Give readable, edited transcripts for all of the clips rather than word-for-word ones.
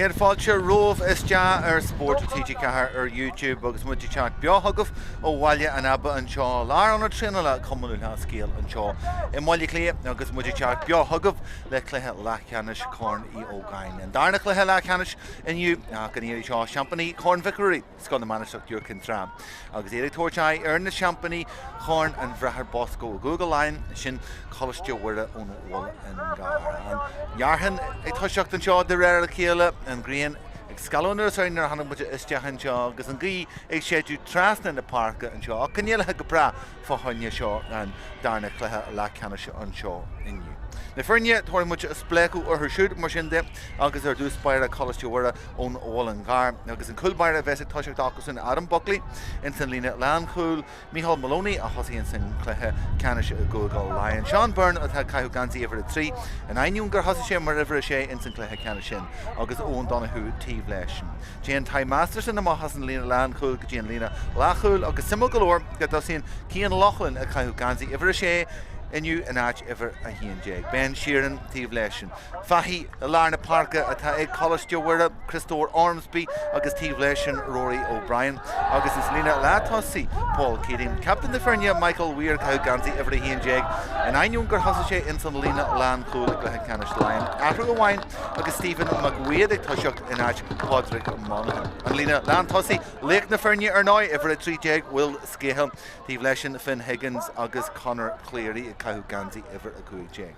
Céad fáilte romhaibh isteach ar Spórt TG4 ar YouTube agus muid ag teacht beo chugaibh ó Bhaile an Aba anseo, lárionad traenála Chumann Lúthchleas Gael anseo i mBaile Átha Cliath agus muid ag teacht beo chugaibh le cluiche leathcheannais Chorn Uí Ógáin. An darna cluiche leathcheannais inniu ach an iarraidh seo seaimpíní Chorn Mhic Ruairí. Scoil na Mainistreach Iúr Cinn Trá agus iad ag tabhairt aghaidh ar na seaimpíní Chorn an Bhráthar Bosco i gCúige Laighean, sin Coláiste Mhuire ón Mhuileann gCearr. An fhearthainn ag toiseacht anseo de réir a chéile, an ghrian ag scalladh anuas orainn nuair a tháinig muid isteach anseo agus an ghaoth ag séideadh trasna na páirce anseo ach coinníollacha go breá fá choinne seo an darna cluiche leathcheannais anseo inniu. Na foirne, tabharfaidh muid spléachadh orthu siúd mar sin de agus ar dtús báire Coláiste Mhuire ón Mhuileann gCearr agus an cúl báire a bheas ag toiseacht acusan Adam Buckley ins an líne lánchúil, Micheál Moloney a thosaigh ins an cluiche ceannais i gCúige Laighean, Seán Byrne atá ag caitheamh geansaí uimhir 3 in ainneoin gur thosaigh sé mar uimhir 6 ins an cluiche ceannais sin agus Eoghan Donoghue taobh leis. Téann Ty Masterson amach as an líne lánchúil go dtí an líne leathchúil agus suimiúil go leor go dtosaíonn Cian Loughlin ag caitheamh geansaí uimhir 6 inniu in áit uimhir 11. Ben Sheerin taobh leis. Fathaigh i lár na páirce atá ag Coláiste Mhuire, Criostóir Ormsby agus taobh leis sin Rory O'Brien agus sa líne leath-tosaigh Paul Keating. Captaen na foirne Michael Weir ag caitheamh geansaí uimhir 11 in ainneoin gur thosaigh sé ins an líne lánchúil i gcluiche ceannais Laighean. Athrú amháin agus Stephen McWade ag toiseacht in áit Pádraig Monaghan. An líne lántosaigh, laoch na foirne ar ndóigh, uimhir 13, Will Scahill, taobh leisean Finn Higgins agus Conor Cleary ag caitheamh geansaí uimhir 15.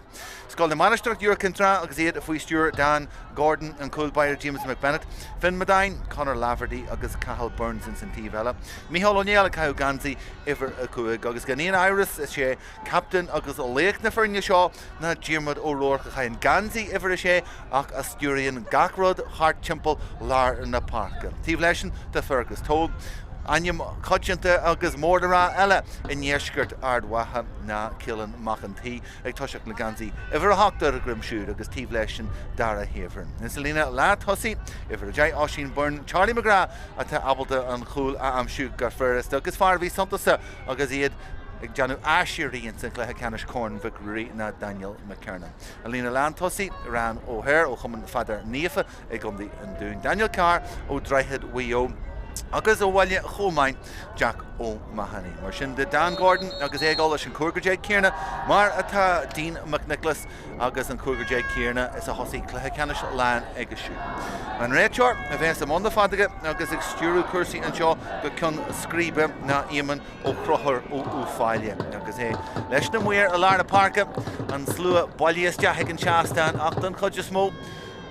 Scoil na Mainistreach, Iúr Cinn Trá agus iad faoi stiúir Dan Gordon, an cúl báire James McBennett, Finn Madine, Conor Laverty agus Cathal Burns ins an taobh eile. Micheál Ó Néill ag caitheamh geansaí uimhir 5 agus gan aon amhras is é captaen agus laoch na foirne seo ná Diarmuid O'Rourke a chaitheann geansaí uimhir 6 ach a stiúraíonn gach rud thart timpeall lár na páirce. Taobh leisean tá Fergus Toal, ainm coitianta agus mór le rá eile i ndeisceart Ard Mhacha ná Kealan Mac an tSaoi ag toiseacht le geansaí uimhir 8 ar a dhroim siúd agus taobh leisean Dara Haveryn. Sa líne leath-tosaigh, uimhir 10 Oisín Byrne, Charlie McGrath atá ábalta an chúl a aimsiú go furasta agus fear a bhí suntasach agus iad ag déanamh aiséirí ins an chluiche ceannais Corn Mhic Ruairí ná Daniel McKernan. An líne lántosaigh, Ryan O'Hare ó Chumann Pheadair Naofa i gContae an Dúin, Daniel Carr ó Droichead Mhaigh Eo agus ó Bhaile Cholmáin, Jack O'Mahony. Mar sin de Dan Gordon agus é ag dul leis an cúigear déag céanna mar atá Dean McNicholas agus an cúigear déag céanna is a thosaigh cluiche ceannais Laighean aige siúd. An réiteoir a bheas i mbun na feadóige agus ag stiúradh cúrsaí anseo go ceann scríbe ná Éamonn Ó Conchúir ó Uíbh Fhailí agus é leis na maoir i lár na páirce, an slua bailithe isteach ag an seastán ach don chuid is mó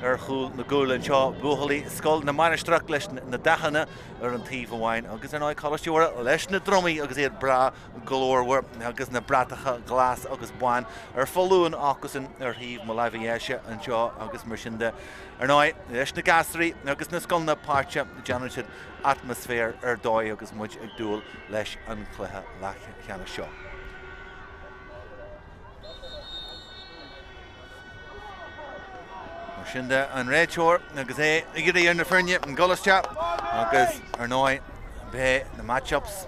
ar chúl na gcúl anseo, buachaillí Scoil na Mainistreach leis na dathanna ar an taobh amháin agus ar ndóigh Coláiste Mhuire leis na drumaí agus iad breá glórmhar agus na bratacha glas agus bán ar foluain acusan ar thaobh mo láimhe dheise anseo agus mar sin de. Ar ndóigh, leis na gasraí agus na scoileanna páirte, déanann siad atmaisféar ar dóigh agus muid ag dúil leis an chluiche leathcheannais seo. Mar sin de, an réiteoir agus é ag iarraidh ar na foirne an dul isteach agus ar ndóigh beidh na match-ups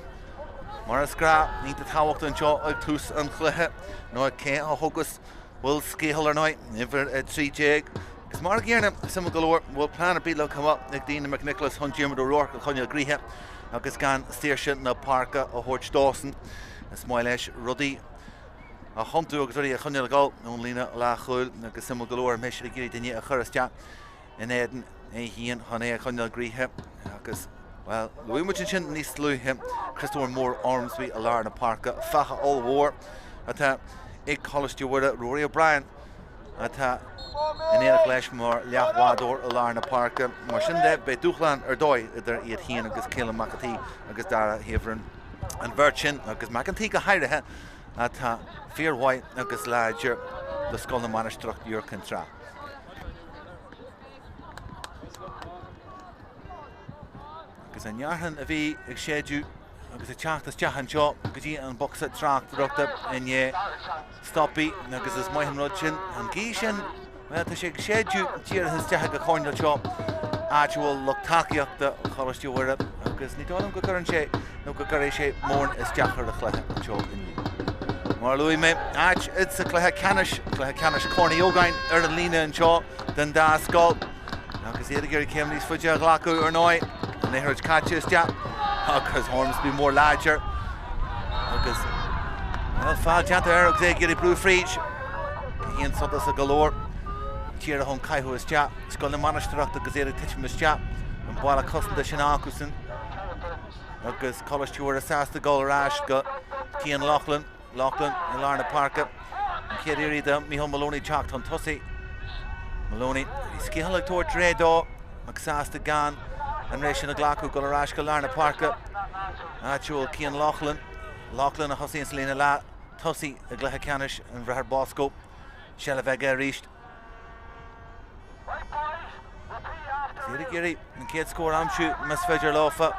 mar is gnách iontach tábhachtach anseo ag tús an chluiche nó cé a thógas Will Scahill ar ndóigh, uimhir 13. Agus mar an gcéanna, suimiúil go leor, bhfuil plean ar bith leagtha amach ag Dean McNicholas chun Diarmuid O'Rourke a choinneáil gnoitheach agus gan saoirse na páirce a thabhairt dósan. Is maith leis rudaí a thiontú agus rudaí a choinneáil ag dul ón líne leathchúil agus suimiúil go leor an mbeidh siad ag iarraidh duine a chur isteach in éadan é féin chun é a choinneáil gnoitheach agus, bhuel, luaigh muid ansin níos luaithe Criostóir Mór Ormsby i lár na páirce, faiche ollmhór atá ag Coláiste Mhuire, Rory O'Brien atá in éineacht leis mar leathbhádóir i lár na páirce. Mar sin de, beidh dúshlán ar dóigh idir iad féin agus Caolan Mac an tSaoi agus Dara Haveryn, an bheirt sin, agus Mac an tSaoi go háirithe, atá fíormhaith agus láidir do Scoil na Mainistreach Iúr Cinn Trá. Agus an fhearthainn a bhí ag séideadh agus ag teacht isteach anseo go dtí an bocsa tráchtaireachta i ndiaidh stopadh agus is maith an rud sin. An ghaoth sin, bhuel, tá sé ag séideadh díreach isteach ag an choirnéal seo, áit a bhfuil lucht tacaíochta Choláiste Mhuire agus ní dóigh liom go gcuireann sé nó go gcuirfidh sé mórán isteach ar an chluiche anseo inniu. Mar a luaigh mé, áit sa chluiche ceannais, cluiche ceannais Chorn Uí Ógáin ar an líne anseo den dá scoil. Agus iad ag iarraidh céim níos faide a ghlacadh ar ndóigh. An liathróid caite isteach agus Ormsby mór láidir agus bhuel feall déanta air agus é ag iarraidh brú fríd. Cic suntasach go leor. Díreach ón caitheamh isteach. Scoil na Mainistreach agus iad ag titim isteach. An balla cosanta sin acusan. Agus Coláiste Mhuire sásta dul ar ais go Cian Loughlin. Loughlin i lár na páirce. An chéad iarraidh do Micheál Moloney teacht chun tosaigh. Moloney, Skehill ag tabhairt réidh dó ach sásta gan an réidh sin a ghlacadh, dul ar ais go lár na páirce. Áit a bhfuil Cian Loughlin. Loughlin a thosaíonn sa líne leath tosaigh i gcluiche ceannais an Bhráthar Bosco. Seilbh aige arís. Iad ag iarraidh an chéad scór a aimsiú más féidir leofa.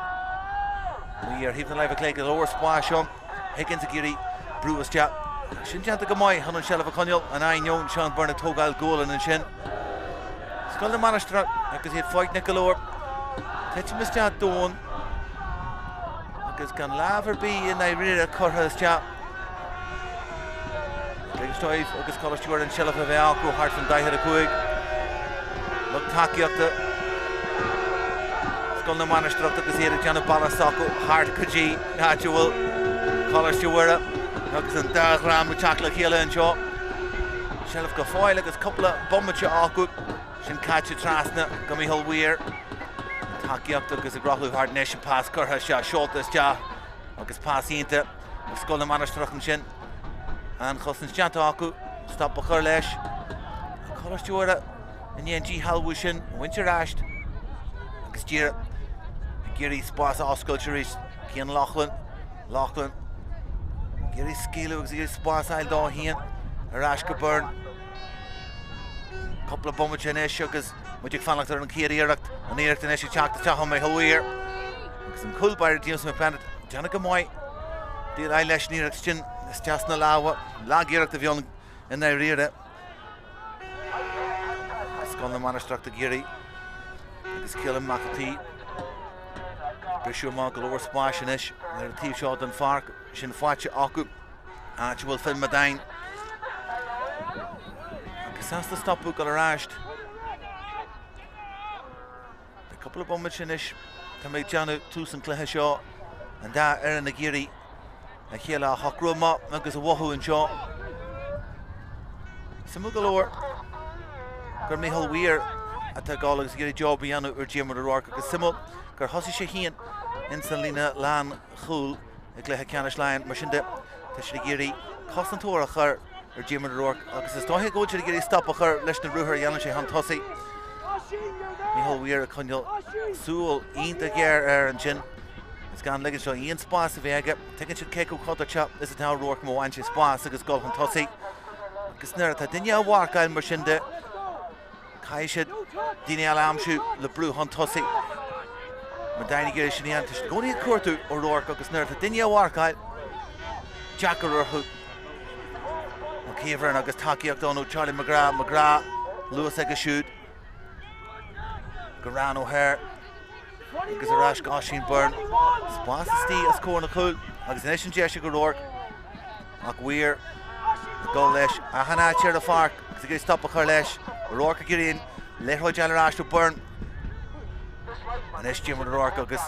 Bhí ar thaobh na láimhe clé go leor spáis ann. Higgins ag iarraidh brú isteach. Sin déanta go maith chun an seilbh a choinneáil. In ainneoin Seán Byrne ag tógáil gualainn ansin. Scoil na Mainistreach agus iad foighneach go leor. Titim isteach domhain agus gan lámh ar bith i ndáiríre curtha isteach. Ligint dóibh agus Coláiste Mhuire an tseilbh a bheith acu thart fan 45. Lucht tacaíochta Scoil na Mainistreach agus iad ag déanamh bealach s'acu thart go dtí áit a bhfuil Coláiste Mhuire agus an dá dhream ag teacht le chéile anseo. Seilbh go fóill agus cúpla bomaite acu. Sin caite trasna go Micheál Weir. Tacaíocht agus ag rothlú thart anois an pas curtha isteach, seolta isteach agus pas iontach. Scoil na Mainistreach ansin. An chosaint déanta acu, stop a chur leis. Coláiste Mhuire i ndiaidh an díshealbhú sin a bhaint ar ais agus díreach ag iarraidh spás a oscailt arís. Cian Loughlin, Loughlin ag iarraidh scaoileadh agus ag iarraidh spás a fháil dó féin ar ais go Byrne. Cúpla bomaite anois agus muid ag fanacht ar an chéad iarracht. An iarracht anois ag teacht isteach ó Micheál Weir. Agus an cúl báire James McBennett déanamh go maith. Déileáil leis an iarracht sin isteach sna lámha. Lag iarracht a bhí ann i ndáiríre. Scoil na Mainistreach ag iarraidh agus Keelan McEltee. Briseadh amach go leor spáis anois ar an taobh seo den pháirc. Sin faighte acu. Áit a bhfuil Finn Madain agus sásta stopadh dul ar ais. Beidh cúpla bomaite anois. Tá mé ag déanamh tús an cluiche seo. An dá fhoireann ag iarraidh a chéile a shocrú amach agus a mhothú anseo. Suimiúil go leor gur Micheál Weir atá ag dul agus ag iarraidh job a dhéanamh ar Diarmuid O'Rourke agus suimiúil gur thosaigh sé féin ins an líne lánchúil i gcluiche ceannais Laighean. Mar sin de, tá siad ag iarraidh cosantóir a chur ar Diarmuid O'Rourke agus is dóiche go bhfuil siad ag iarraidh stop a chur leis na ruathair a dhéanann sé chun tosaigh. Micheál Weir ag coinneáil súil iontach ghéar air ansin. Is gan ligint dó aon spás a bheith aige. Tuigeann siad cé chomh contúirteach is atá O'Rourke má fhaigheann sé spás agus dul chun tosaigh. Agus nuair atá duine á mharcáil mar sin de, Caithfidh siad daoine eile a aimsiú le brú chun tosaigh. Madain ag iarraidh sin a dhéanamh. Tá siad i gcónaí ag cuartú O'Rourke agus nuair atá duine á mharcáil, deacair orthu. Mac agus tacaíocht ann ó Charlie McGrath. McGrath, luas aige siúd. Go Ryan O'Hare. Agus ar ais go Oisín Byrne. Spás istigh os comhair na cúil agus anois an deis ag O'Rourke. Ach Weir ag dul leis achan áit ar an pháirc agus ag iarraidh stop a chur leis. O'Rourke ag iarraidh an liathróid a fháil ar ais ó Byrne. Anois Diarmuid O'Rourke agus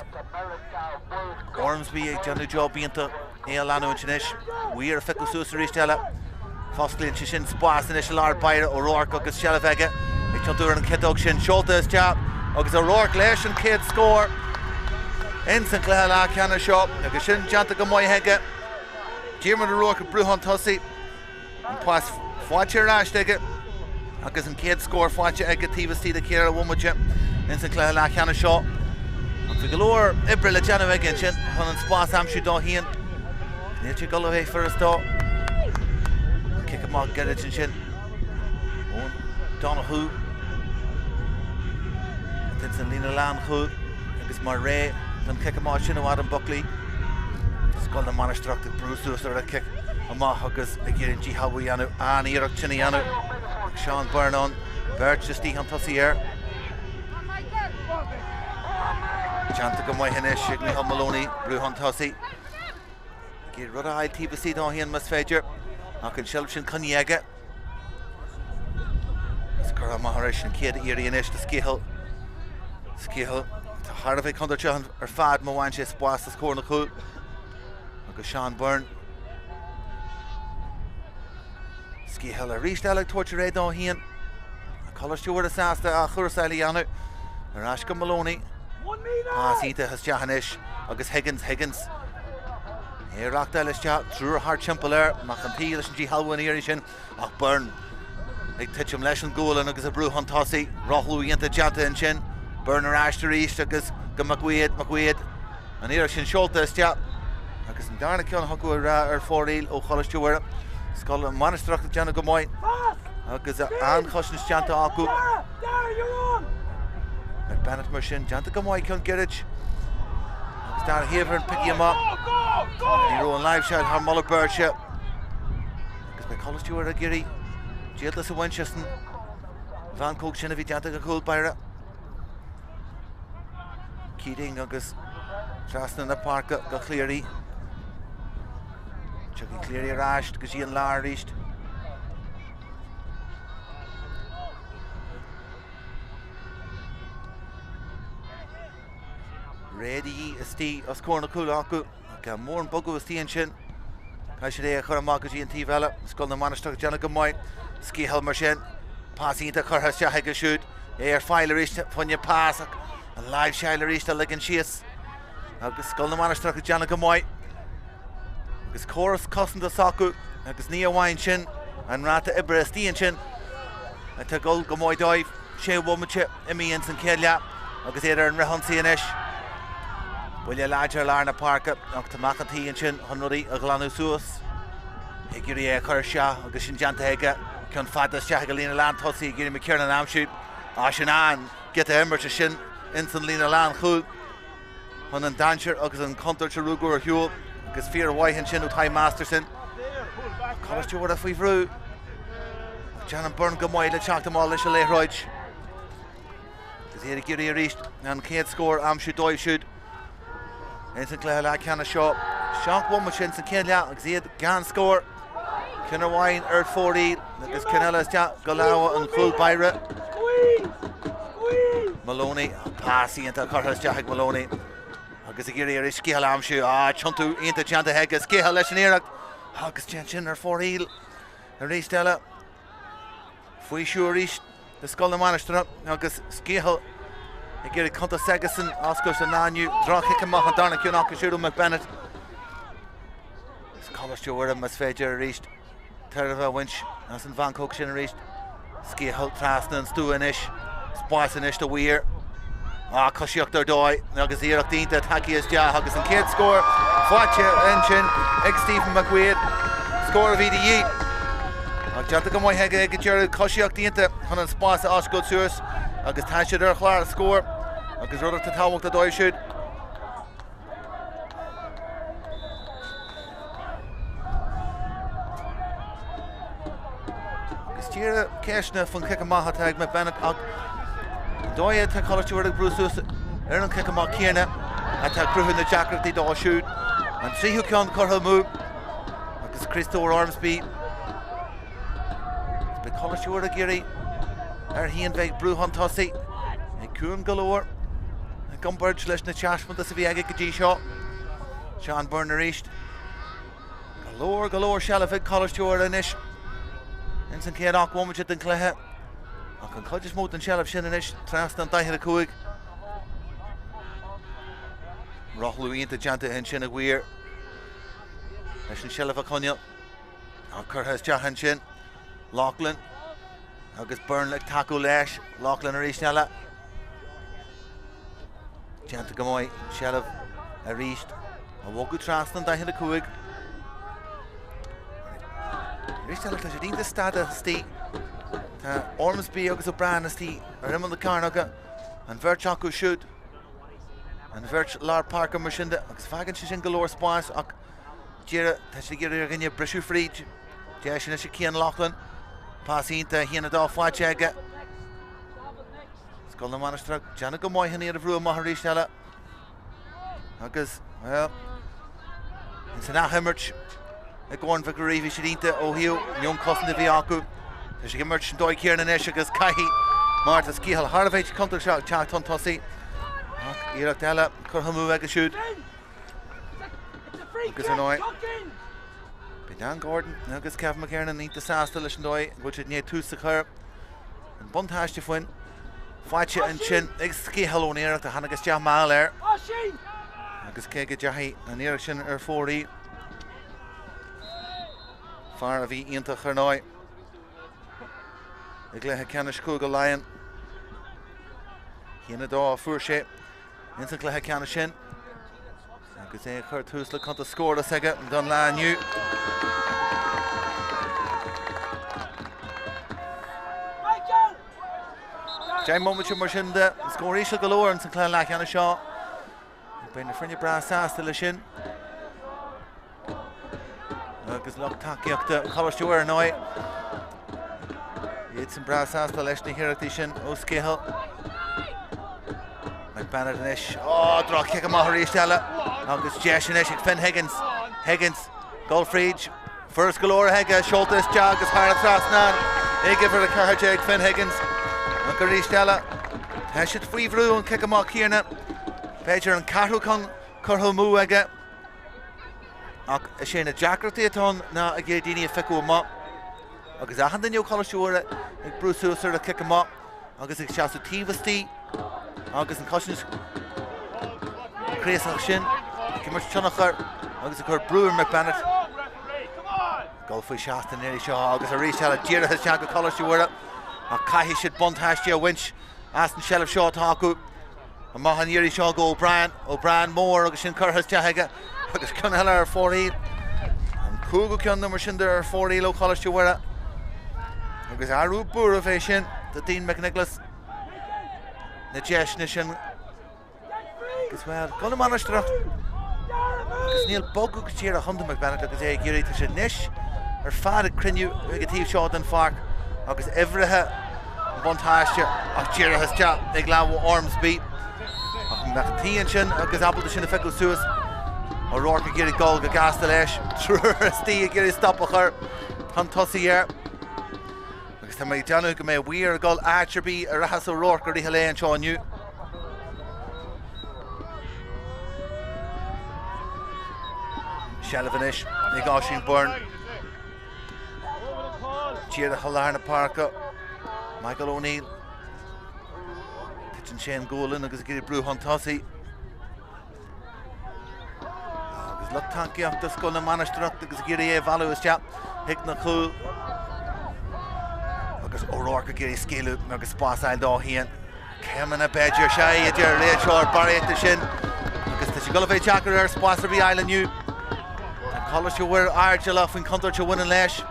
Ormsby ag déanamh job iontach é a leanúint anois. Weir a phiocadh suas arís eile. Fosclaíonn sé sin spás anois i lár báire O'Rourke agus seilbh aige ag tiontú ar an chiotóg sin. Seolta isteach agus O'Rourke leis an chéad scór ins an chluiche leathcheannais seo agus sin déanta go maith aige. Diarmuid O'Rourke ag brú chun tosaigh, an pas faighte ar ais aige agus an chéad scór faighte aige taobh istigh de cheithre bhomaite ins an chluiche leathcheannais seo. Ach bhí go leor oibre le déanamh aige ansin chun an spás a aimsiú dó féin. Níl sé ag dul a bheith furast dó. An cic amach gairid ansin ón Donoghue. Ins an líne lánchúil agus mar réidh don chic amach sin ó Adam Buckley. Scoil na Mainistreach ag brú suas ar an chic amach agus ag iarraidh an díshealbhú a dhéanamh. An-iarracht sin a dhéanamh ag Seán Byrne ann. Beirt istigh chun tosaigh air. Déanta go maith anois ag Micheál Moloney, brú chun tosaigh. Ag iarraidh rud a fháil taobh istigh dó féin más féidir. Ach an tseilbh sin coinnithe aige. Is curtha amach arís an chéad iarraidh anois do Skehill. Scahill atá thar a bheith contúirteach ar fad má bhain sé spás os comhair na cúl. Agus Seán Byrne. Scahill arís eile ag tabhairt ar aghaidh dó féin. Coláiste Mhuire sásta athchúrsáil a dhéanamh. Ar ais go Moloney. Pas iontach isteach anois agus Higgins, Higgins. É ag reachtáil isteach, triúr thart timpeall air, amach an taobh leis an díshealbhú an iarraidh sin. Ach Byrne ag titim leis an gualainn agus ag brú chun tosaigh. Rothlú iontach déanta ansin. Byrne ar ais arís agus go McQuaid, McQuaid. An iarracht sin seolta isteach agus an darna ceann acu ar ar fóraoil ó Choláiste Mhuire. Scoil na Mainistreach ag déanamh go maith agus an-chosaint déanta acu. McBennett mar sin déanta go maith ceann gairid agus Dara Heavrin pioctha amach. Ní raibh an láimhseáil thar moladh beirte. Agus beidh Coláiste Mhuire ag iarraidh díoltas a bhaint as an mheancóg sin a bhí déanta ag an chúl báire. Keating agus trasna na páirce go Cleary. Tiocfaidh Cleary ar ais go dtí an lár arís. Réadaí istigh os comhair na cúl acu. Gan mórán bogadh istigh ansin. Caithfidh siad é a chur amach go dtí an taobh eile. Scoil na Mainistreach ag déanamh go maith. Scahill mar sin. Pas iontach curtha isteach aige siúd. É ar fáil arís fá choinne pas ach an láimhseáil arís á ligean síos. Agus Scoil na Mainistreach ag déanamh go maith. Agus córas cosanta s'acu agus ní amháin sin, an ráta oibre istigh ansin atá ag dul go maith dóibh. Sé bhomaite imithe ins an chéad leath agus iad ar an fhrithionsaí anois. Buille láidir i lár na páirce ach tá Mac an tSaoi ansin chun rudaí a ghlanadh suas. Ag iarraidh é a chur isteach agus sin déanta aige. Ceann fada isteach ag an líne lán tosaigh ag iarraidh McKiernan a aimsiú. Á sin an giota imirt sin ins an líne lánchúil chun an dainséar agus an chontúirt a ruaigeadh ar shiúl agus fíormhaith ansin ó Ty Masterson. Coláiste Mhuire faoi bhrú. Ach déanann Byrne go maith le teacht amach leis an liathróid. Agus iad ag iarraidh arís an chéad scór a aimsiú dóibh siúd ins an cluiche leathcheannais seo. 7 bhomaite ins an chéad leath agus iad gan scór. Ceann amháin ar fóraoil agus ceann eile isteach go lámha an chúl báire. Moloney, pas iontach curtha isteach ag Moloney agus ag iarraidh arís Scahill a aimsiú. Ah, tiontú iontach déanta aige Scahill leis an iarracht agus téann sin ar fóraoil arís eile. Faoiseamh arís do Scoil na Mainistreach agus Scahill ag iarraidh cuntas s'aigesan a oscailt an lá inniu. Droch-chic amach an darna ceann acu siúd ó McBennett. Is Coláiste Mhuire más féidir arís tairbhe a bhaint as an mheancóg sin arís. Scahill trasna an stua anois. Spás anois do Weir. Ah, coisíocht ar dóigh agus iarracht iontach tagtha isteach agus an chéad scór faighte ansin ag Stephen McQuaid. Scór a bhí de dhíth. Ach déanta go maith aige ag an deireadh, coisíocht iontach chun an spás a oscailt suas agus tá siad ar chlár scóir agus rud atá tábhachtach dóibh siúd. Agus díreach ceisteanna faoin chic amach atá ag McBennett ach an dóigh atá Coláiste Mhuire ag brú suas ar an chic amach céanna atá ag cruthú na deacrachtaí dó siúd. An tríú ceann curtha amú agus Christopher Ormsby. Beidh Coláiste Mhuire ag iarraidh air féin bheith ag brú chun tosaigh. É cúm go leor i gcomparáid leis na taispeántais a bhí aige go dtí seo. Seán Byrne arís. Go leor, go leor seilbh ag Coláiste Mhuire anois ins an chéad 8 bhomaite den chluiche. Ach an chuid is mó den tseilbh sin anois trasna an 45. Rothlú iontach déanta ansin ag Weir leis an seilbh a choinneáil. Ach curtha isteach ansin. Loughlin agus Byrne ag tacú leis. Loughlin arís eile. Déanta go maith. Seilbh arís a bhogadh trasna an 45. Arís eile tá siad iontach stadtha istigh. Tá Ormsby agus O'Brien istigh ar imeall na cearnóige. An bheirt acu siúd. An bheirt lár páirce mar sin de agus fágann sé sin go leor spáis ach deireadh tá siad ag iarraidh ar dhuine briseadh fríd. Deis anois ag Cian Loughlin. Pas iontach 1, 2 faighte aige. Scoil na Mainistreach déanamh go maith chun iad a bhrú amach arís eile. Agus, well, ins an athimirt i gCorn Mhic Ruairí bhí siad iontach ó thaobh meon cosanta a bhí acu. Tá siad ag imirt an dóigh chéanna anois agus caithfidh mar tá Scahill thar a bheith contúirteach ag teacht chun tosaigh. Ach iarracht eile curtha amú aige siúd. Agus ar ndóigh, beidh Dan Gordon agus Kevin McKiernan iontach sásta leis an dóigh go bhfuil siad i ndiaidh tús a chur. An buntáiste faoin faighte ansin ag Scahill ón iarracht a tháinig isteach mall air. Agus cé go dteachaigh an iarracht sin ar fóraoil, fear a bhí iontach ar ndóigh i gcluiche ceannais Chúige Laighean. 1-2 a fuair sé ins an chluiche ceannais sin. Agus é ag cur tús le cuntas scórála s'aige don lá inniu. 10 mbomaite mar sin de scór íseal go leor ins an chluiche leathcheannais seo. Beidh na foirne breá sásta leis sin. Agus lucht tacaíochta Choláiste Mhuire ar ndóigh. Iadsan breá sásta leis na hiarrachtaí sin ó Scahill. McBennett anois. Ó, droch-chic amach arís eile. Agus deis anois ag Finn Higgins. Higgins, dul fríd. Furas go leor aige, seolta isteach agus thar an trasnán ag uimhir 14 Finn Higgins. Ach arís eile, tá siad faoi bhrú an cic amach céanna. B'fhéidir an ceathrú ceann curtha amú aige. Ach is é na deacrachtaí atá ann ná ag iarraidh daoine a phiocadh amach. Agus achan duine ó Choláiste Mhuire ag brú suas ar an cic amach agus ag seasamh taobh istigh agus an chosaint craosach sin ag imirt tionchar agus ag cur brú ar McBennett. Dul faoi seasta an iarraidh seo agus arís eile dírithe isteach go Coláiste Mhuire ach caithfidh siad buntáiste a bhaint as an seilbh seo atá acu. Amach an iarraidh seo go O'Brien, O'Brien mór agus sin curtha isteach aige agus ceann eile ar fóraoil. An cúigiú ceann nó mar sin de ar fóraoil ó Choláiste Mhuire. Agus athrú buairimh é sin do Dean McNicholas. Na deiseanna sin agus bhuel, Scoil na Mainistreach agus níl bogadh go díreach iontu McBennett agus é ag iarraidh tá siad anois ar fad ag cruinniú ag an taobh seo den pháirc agus uimhrithe an buntáiste ach dírithe isteach ag lámh Ormsby. Ach an mbeadh taoi ansin agus ábalta sin a phiocadh suas. O'Rourke ag iarraidh dul go gasta leis. Triúr istigh ag iarraidh stop a chur chun tosaigh air. Agus tá mé ag déanamh go mbeidh Weir ag dul áit ar bith a rachas O'Rourke i rith an lae anseo inniu. Seilbh anois ag Oisín Byrne. Díreach i lár na páirce, Michael O'Neill. Titeann sé an gualainn agus ag iarraidh brú chun tosaigh. Agus lucht tacaíochta Scoil na Mainistreach agus ag iarraidh é a mhealladh isteach chuig na cúil. Agus O'Rourke ag iarraidh scaoileadh agus spás a fháil dó féin. Céimeanna b'fhéidir, sea, a deir an réiteoir, barraíocht sin. Agus tá sé ag dul a bheith deacair air spás ar bith a fháil inniu. Tá Coláiste Mhuire airdeallach faoin chontúirt a bhaineann leis.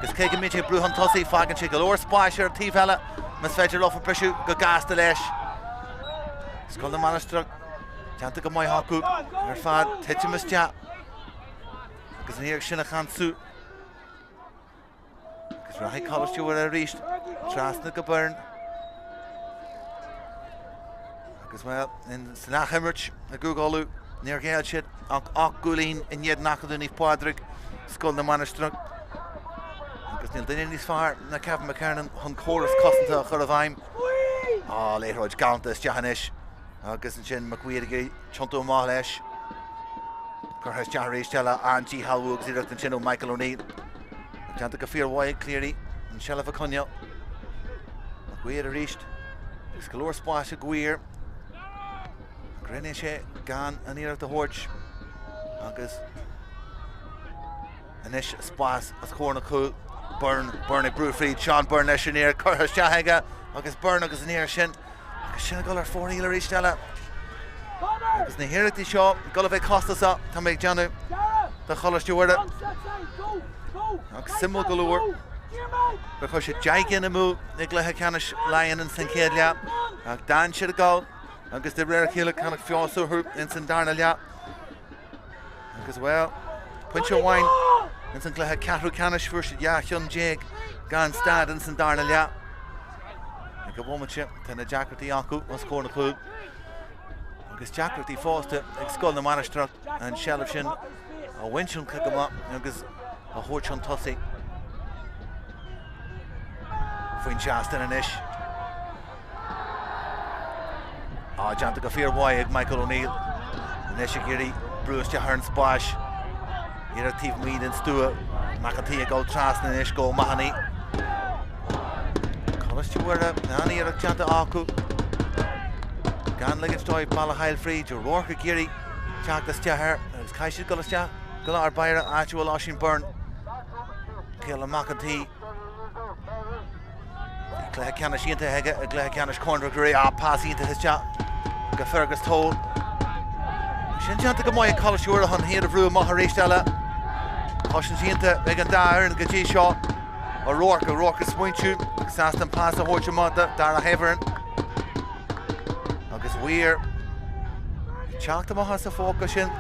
Agus cé go mbíonn sé ag brú chun tosaigh, fágann sé go leor spáis ar an taobh eile más féidir leo briseadh go gasta leis. Scoil na Mainistreach déanta go maith acu ar fad, titim isteach agus an iarracht sin a cheansú. Agus rachaidh Coláiste Mhuire arís trasna go Byrne. Agus bhuel, san athimirt i gCúige Uladh, níor ghéill siad ach 8 gcúilín in éadan Acadamh Naomh Pádraig, Scoil na Mainistreach. Agus níl duine níos fearr ná Kevin McKernan chun córas cosanta a chur i bhfeidhm. Á, liathróid galánta isteach anois. Agus ansin McWeir ag iarraidh tiontú amach leis. Curtha isteach arís eile, an-díshealbhú agus iarracht ansin ó Michael O'Neill. Déanta go fíormhaith ag Cleary, an tseilbh a choinneáil. McGuire arís. Agus go leor spáis ag Weir. Rinne sé gan an iarracht a thabhairt. Agus anois spás os comhair na cúl. Byrne, Byrne ag brú fríd, Sean Byrne leis an iarracht curtha isteach aige agus Byrne agus an iarracht sin. Agus sin ag dul ar fóraoil arís eile. Agus na hiarrachtaí seo ag dul a bheith costasach, tá mé ag déanamh do Choláiste Mhuire. Ach suimiúil go leor gur chuir siad 10 gcinn amú i gcluiche ceannais Laighean ins an chéad leath, ach d'fhan siad ag dul agus de réir a chéile tháinig feabhas orthu ins an darna leath. Agus bhuel, pointe amháin ins an gcluiche ceathrú ceannais fuair siad 12 cheann gan stad ins an darna leath. Ag an bhomaite tá na deacrachtaí acu os comhair na cúl. Agus deacrachtaí fosta ag Scoil na Mainistreach an seilbh sin a bhaint an cic amach agus a thabhairt chun tosaigh. Faoin seastán anois. Á, déanta go fíormhaith ag Michael O'Neill. Anois ag iarraidh brú isteach ar an spás. Iarracht taobh amuigh den stua. Mac an tSaoi ag dul trasna anois go O'Mahony. Coláiste Mhuire, an-iarracht déanta acu. Gan ligint dóibh bealach a fháil fríd. O'Rourke ag iarraidh teacht isteach air agus caithfidh siad dul isteach go lár báire áit a bhfuil Oisín Byrne. Caolan Mac an tSaoi. Bhí cluiche ceannais iontach aige i gcluiche ceannais Corn Mhic Ruairí. Ah, pas iontach isteach go Fergus Toal. Sin déanta go maith ag Coláiste Mhuire chun iad a bhrú amach arís eile. Cosaint iontach ag an dá fhoireann go dtí seo. O'Rourke, O'Rourke ag smaointiú agus sásta an pas a thabhairt amach do Darragh Heverin. Agus Weir ag teacht amach as a phóca sin.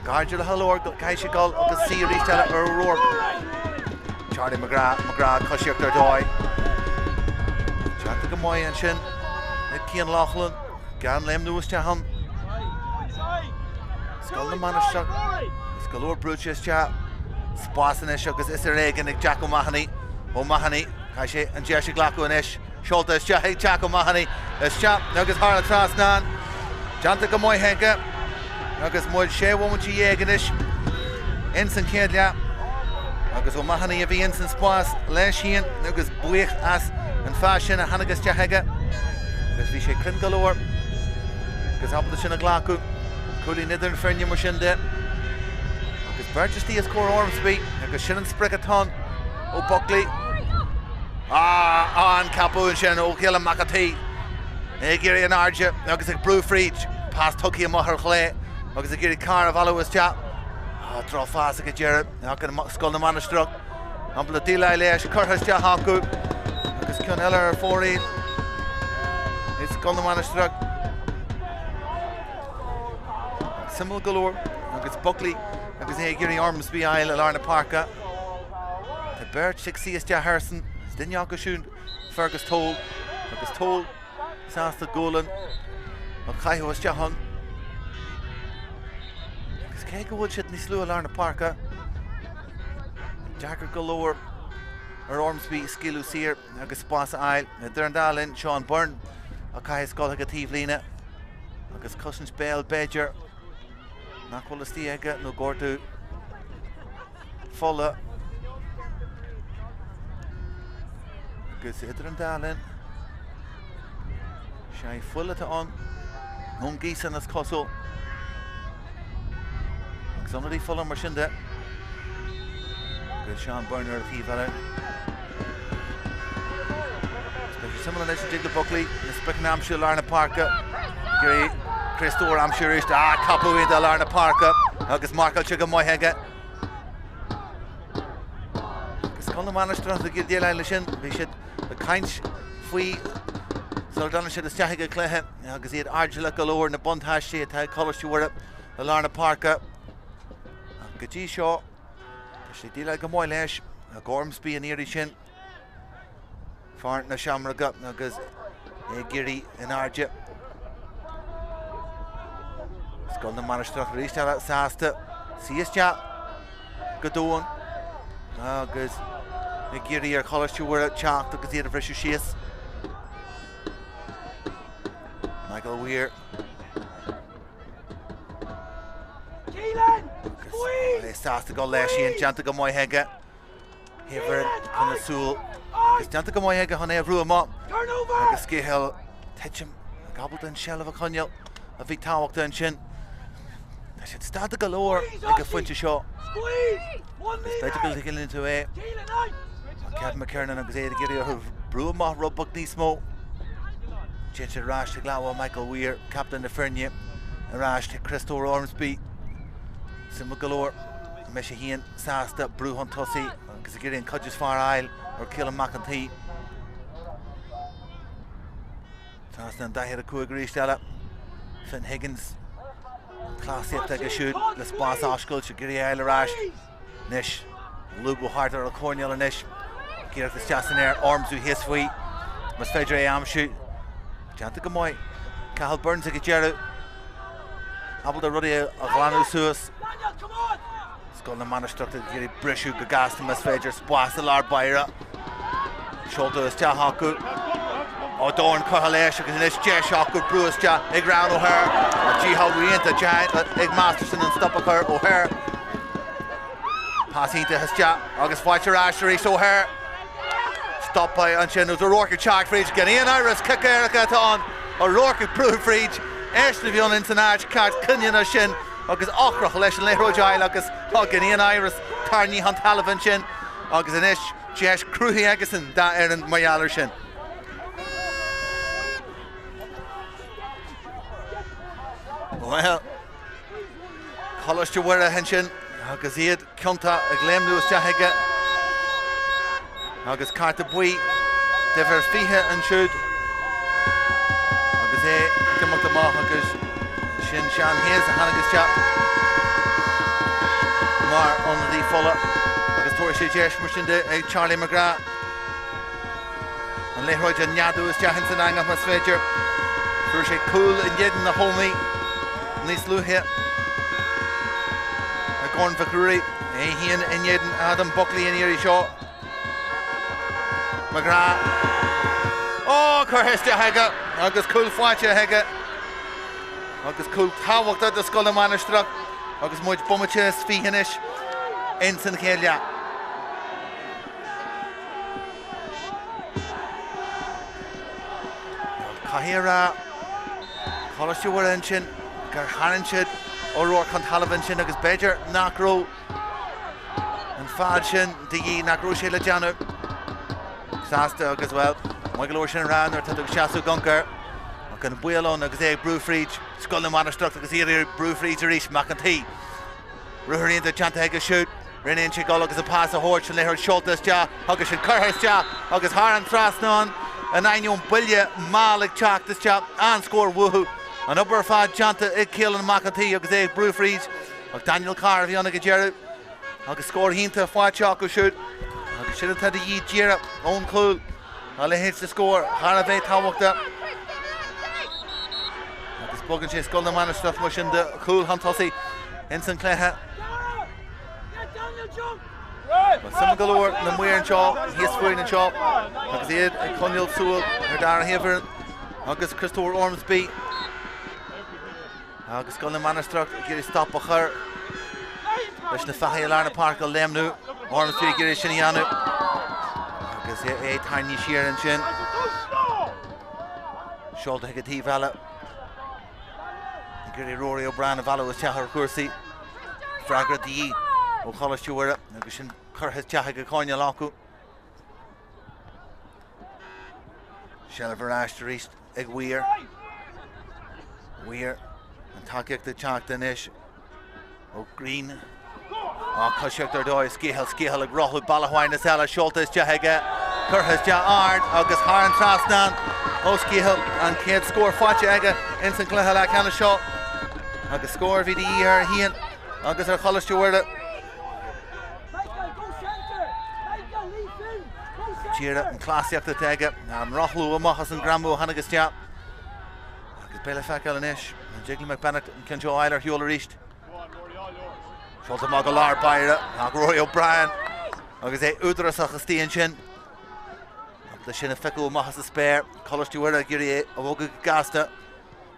Gar le hO'Rourke, caithfidh sé dul agus suí arís eile ar O'Rourke. Charlie McGrath, McGrath coisíocht ar dóigh. Déanta go maith ansin ag Cian Loughlin, gan léimniú isteach ann. Scoil na Mainistreach, is go leor brúite isteach. Spás anois agus is ar éigean ag Jack O'Mahony. O'Mahony, caithfidh sé an deis a ghlacadh anois. Seolta isteach ag Jack O'Mahony, isteach agus thar an trasnán. Déanta go maith aige agus muid sé bhomaite dhéag anois ins an chéad leath. Agus O'Mahony a bhí ins an spás leis féin agus buíoch as an phas sin a tháinig isteach aige. Agus bhí sé cruinn go leor agus ábalta sin a ghlacadh. Cúilín idir na foirne mar sin de. Agus beirt istigh os comhair Ormsby agus sin an sprioc atá ann ó Buckley. Ah, an ceapadh ansin ó Caolan Mac an tSaoi. Ag iarraidh in airde agus ag brú fríd. Pas tugtha amach ar chlé agus ag iarraidh Carr a mhealladh isteach. Ah, drochphas ag an deireadh. Ach Scoil na Mainistreach. Ábalta déileáil leis, curtha isteach acu. Agus ceann eile ar fóraoil. Ag Scoil na Mainistreach. Suimiúil go leor agus Buckley agus é ag iarraidh Ormsby a fháil i lár na páirce. Tá beirt ag suí isteach airsean, is duine acu siúd Fergus Toal agus Toal sásta gualainn a chaitheamh isteach ann. Agus cé go bhfuil siad níos lú i lár na páirce, deacair go leor ar Ormsby scaoileadh saor agus spás a fháil. Idir an dá linn, Seán Byrne a chaithfidh dul chuig an taobhlíne agus cosaint béil b'fhéidir nach bhfuil istigh aige nó gortú fola. Agus idir an dá linn, sé fuil atá ann, ón gcíosann is cosúil. Agus ionadaí fola mar sin de. Agus Seán Byrne ar an taobh eile. Beidh sé suimiúil anois an dtig le Buckley na spriocanna a aimsiú i lár na páirce. Ag iarraidh Chris Dore a aimsiú arís. Ah, capadh iad i lár na páirce agus marcáilte go maith aige. Agus Scoil na Mainistreach ag déileáil leis sin, bhí siad ag caint faoi sula dtáinig siad isteach ag an chluiche agus iad airdeallach go leor na buntáistí atá ag Coláiste Mhuire i lár na páirce. Ach go dtí seo, tá sé ag déileáil go maith leis ag Ormsby an iarraidh sin. Fear na Seamróige agus é ag éirí in airde. Scoil na Mainistreach arís eile sásta suí isteach go domhain agus ag iarraidh ar Choláiste Mhuire teacht agus iad a bhriseadh síos. Michael Weir. Agus é sásta dul leis féin, déanta go maith aige. Heverin chun na súl agus déanta go maith aige chun é a bhrú amach agus Scahill titim ag ábalta an seilbh a choinneáil a bhí tábhachtach ansin. Tá siad stadta go leor ag an phointe seo. Is b'fhéidir go dtuigeann tú é. Kevin McKernan agus é ag iarraidh orthu brú amach rud beag níos mó. Téann sé ar ais chuig lámha Michael Weir, captaen na foirne, ar ais chuig Chris Ormsby. Suimiúil go leor, go mbeidh sé féin sásta brú chun tosaigh agus ag iarraidh an cuid is fearr a fháil ar Caolan Mac an tSaoi. Trasna an 45 arís eile. Finn Higgins. An chleasaíocht aige siúd le spás a oscailt ag iarraidh a fháil ar ais. Anois, lúbadh thart ar an choirnéal anois. Iarracht isteach san aer, Ormsby thíos faoi. Más féidir é a aimsiú. Déanta go maith. Cathal Burns ag an deireadh. Ábalta rudaí a ghlanadh suas. Scoil na Mainistreach ag iarraidh briseadh go gasta más féidir. Spás i lár báire. Seolta isteach acu. Ó dorn curtha leis agus anois deis acu brú isteach ag Ronan O'Hare. Dícheall iontach ag Masterson an stop a chur O'Hare. Pas iontach isteach agus faighte ar ais arís O'Hare. Stoptha ansin agus O'Rourke ag teacht fríd. Gan aon amhras cic éirice atá ann. O'Rourke ag brú fríd. Eisean a bhí ann ins an áit ceart cinniúna sin agus ocrach leis an liathróid a fháil agus tá gan aon amhras tarraingthe chun talaimh ansin agus anois deis cruthaithe aigesan dá fhoireann mar gheall air sin. Bhuel, Coláiste Mhuire ansin agus iad ciontach ag léimniú isteach aige agus cárta buí d'uimhir 20 ansiúd agus é ag imeacht amach agus sin Seán Hayes a tháinig isteach mar ionadaí fola agus tabharfaidh sé deis mar sin de ag Charlie McGrath. An liathróid a neadú isteach ins an eangach más féidir. Fuair sé cúl in éadan na hÓmaí níos luaithe i gCorn Mhic Ruairí. É féin in éadan Adam Buckley an iarraidh seo. McGrath. Ó, curtha isteach aige agus cúl faighte aige. Agus cúl tábhachtach do Scoil na Mainistreach agus muid bomaite is 20 anois ins an chéad leath. Caithfidh a rá, Coláiste Mhuire ansin gur tharraing siad O'Rourke chun talaimh ansin agus b'fhéidir nach raibh an fad sin de dhíth, nach raibh sé le déanamh. Sásta agus, bhuel, maith go leor sin a rá nuair atá tú ag seasamh ag amharc air. Ach an baol ann agus é ag brú fríd Scoil na Mainistreach agus iad ag brú fríd arís, Mac an tSaoi. Ruathar iontach déanta aige siúd. Roghnaíonn sé dul agus an pas a thabhairt, an liathróid seolta isteach agus sin curtha isteach agus thar an trasnán in ainneoin buille mall ag teacht isteach. An-scór uathu. An obair ar fad déanta ag Keelan Mac an tSaoi agus é ag brú fríd ach Daniel Carr a bhí ann ag an deireadh agus scór iontach faighte acu siúd agus sin atá de dhíth díreach ón chúl. A leithéid de scór thar a bheith tábhachtach agus bogann sé Scoil na Mainistreach mar sin de chúl chun tosaigh ins an chluiche. Tá suim go leor na maoir anseo, thíos fúinn anseo agus iad ag coinneáil súil ar Dara Haverhill agus Christopher Ormsby. Agus Scoil na Mainistreach ag iarraidh stop a chur leis na fathaigh i lár na páirce ag léimniú. Ormsby ag iarraidh sin a dhéanamh. Agus é tarraingthe siar ansin. Seolta chuig an taobh eile. Ag iarraidh Rory O'Brien a mhealladh isteach ar chúrsaí. Freagra de dhíth ó Choláiste Mhuire agus sin curtha isteach ag an choirnéal acu. Seilbh ar ais arís ag Weir. Weir an tacaíocht ag teacht anois ó Green. Á coisíocht ar dóigh Scahill, Scahill ag rothlú bealach amháin is eile seolta isteach aige, curtha isteach ard agus thar an trasnán ó Scahill an chéad scór faighte aige ins an chluiche leathcheannais seo agus scór a bhí de dhíth air féin agus ar Choláiste Mhuire. Díreach an chleasaíocht atá aige, an rothlú amach as an ngreamú a tháinig isteach. Agus beidh le feiceáil anois, an dtig le McBennett an ceann seo a fháil ar shiúl arís. Seolta amach go lár báire ach Rory O'Brien agus é údarásach istigh ansin. Agus sin a phiocadh amach as an spéir, Coláiste Mhuire ag iarraidh é a bhogadh go gasta.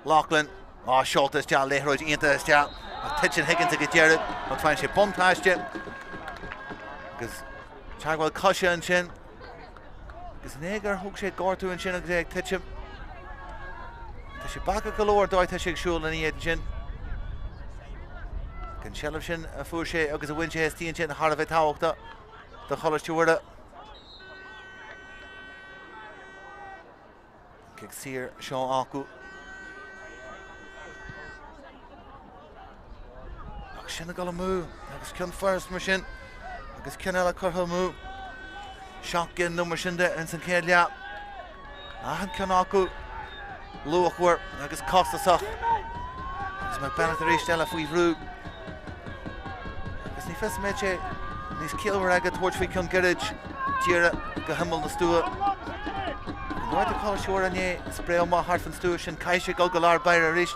Loughlin, á seolta isteach, liathróid iontach isteach ach titeann Higgins ag an deireadh ach faigheann sé buntáiste agus teagmháil coise ansin agus an é gur thóg sé gortú ansin agus é ag titim. Tá sé bacach go leor an dóigh tá sé ag siúl ina dhiaidh ansin. An tseilbh sin a fuair sé agus a bhain sé istigh ansin thar a bheith tábhachtach do Choláiste Mhuire. Cic saor seo acu. Ach sin ag dul amú agus ceann furast mar sin agus ceann eile curtha amú. 7 gcinn nó mar sin de ins an chéad leath. Achan ceann acu luachmhar agus costasach. Agus McBennett arís eile faoi bhrú. Agus ní fios an mbeidh sé níos ciallmhaire aige tabhairt faoi ceann gairid díreach go himeall na stua. An áit a Coláiste Mhuire inné spréadh amach thart fan stua sin caithfidh sé dul go lár báire arís.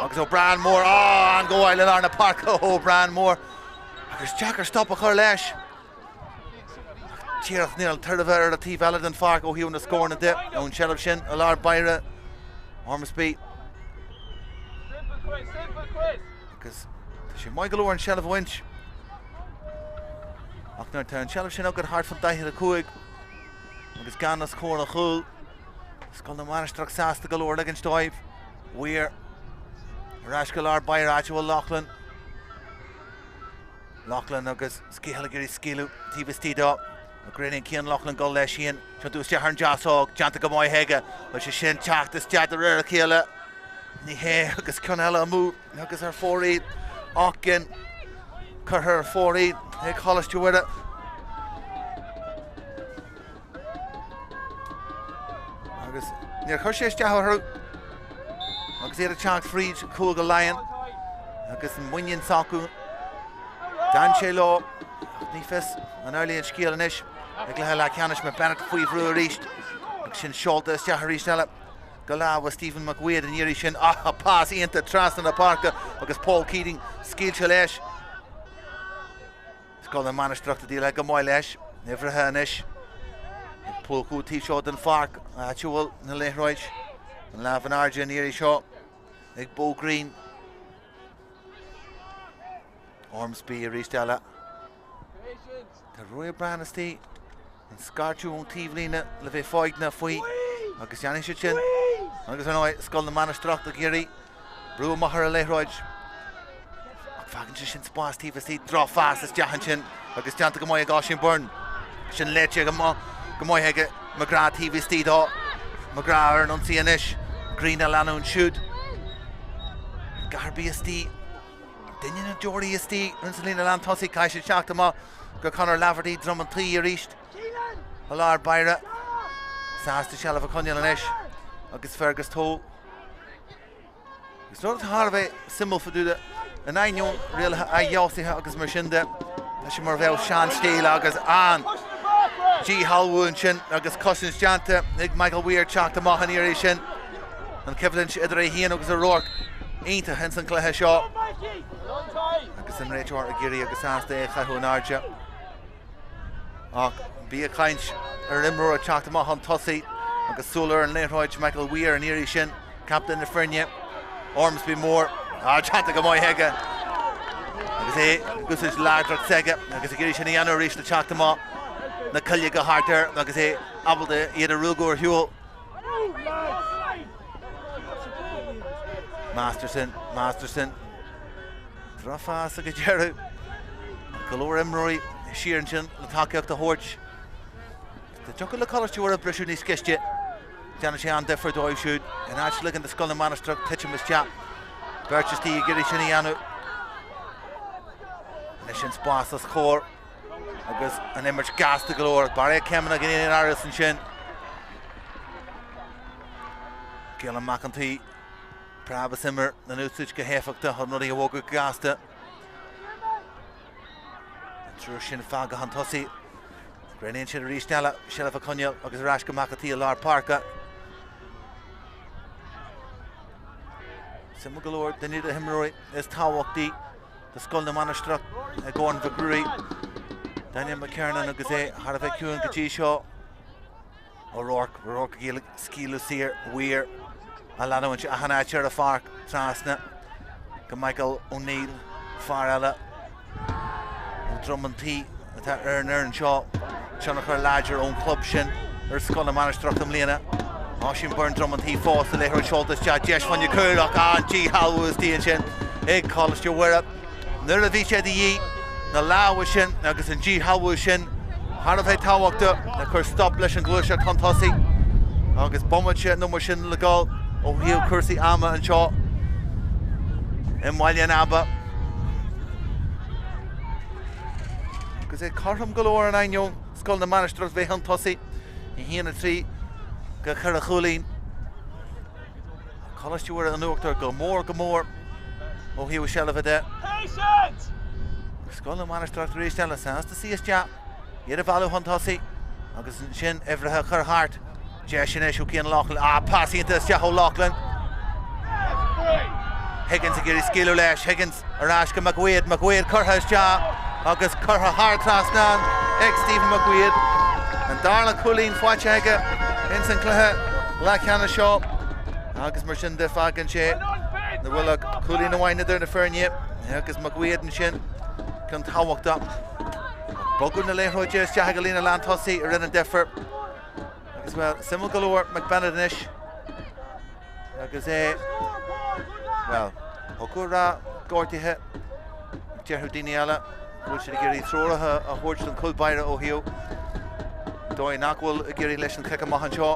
Agus O'Brien Mór, á, an gabháil i lár na páirce ó O'Brien Mór. Agus deacair stop a chur leis. Díreach níl an tairbhe ar an taobh eile den pháirc ó thaobh na scóranna de ón tseilbh sin i lár báire Ormesby. Agus tá sé maith go leor an tseilbh a bhaint. Ach nuair atá an tseilbh sin agat thart fan 45 agus gan os comhair an chúil, Scoil na Mainistreach sásta go leor ligint dóibh. Weir ar ais go lár báire áit a bhfuil Loughlin. Loughlin agus Scahill ag iarraidh scaoileadh taobh istigh dó. Greanann Cian Loughlin dul leis féin. Tiontú isteach ar an deasóg, déanta go maith aige. Bhfuil sé sin teacht isteach de réir a chéile? Ní hea agus ceann eile amú agus ar fóraoil ach gin curtha ar fóraoil ag Coláiste Mhuire. Agus níor chuir sé isteach orthu agus iad ag teacht fríd Chúige Laighean agus an muinín s'acu. D'fhan sé leo, ach ní fios an amhlaidh an scéal anois i gcluiche leathcheannais McBennett faoi bhrú arís agus sin seolta isteach arís eile go lámha Stephen McWade an iarraidh sin. Ah, pas iontach trasna na páirce agus Paul Keating scaoilte leis. Scoil na Mainistreach ag déileáil go maith leis. Uimhrithe anois ag plócadh taobh seo den pháirc, áit a bhfuil na liathróid. An lámh in airde an iarraidh seo ag Bo Green. Ormsby arís eile. Tá Rory Browne istigh. An scairteadh ón taobhlíne le bheith foighneach faoi agus déanfaidh siad sin. Agus ar ndóigh, Scoil na Mainistreach ag iarraidh brú amach ar an liathróid. Ach fágann sé sin spás taobh istigh, drochphas isteach ansin agus déanta go maith ag Oisín Byrne. Sin léite go maith aige McGrath taobh istigh dó. McGrath ar an ionsaí anois. Green á leanúint siúd. Gar bí istigh. Duine na deoraí istigh ins an líne lántosaigh, caithfidh siad teacht amach go Conor Laverty, Droim an Tí arís i lár báire. Sásta seilbh a choinneáil anois agus Fergus Toal. Agus rud atá thar a bheith suimiúil fá dtaobh de, in ainneoin rialacha athfheabhsaithe agus mar sin de, tá sé mar a bheadh sean-stíl agus an díshealbhú ansin agus cosaint déanta ag Michael Weir teacht amach an iarraidh sin. An choimhlint idir é féin agus O'Rourke iontach ins an chluiche seo. Agus an réiteoir ag iarraidh agus sásta é a chaitheamh in airde. Ach bí ag caint ar imreoir ag teacht amach chun tosaigh agus súil ar an liathróid Michael Weir an iarraidh sin, captaen na foirne, Ormsby Moore, á déanta go maith aige agus é ag úsáid láidreacht s'aige agus ag iarraidh sin a dhéanamh arís le teacht amach na cuileoga thart air agus é ábalta iad a ruaigeadh ar shiúl. Masterson, Masterson. Drochphas ag an deireadh. Go leor imreoirí siar ansin le tacaíocht a thabhairt. Dá dtiocfadh le Coláiste Mhuire briseadh níos gaiste. Déanann sé an-difear dóibh siúd. In áit ligean do Scoil na Mainistreach titim isteach. Beirt istigh ag iarraidh sin a dhéanamh. Anois an spás os comhair agus an imirt gasta go leor. Barraíocht céimeanna gan aon amhras ansin. Caolán Mac an tSaoi. Preab is imir in úsáid go héifeachtach chun rudaí a bhogadh go gasta. An triúr sin fágtha chun tosaigh. Greanaíonn siad arís eile, seilbh a choinneáil agus ar ais go Mac an tSaoi i lár páirce. Suimiúil go leor duine de na himreoirí is tábhachtaí do Scoil na Mainistreach i gCorn Mhic Ruairí, Daniel McKernan agus é thar a bheith ciúin go dtí seo. O'Rourke, O'Rourke ag iarraidh scaoileadh saor, Weir á leanúint achan áit ar an pháirc trasna go Michael O'Neill, fear eile ó Dhroim an Tí atá ar an fhoireann seo, tionchar láidir ón chlub sin ar Scoil na Mainistreach i mbliana. Oisín Byrne Droim an Tí fós, an liathróid seolta isteach, deis fá choinne cúil ach an díshealbhú istigh ansin ag Coláiste Mhuire. Nuair a bhí sé de dhíth, na lámha sin agus an díshealbhú sin thar a bheith tábhachtach le cur stop leis an ghluaiseacht chun tosaigh agus bomaite nó mar sin le dul ó thaobh cúrsaí ama anseo i mBaile an Aba. Agus é cothrom go leor in ainneoin Scoil na Mainistreach bheith chun tosaigh, 1, 3 go 4 chúilín. Coláiste Mhuire in uachtar go mór go mór ó thaobh seilbhe de. Scoil na Mainistreach arís eile sásta suí isteach, iad a mhealladh chun tosaigh agus ansin uimhreacha a chur thart. Deis anois ó Cian Loughlin. Ah, pas iontach isteach ó Loughlin. Higgins ag iarraidh scaoileadh leis. Higgins ar ais go McWade. McWade curtha isteach agus curtha thar trasnán ag Stephen McWade. darna cúilín faighte aige ins an cluiche leathcheannais seo agus mar sin de fágann sé nach bhfuil ach cúilín amháin idir na foirne agus McWade ansin ceann tábhachtach. Bogadh na liathróide isteach ag an líne lántosaigh a rinne an difear agus bhuel, suimiúil go leor McBennett anois agus é, bhuel, thiocfadh a rá gortaithe, déarfadh daoine eile go bhfuil siad ag iarraidh treoracha a thabhairt don chúl báire ó thaobh dóigh nach bhfuil ag éirí leis an chic amach anseo.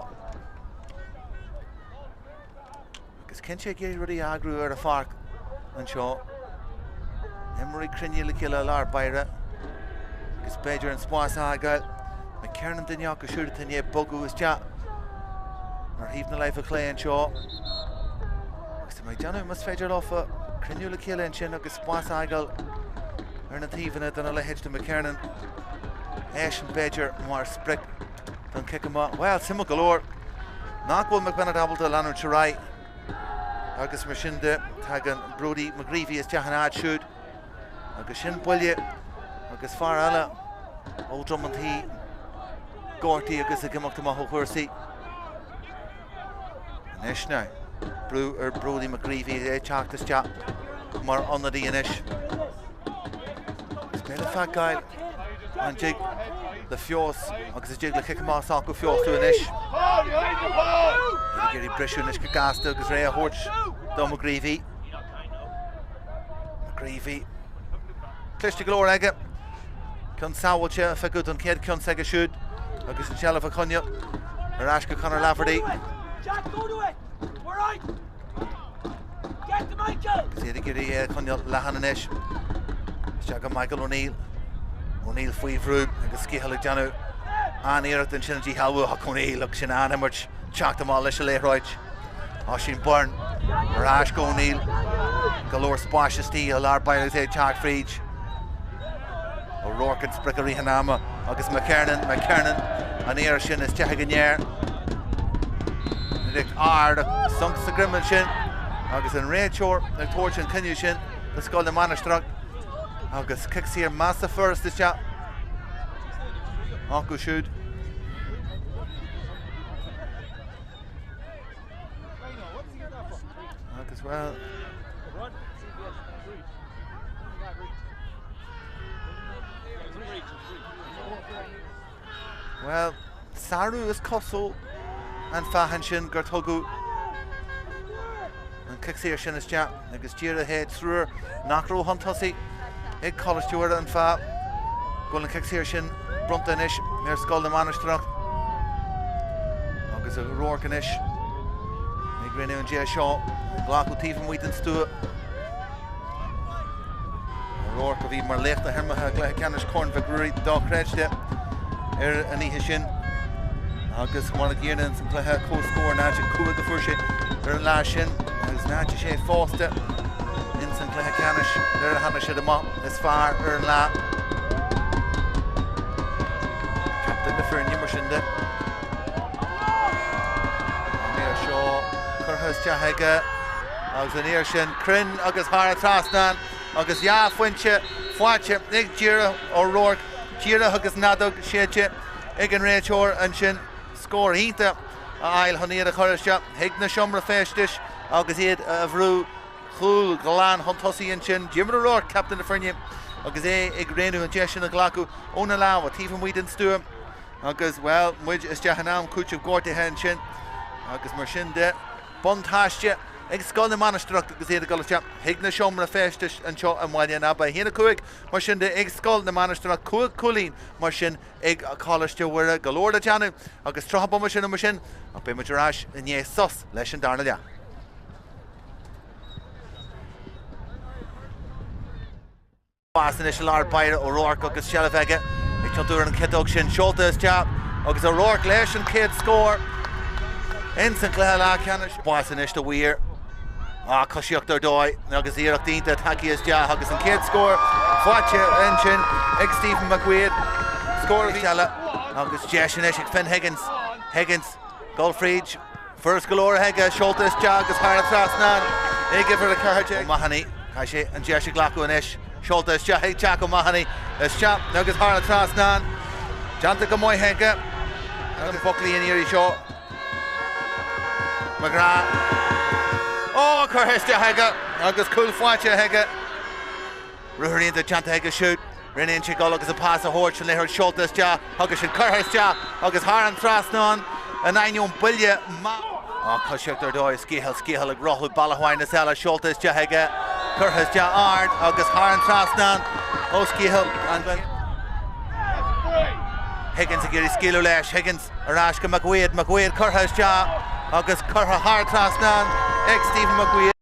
Agus cinnte ag iarraidh rudaí a eagrú ar an pháirc anseo. Imreoirí cruinnithe le chéile i lár báire agus b'fhéidir an spás a fhágáil. McKiernan duine acu siúd atá i ndiaidh bogadh isteach ar thaobh na láimhe clé anseo. Agus tá mé ag déanamh más féidir leofa cruinniú le chéile ansin agus spás a fhágáil ar na taobhanna do na leithéid de McKiernan. Eisean b'fhéidir mar sprioc don chic amach. Bhuel, suimiúil go leor nach bhfuil McBennett ábalta leanúint ar aghaidh agus mar sin de tagann Brodie McGreevy isteach ina áit siúd agus sin buille agus fear eile ó Dhroim an Tí gortaithe agus ag imeacht amach ó chúrsaí. Anois now, brú ar Brodie McGreevy é ag teacht isteach mar ionadaí anois. Is beidh le feiceáil an dtig le feabhas agus an dtig le cic amach s'acu feabhsú anois. Iad ag iarraidh briseadh anois go gasta agus réidh a thabhairt do McGreevy. McGreevy. Cliste go leor aige. Ceann sábháilte a phiocadh don chéad cheann s'aige siúd agus an tseilbh a choinneáil ar ais go Conor Laverty. Agus iad ag iarraidh é a choinneáil leathan anois. Isteach go Michael O'Neill. O'Neill faoi bhrú agus Scahill ag déanamh an-iarracht ansin a dhíshealbhú ach O'Neill agus sin an-imirt teacht amach leis an liathróid. Oisín Byrne ar ais go O'Neill. Go leor spáis istigh i lár báire agus é ag teacht fríd. O'Rourke an sprioc i rith an ama agus McKernan, McKernan an iarraidh sin isteach ag an fhear. Rick ard sonc sa greim ansin agus an réiteoir ag tabhairt an cinneadh sin do Scoil na Mainistreach agus cic saor measartha furast isteach acu siúd. Agus well, Bhuel, sárú is cosúil an fáth ansin gur tugadh an cic saor sin isteach agus díreach é triúr nach raibh chun tosaigh ag Coláiste Mhuire an fáth go bhfuil an cic saor sin bronnta anois ar Scoil na Mainistreach agus O'Rourke anois ag rinneadh an deis seo glacadh taobh amuigh den stua. O'Rourke a bhí mar laoch na himeartha i gcluiche ceannais Chorn Mhic Ruairí dochreidte ar an oíche sin agus mar an gcéanna ins an gcluiche comhscór 0-5 a fuair sé ar an lá sin agus 0-6 fosta ins an gcluiche ceannais nuair a tháinig siad amach is fearr ar an lá. Captaen na foirne mar sin de. An iarraidh seo curtha isteach aige. Agus an iarraidh sin cruinn agus thar an trasnán agus dhá phointe faighte ag Diarmuid O'Rourke, díreach agus an fheadóg séidte ag an réiteoir ansin. Scór iontach a fháil chun iad a chur isteach chuig na seomra feistis agus iad a bhrú chúl ghlan chun tosaigh ansin. Diarmuid O'Rourke, captaen na foirne, agus é ag roghnú an deis sin a ghlacadh óna lámha taobh amuigh den stua agus, bhuel, muid isteach in am cúitimh gortaithe ansin agus mar sin de. Buntáiste ag Scoil na Mainistreach agus iad ag dul isteach chuig na seomra feistis anseo i mBaile an Aba. 1-5 mar sin de ag Scoil na Mainistreach, 5 cúilín mar sin ag Coláiste Mhuire. Go leor le déanamh agus 30 bomaite nó mar sin ach beidh muid ar ais i ndiaidh sos leis an darna leath. Pas anois i lár báire O'Rourke agus seilbh aige ag tiontú ar an chiotóg sin. Seolta isteach agus O'Rourke leis an chéad scór ins an chluiche leathcheannais. Pas anois do Weir. Ah, coisíocht ar dóigh agus iarracht iontach tagtha isteach agus an chéad scór faighte ansin ag Stephen McWade. Scór eile agus deis anois ag Finn Higgins. Higgins, dul fríd. Furast go leor aige, seolta isteach agus thar an trasnán ag uimhir 14. O'Mahony, caithfidh sé an deis a ghlacadh anois. Seolta isteach ag Jack O'Mahony, isteach agus thar an trasnán. Déanta go maith aige. Adam Buckley an iarraidh seo. McGrath. Ó, curtha isteach aige agus cúl faighte aige. Ruathar iontach déanta aige siúd. Rinne sé dul agus an pas a thabhairt, an liathróid seolta isteach agus sin curtha isteach agus thar an trasnán in ainneoin buille maith. Á, coisíocht ar dóigh, Scahill, Scahill ag rothlú bealach amháin is eile, seolta isteach aige, curtha isteach ard agus thar an trasnán ó Scahill. Higgins ag iarraidh scaoileadh leis, Higgins ar ais go McWade, McWade curtha isteach agus curtha thar an trasnán ag Stephen McWade.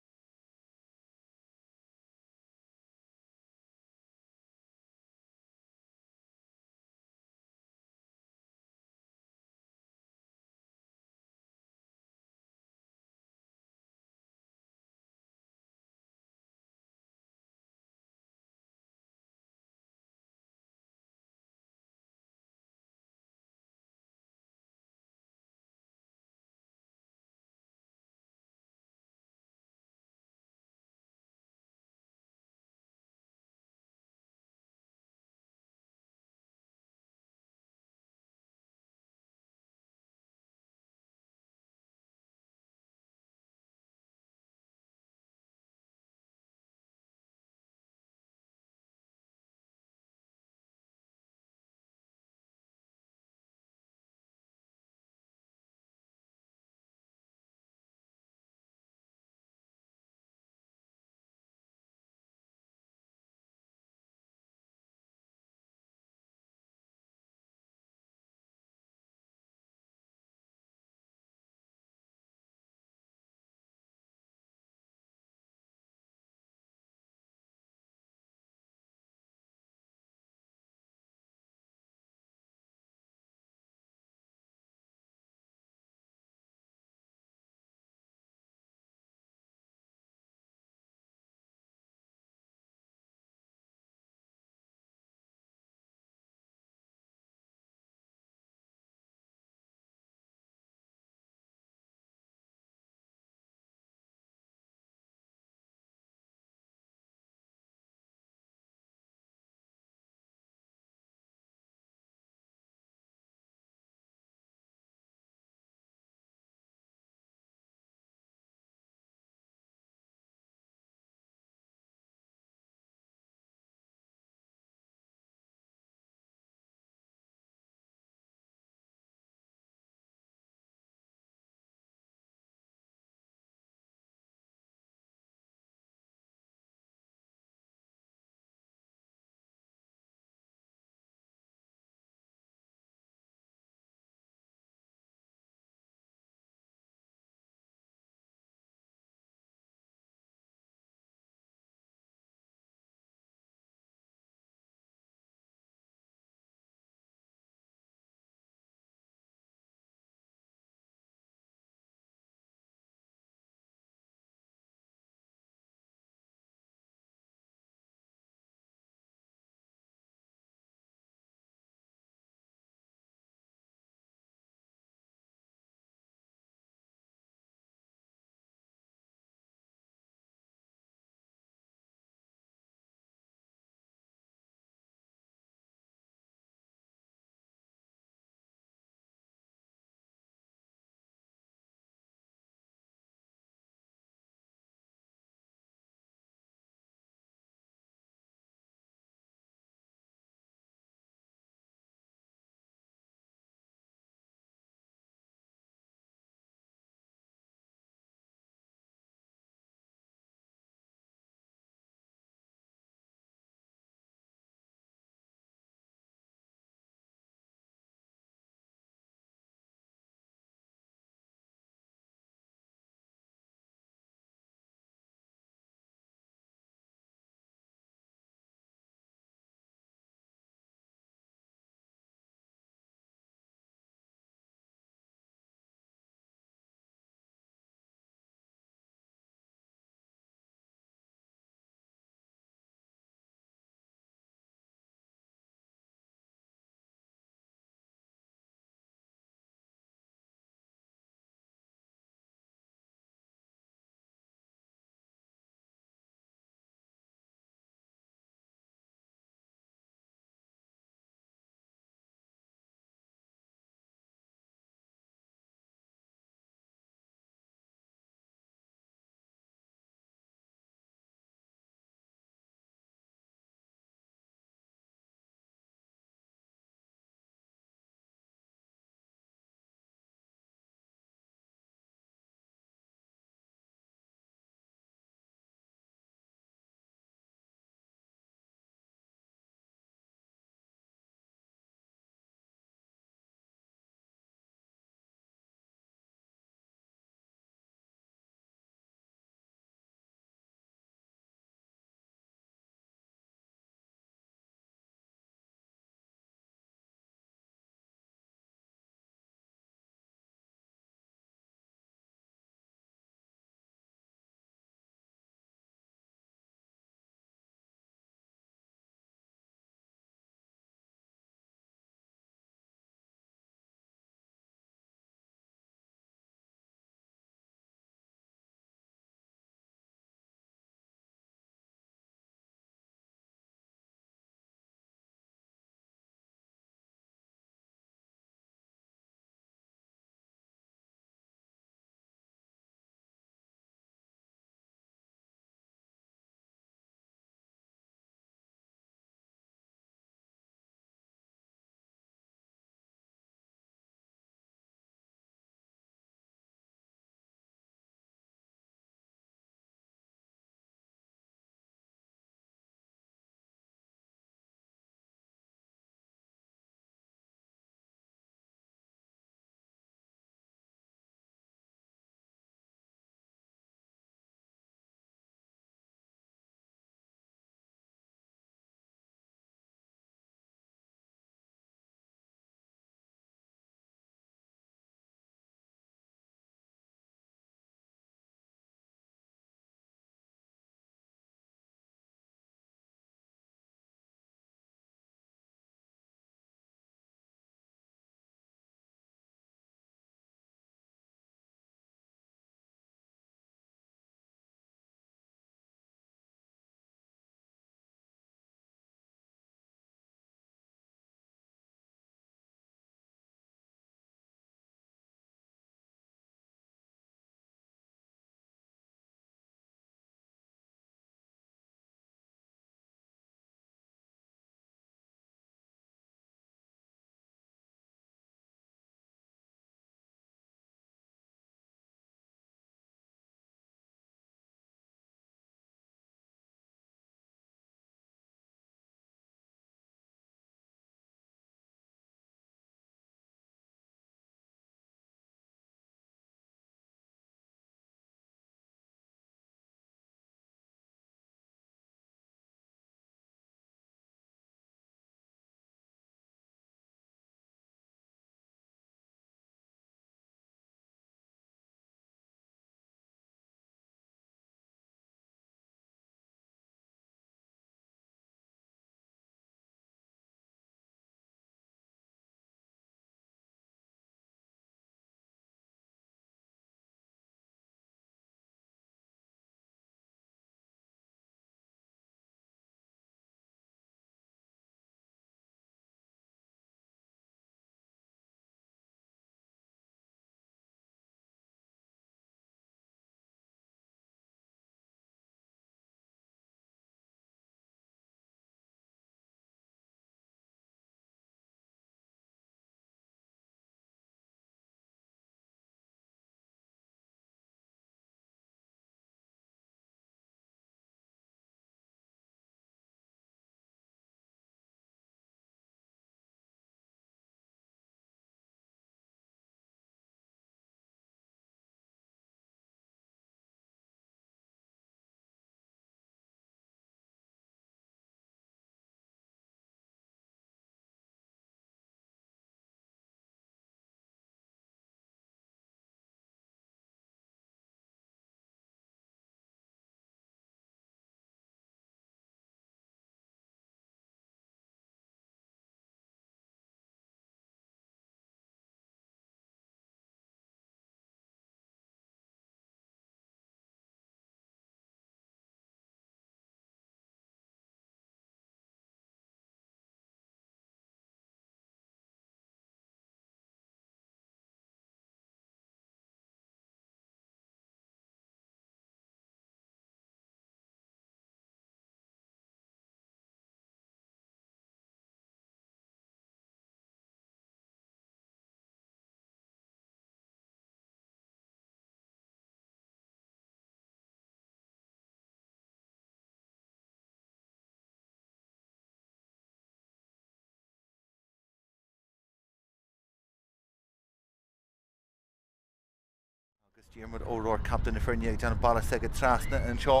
Diarmuid O'Rourke, captaen na foirne, ag déanamh bealach s'aige trasna anseo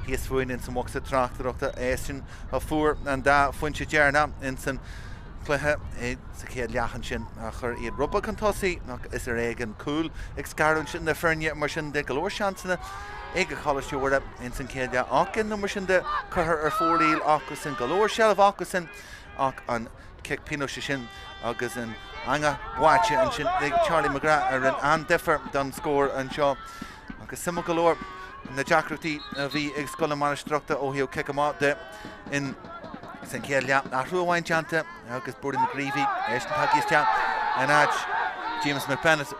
thíos fúinn ins an mbocsa tráchtaireachta. Eisean a fuair an dá phointe deireanach ins an chluiche sa chéad leath ansin a chuir iad rud beag chun tosaigh ach is ar éigean cúl ag scarúint na foirne mar sin de. Go leor seansanna ag Coláiste Mhuire ins an chéad leath ach nó mar sin de curtha ar fóraoil acusan. Go leor seilbh acusan ach an cic pionóis sin agus an eangach buailte ansin ag Charlie McGrath a rinne an-difear don scór anseo. Agus suimiúil go leor na deacrachtaí a bhí ag Scoil na Mainistreachta ó thaobh cic amach de in san chéad leath. Athrú amháin déanta agus Brodie McGreevy eisean tagtha isteach in áit James McBennett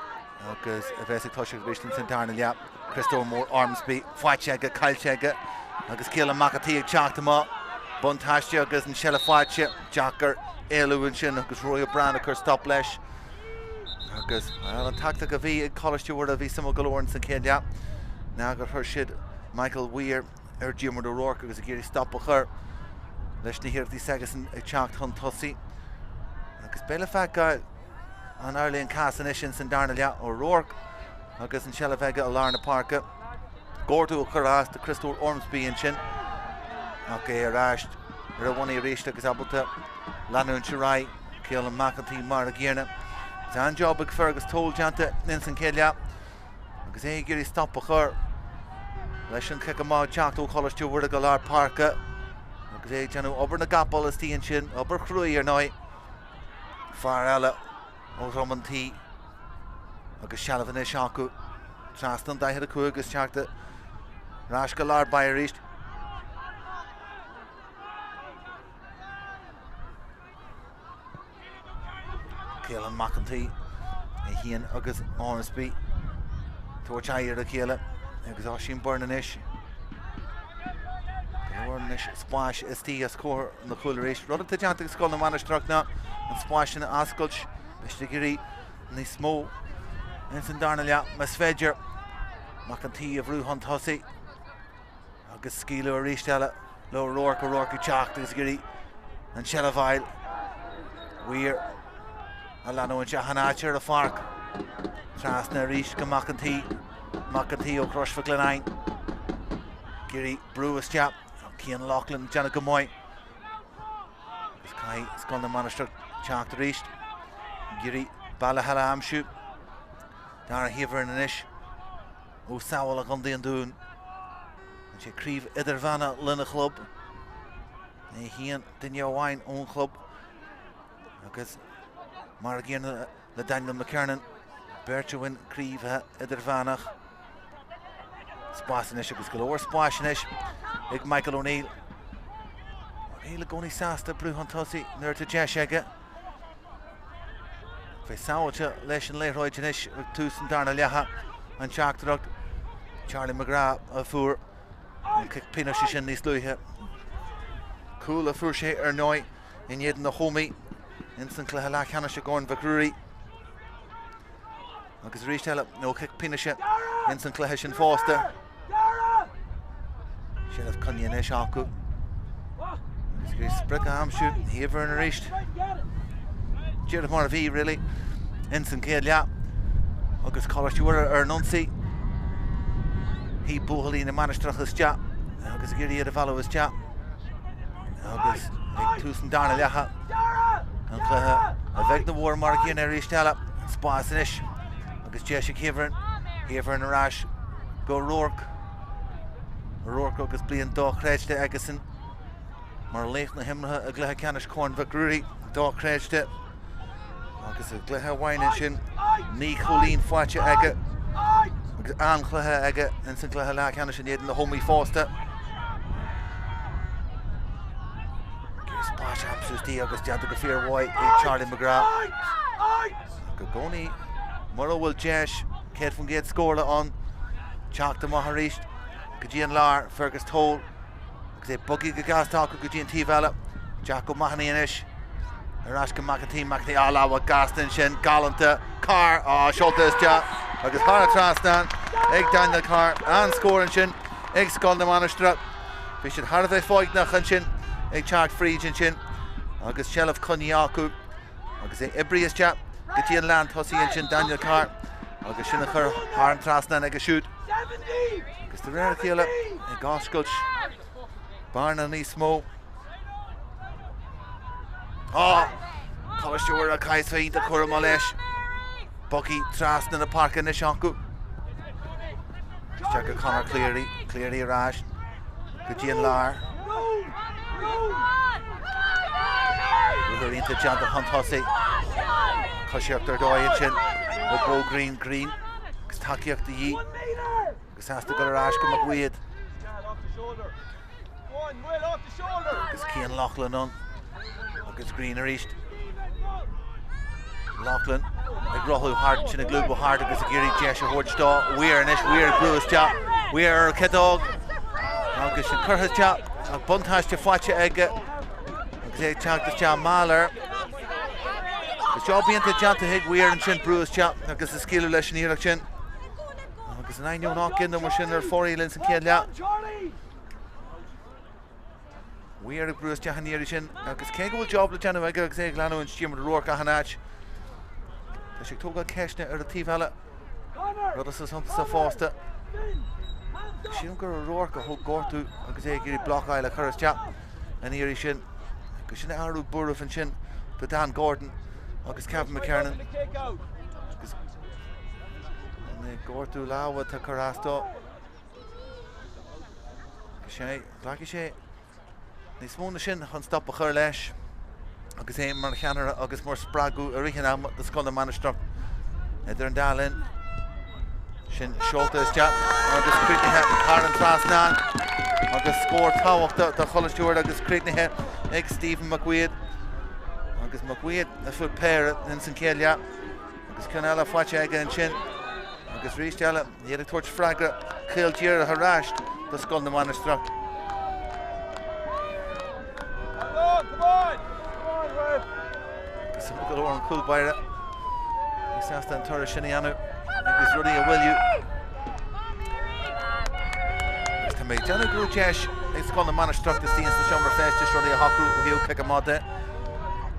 agus a bheas ag toiseacht arís ins an darna leath. Criostóir Mór Ormsby faighte aige, caillte aige agus Keelan McEntee ag teacht amach. Buntáiste agus an seilbh faighte, deacair éalú ansin agus Rory O'Brien ag cur stop leis. Agus well, an tactic a bhí ag Coláiste Mhuire a bhí suimiúil go leor ins an chéad leath ná gur chuir siad Michael Weir ar Diarmuid O'Rourke agus ag iarraidh stop a chur leis na hiarrachtaí s'aigesan ag teacht chun tosaigh. Agus beidh le feiceáil an amhlaidh an cás anois ins an darna leath O'Rourke agus an tseilbh aige i lár na páirce. Gortú a chuir as do Chriostóir Ormsby ansin ach é ar ais ar a bhonnaí arís agus ábalta leanúint ar aghaidh. Keelan McEntee mar a gcéanna. Tá an-job ag Fergus Toal déanta ins an chéad leath agus é ag iarraidh stop a chur leis an chic amach ag teacht ó Choláiste Mhuire go lár páirce agus é ag déanamh obair na gcapall istigh ansin, obair chruaidh ar ndóigh. Fear eile ó Dhrom an Tí agus seilbh anois acu trasna an 45 agus teacht ar ais go lár báire arís. Keelan McEntee é féin agus Ormsby tabhairt aghaidh ar a chéile agus Oisín Byrne anois. Go leor anois spáis istigh os comhair na cúil arís. Rud atá déanta ag Scoil na Mainistreach ná an spás sin a oscailt. Beidh siad ag iarraidh níos mó ins an darna leath, más féidir. McEntee a bhrú chun tosaigh agus scaoileadh arís eile le O'Rourke, O'Rourke ag teacht agus ag iarraidh an tseilbh a fháil. Weir a leanúint achan áit ar an pháirc. Trasna arís go McEntee. McEntee ó Chrois Mhic Lionnáin. Ag iarraidh brú isteach. Cian Loughlin déanamh go maith agus caithfidh Scoil na Mainistreach teacht arís. Ag iarraidh bealach eile a aimsiú. Dara Heavrin anois ó Sabhall i gContae an Dúin. Bhain sé craobh idirmheánach lena chlub. É féin duine amháin ón chlub agus mar a gcéanna le Daniel McKernan, beirt a bhain craobh idirmheánach. Spás anois agus go leor spáis anois ag Michael O'Neill. O'Neill i gcónaí sásta brú chun tosaigh nuair atá deis aige. Bheith sábháilte leis an liathróid anois ag tús an darna leatha an teachtaireacht. Charlie McGrath a fuair an cic pionóis sin níos luaithe. Cúl a fuair sé ar ndóigh in éadan na hÓmaí ins an cluiche leathcheannais i gCorn Mhic Ruairí. Agus arís eile ó chic pionóis ins an cluiche sin fosta. Seilbh coinnithe anois acu. Agus ag iarraidh sprioc a aimsiú, Heavrin arís. Díreach mar a bhí, really, ins an chéad leath. Agus Coláiste Mhuire ar an ionsaí. Shuigh buachaillí na Mainistreach isteach agus ag iarraidh iad a mhealladh isteach. Agus ag tús an darna leatha, an cluiche a bheag nó a mhór mar a gcéanna arís eile. Spás anois agus deis ag Heavrin. Heavrin ar ais go O'Rourke. O'Rourke agus bliain dochreidte aigesan mar laoch na himeartha i gcluiche ceannais Chorn Mhic Ruairí. Dochreidte. Agus i gcluiche amháin ansin, 9 chúilín faighte aige agus an-chluiche aige ins an gcluiche leathcheannais in éadan na hÓmaí fosta. Spás a aimsiú istigh agus déanta go fíormhaith ag Charlie McGrath. Ach i gcónaí, mura bhfuil deis 100% scórála ann, teacht amach arís go dtí an lár, Fergus Toal. Agus é bogtha go gasta acu go dtí an taobh eile. Jack O'Mahony anois. Ar ais go McEntee, McEntee á lámha gasta ansin, galánta, Carr á seolta isteach agus thar an trasnán ag Daniel Carr. An-scór ansin ag Scoil na Mainistreach. Bhí siad thar a bheith foighneach ansin ag teacht fríd ansin agus seilbh coinnithe acu agus é oibrithe isteach go dtí an lán tosaigh ansin Daniel Carr. Agus sin a chur thar an trasnán aige siúd. Agus de réir a chéile ag oscailt bearna níos mó. Á! Coláiste Mhuire ag caitheamh iontach cúramach leis. Bogtha trasna na páirce anois acu. Isteach go Conor Cleary, Cleary ar ais go dtí an lár. Ruathar iontach déanta chun tosaigh. Coisíocht ar dóigh ansin ó Beau Greene, Greene agus tacaíocht de dhíth agus sásta dul ar ais go McWade. Agus Cian Loughlin ann agus Greene arís. Loughlin ag rothlú thart sin ag lúbadh thart agus ag iarraidh deis a thabhairt do Weir anois. Weir ag brú isteach. Weir ar a chiotóg agus sin curtha isteach ach buntáiste faighte aige agus é ag teacht isteach mall air. Agus job iontach déanta ag Weir ansin brú isteach agus ag scaoileadh leis an iarracht sin. Agus in ainneoin nach gcinneadh mar sin ar fóraoil ins an chéad leath. Weir ag brú isteach an iarraidh sin agus cé go bhfuil job le déanamh aige agus é ag leanúint Diarmuid O'Rourke achan áit, tá sé ag tógáil ceisteanna ar an taobh eile, rud is suntasach fosta. Sílim gur O'Rourke a thóg gortú agus é ag iarraidh blocáil a chur isteach an iarraidh sin. Agus sin athrú buairimh ansin do Dan Gordon agus Kevin McKernan. Agus an gortú lámha atá curtha as dó. Agus sé, glacfaidh sé níos mó na sin chun stop a chur leis agus é mar cheannaire agus mar spreagadh i rith an ama do Scoil na Mainistreach idir an dá linn. Sin seolta isteach agus críochnaithe thar an trasnán agus scór tábhachtach do Choláiste Mhuire agus críochnaithe ag Stephen McWade. Agus McWade a fuair péire ins an chéad leath agus ceann eile faighte aige ansin agus arís eile Iad ag tabhairt freagra caol díreach ar ais do Scoil na Mainistreach. Agus go leor an cúl báire ag sásta an toradh sin a dhéanamh agus rudaí a mhoilliú. Agus tá mé ag déanamh go raibh deis ag Scoil na Mainistreach istigh sa seomra feistis rudaí a shocrú ó thaobh cic amach de.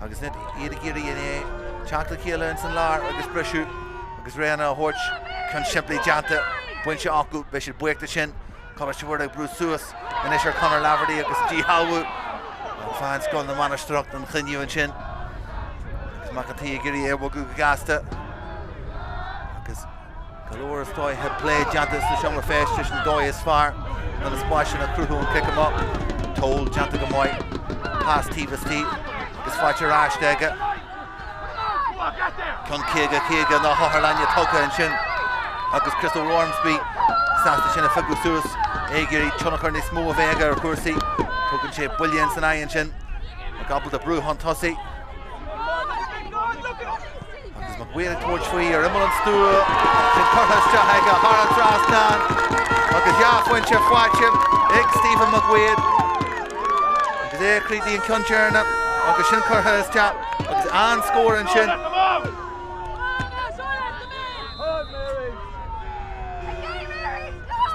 Agus iad ag iarraidh é teacht le chéile ins an lár agus briseadh. Agus roghanna a thabhairt, ceann simplí déanta, bainte acu, beidh siad buíoch de sin. Coláiste Mhuire ag brú suas anois ar Conor Laverty agus díshealbhú. Ach faigheann Scoil na Mainistreach an cruinniú ansin. Agus Mac an tSaoi ag iarraidh é a bhogadh go gasta. Agus go leor is dóiche plé déanta sa seomra feistis an dóigh is fearr chun na spáis sin a chruthú an cic amach. Toal déanta go maith. Pas taobh istigh agus faighte ar ais aige. Ceann 50, 50 na hOtharlainne tugtha ansin agus Chris O'Ormsby sásta sin a phiocadh suas, é ag iarraidh tionchar níos mó a bheith aige ar chúrsaí. Tugann sé buille ins an aghaidh ansin, ach ábalta brú chun tosaigh. Agus McWade ag tabhairt faoi ar imeall an stua, sin curtha isteach aige thar an trasnán agus dhá phointe faighte ag Stephen McWade. Agus é ag críochnú an ceann deireanach agus sin curtha isteach agus an-scór ansin.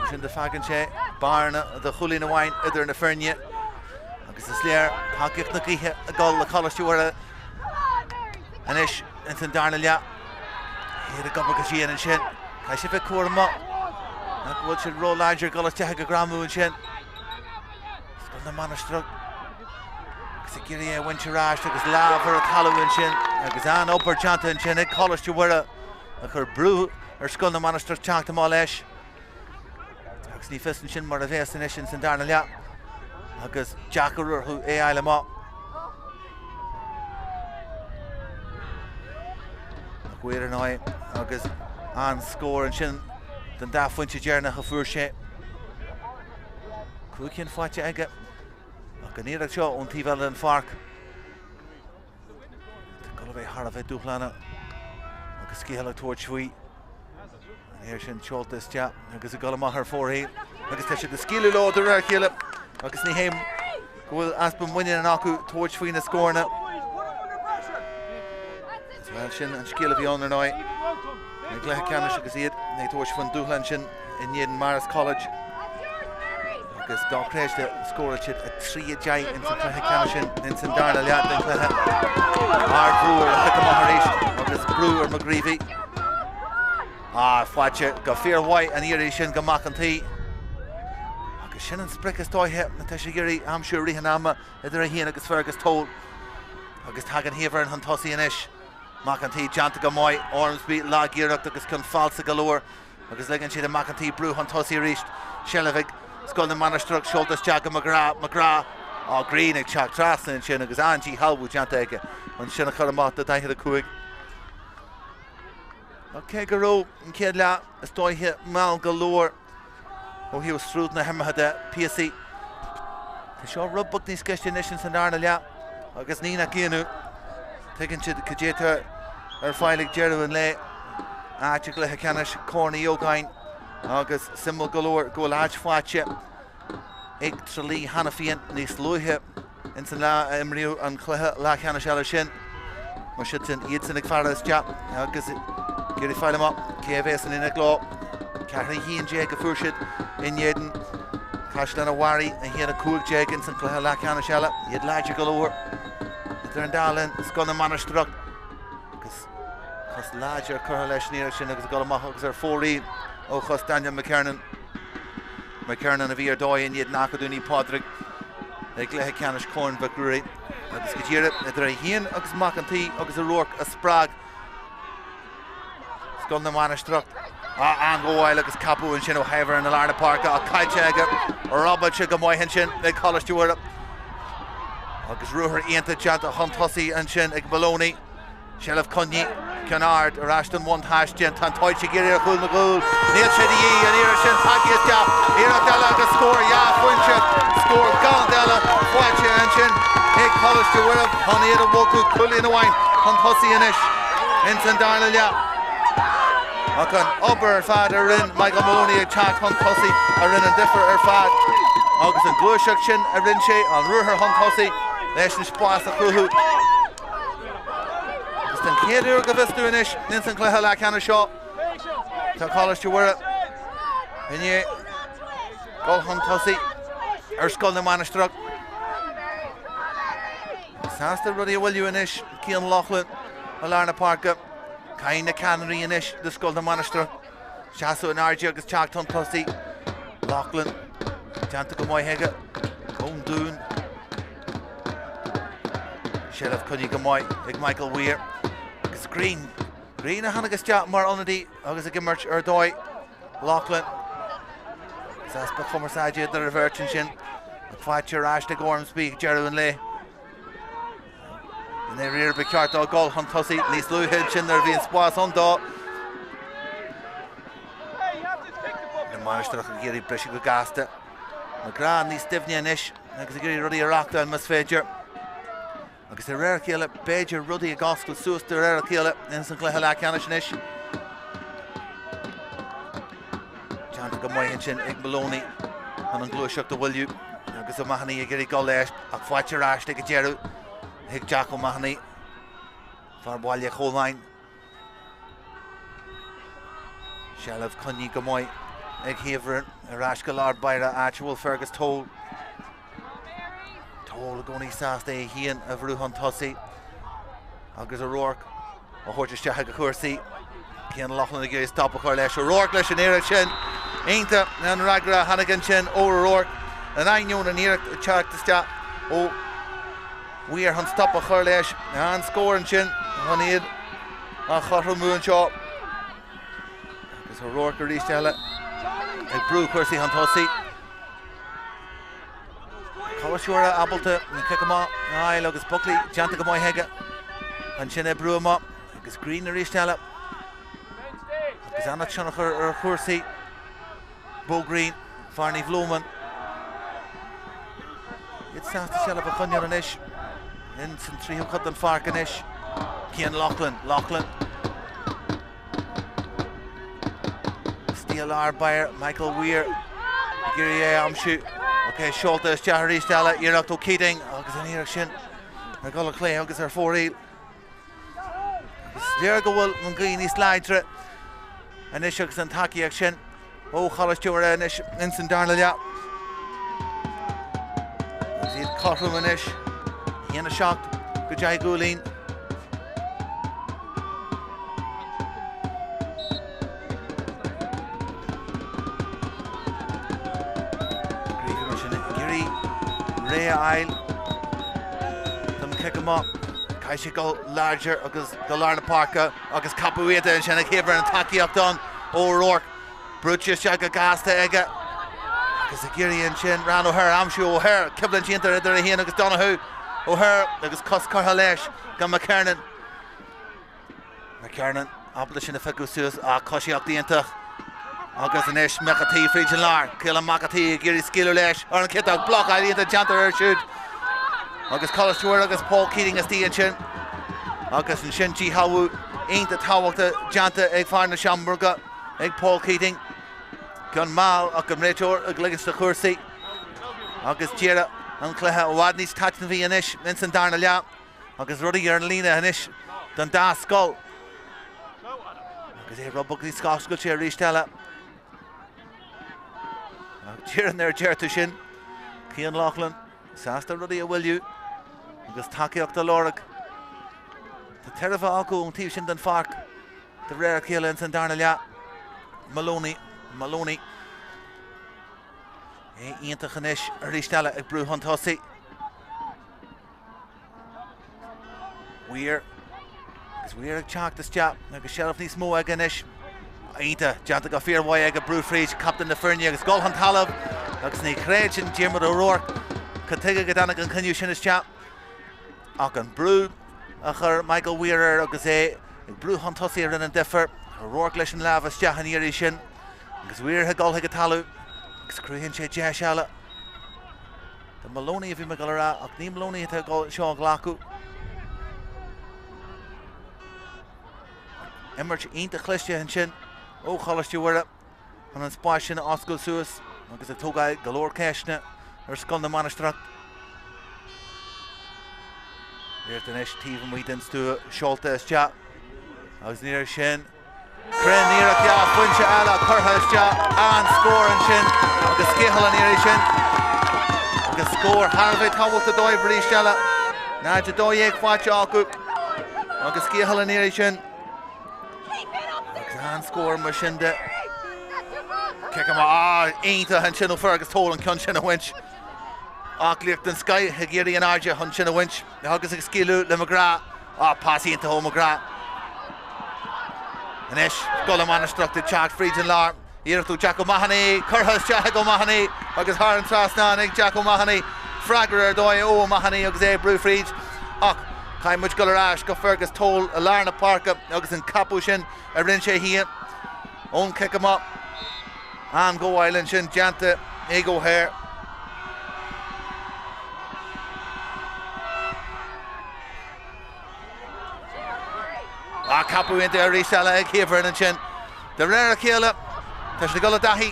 Sin de fágann sé bearna de chúilín amháin idir na foirne agus is léir tacaíocht na gaoithe ag dul le Coláiste Mhuire anois ins an darna leath. Iad ag obair go dian ansin. Caithfidh siad bheith cúramach nach bhfuil siad ró-láidir ag dul isteach ag greamú ansin. Scoil na Mainistreach agus ag iarraidh é a bhaint ar ais agus lámh ar an talamh ansin agus an-obair déanta ansin ag Coláiste Mhuire a chuir brú ar Scoil na Mainistreach teacht amach leis. Agus ní fios ansin mar a bhéas anois ins an darna leath agus deacair orthu é a fháil amach. McGuire ar ndóigh agus an-scór ansin den dá phointe deireanach a fuair sé. 5 cinn faighte aige ach an iarracht seo ón taobh eile den pháirc. Tá ag dul a bheith thar a bheith dúshlánach agus Scahill ag tabhairt faoi. An iarraidh sin seolta isteach agus ag dul amach ar fóraoil agus tá siad ag scaoileadh leo de réir a chéile agus ní hé go bhfuil easpa muiníne acu tabhairt faoi na scóranna. Bhuel, sin an scéal a bhí ann ar ndóigh i gcluiche ceannais agus iad ag tabhairt faoin dúshlán sin in éadan Marist College agus dochreidte scóráil siad 3-10 ins an cluiche ceannais sin ins an darna leath den chluiche. Ardbhrú ar an chic amach arís agus brú ar McGreevy. Ah, faighte go fíormhaith an iarraidh sin go Mac an tSaoi. Agus sin an sprioc is dóiche atá sé ag iarraidh aimsiú i rith an ama idir é féin agus Fergus Toal. Agus tagann Haverhill chun tosaigh anois. Mac an tSaoi déanta go maith, Ormsby lag-iarracht agus ceann falsa go leor agus ligeann siad do Mac an tSaoi brú chun tosaigh arís. Seilbh ag Scoil na Mainistreach seolta isteach go McGrath, McGrath, á Green ag teacht trasna ansin agus an-díshealbhú déanta aige ansin a chur amach do 45. Ach cé go raibh an chéad leath is dóiche mall go leor ó thaobh sruth na himeartha de, píosaí, tá seo rud beag níos gaiste anois ins an darna leath agus ní nach ionadh, tuigeann siad cad é atá ar fáil ag deireadh an lae, áit i gcluiche ceannais Chorn Uí Ógáin agus suimiúil go leor go bhfuil áit faighte ag Tralee cheana féin níos luaithe. Ins an lá a imríodh an cluiche leathcheannais eile sin, mar sin iadsan ag faire isteach agus ag iarraidh fáil amach cé a bheas in éineacht leo. 4-11 a fuair siad in éadan Caisleán an Bharraigh, 1-15 ins an cluiche leathcheannais eile. Iad láidir go leor idir an dá linn, Scoil na Mainistreach agus cos láidir curtha leis an iarracht sin agus ag dul amach agus ar fóraoil ó chos Daniel McKernan. McKernan a bhí ar dóigh in éadan Acadamh Naomh Pádraig i gcluiche ceannais Chorn Mhic Ruairí agus go díreach idir é féin agus Mac an tSaoi agus O'Rourke a spreag Scoil na Mainistreach. An-ghabháil agus ceapadh ansin ó Haverhill i lár na páirce ach caillte aige. Robáilte go maith ansin ag Coláiste Mhuire agus ruathar iontach déanta chun tosaigh ansin ag Maloney. Seilbh coinnithe, ceann ard ar ais don bhuntáiste. Tá an tsoilse ag iarraidh ar chúl na gcúl. Níl sé de dhíth, an iarraidh sin tagtha isteach. Iarracht eile agus scór dhá phointe. Scór galánta eile faighte ansin ag Coláiste Mhuire chun iad a bhogadh cúilín amháin chun tosaigh anois ins an darna leath. Ach an obair ar fad a rinne Michael Maloney ag teacht chun tosaigh a rinne an difear ar fad agus an ghluaiseacht sin a rinne sé, an ruathar chun tosaigh leis an spás a chruthú. Agus den chéad uair go bhfios dúinn anois ins an chluiche leathcheannais seo, tá Coláiste Mhuire i ndiaidh dul chun tosaigh ar Scoil na Mainistreach. Sásta rudaí a mhoilliú anois, Cian Loughlin i lár na páirce. Caithfidh na ceannairí anois do Scoil na Mainistreach seasamh in airde agus teacht chun tosaigh. Loughlin déanta go maith aige ón Dún. Seilbh coinnithe go maith ag Michael Weir agus Green. Green a tháinig isteach mar ionadaí agus ag imirt ar dóigh. Loughlin. Is easpa cumarsáide idir an bheirt ansin. Faighte ar ais ag Ormsby ag deireadh an lae. I ndáiríre ba cheart dó dul chun tosaigh níos luaithe ansin nuair a bhí an spás ann dó. Na Mainistreach ag iarraidh briseadh go gasta. McGrath níos doimhne anois agus ag iarraidh rudaí a reachtáil más féidir. Agus de réir a chéile, b'fhéidir rudaí ag oscailt suas de réir a chéile ins an chluiche leathcheannais anois. Déanta go maith ansin ag Maloney chun an ghluaiseacht a mhoilliú agus O'Mahony ag iarraidh dul leis ach faighte ar ais ag an deireadh ag Jack O'Mahony, fear Bhaile Chóláin. Seilbh coinnithe go maith ag Haverhill ar ais go lár báire áit a bhfuil Fergus Toal. Toal i gcónaí sásta é féin a bhrú chun tosaigh agus O'Rourke a thabhairt isteach ag a chúrsaí. Cian Loughlin ag iarraidh stop a chur leis. O'Rourke leis an iarracht sin. Iontach an fhreagra a tháinig ansin ó O'Rourke in ainneoin an iarracht ag teacht isteach ó Weir chun stop a chur leis. An scór ansin chun iad a chothromú anseo. Agus O'Rourke arís eile ag brú cúrsaí chun tosaigh. Coláiste Mhuire ábalta an cic amach a fháil agus Buckley déanta go maith aige. Ansin é brú amach agus Green arís eile. Agus an-tionchar ar chúrsaí. Bo Green, fear Naomh Loman. Iad sásta seilbh a choinneáil anois. In san tríú cuid den pháirc anois. Cian Loughlin, Loughlin. Istigh i lár báire, Michael Weir ag iarraidh é a aimsiú. Ok, seolta isteach arís eile, iarracht ó Keating agus an iarracht sin ag dul ar chlé agus ar fóraoil. Is léir go bhfuil an ghaoth níos láidre anois agus an tacaíocht sin ó Choláiste Mhuire anois ins an darna leath. Agus iad cothrom anois, 1-7 go 10 gcúilín. é a fháil don chic amach. Caithfidh sé dul láidir agus go lár na páirce agus capadh iontach ansin ag Haveron an tacaíocht ann ó O'Rourke. Brúite isteach go gasta aige agus ag iarraidh ansin Ryan O'Hare a aimsiú. O'Hare, coimhlint iontach idir é féin agus Donoghue. O'Hare agus cos curtha leis go McKernan. McKernan ábalta sin a phiocadh suas ach coisíocht iontach agus anois McAtee fríd an lár. Caolan McAtee ag iarraidh scaoileadh leis ar an chiotach. Blocáil iontach déanta air siúd agus Coláiste Mhuire agus Paul Keating istigh ansin. Agus ansin díshealbhú iontach tábhachtach déanta ag fear na Seamróige ag Paul Keating. Ceann mall ach an réiteoir ag ligint do chúrsaí agus deireadh an chluiche i bhfad níos taitneamhaí anois ins an darna leath. Agus rudaí ar an líne anois don dá scoil. Agus é rud beag níos oscailte arís eile. Ach díreach nuair a deir tú sin, Cian Loughlin sásta rudaí a mhoilliú agus tacaíocht a lorg. Tá tairbhe acu ón taobh sin den pháirc de réir a chéile ins an darna leath. Maloney, Maloney. É iontach anois arís eile ag brú chun tosaigh. Weir agus Weir ag teacht isteach agus seilbh níos mó aige anois. Iontach, déanta go fíormhaith aige brú fríd captaen na foirne agus dul chun talaimh agus ní chreideann Diarmuid O'Rourke cad tuige go dtáinig an cinneadh sin isteach ach an brú a chuir Michael Weir air agus é ag brú chun tosaigh a rinne an difear. O'Rourke leis an lámh isteach an iarraidh sin agus Weir ag dul chuig an talamh agus cruthaíonn sé deis eile. Do Maloney a bhí mé ag dul a rá, ach ní Maloney atá ag dul seo a ghlacadh. Imirt iontach chliste ansin ó Choláiste Mhuire chun an spás sin a oscailt suas agus ag tógáil go leor ceisteanna ar Scoil na Mainistreach. Iarracht anois taobh amuigh den stua seolta isteach agus ní raibh sin Cruinn-iarracht dhá phointe eile curtha isteach, an-scór ansin agus Scahill an iarraidh sin agus scór thar a bheith tábhachtach dóibh arís eile. 0-12 faighte acu agus Scahill an iarraidh sin. Agus an-scór mar sin de. Cic amach iontach ansin ó Fergus Toal an ceann sin a bhaint. Aclaíocht den scoith ag iarraidh an airde chun sin a bhaint. Agus ag scaoileadh le McGrath. Ah, pas iontach ó McGrath. Anois, Scoil na Mainistreach ag teacht fríd an lár. Iarracht ó Jack O'Mahony, curtha isteach ag O'Mahony agus thar an trasnán ag Jack O'Mahony. Freagra ar dóigh ó O'Mahony agus é ag brú fríd. Ach caithfidh muid dul ar ais go Fergus Toal i lár na páirce agus an capadh sin a rinne sé féin ón chic amach. An-ghabháil ansin déanta ag O'Hare. Ah, capadh iontach arís eile ag Haveron ansin. De réir a chéile, tá siad ag dul i dtaithí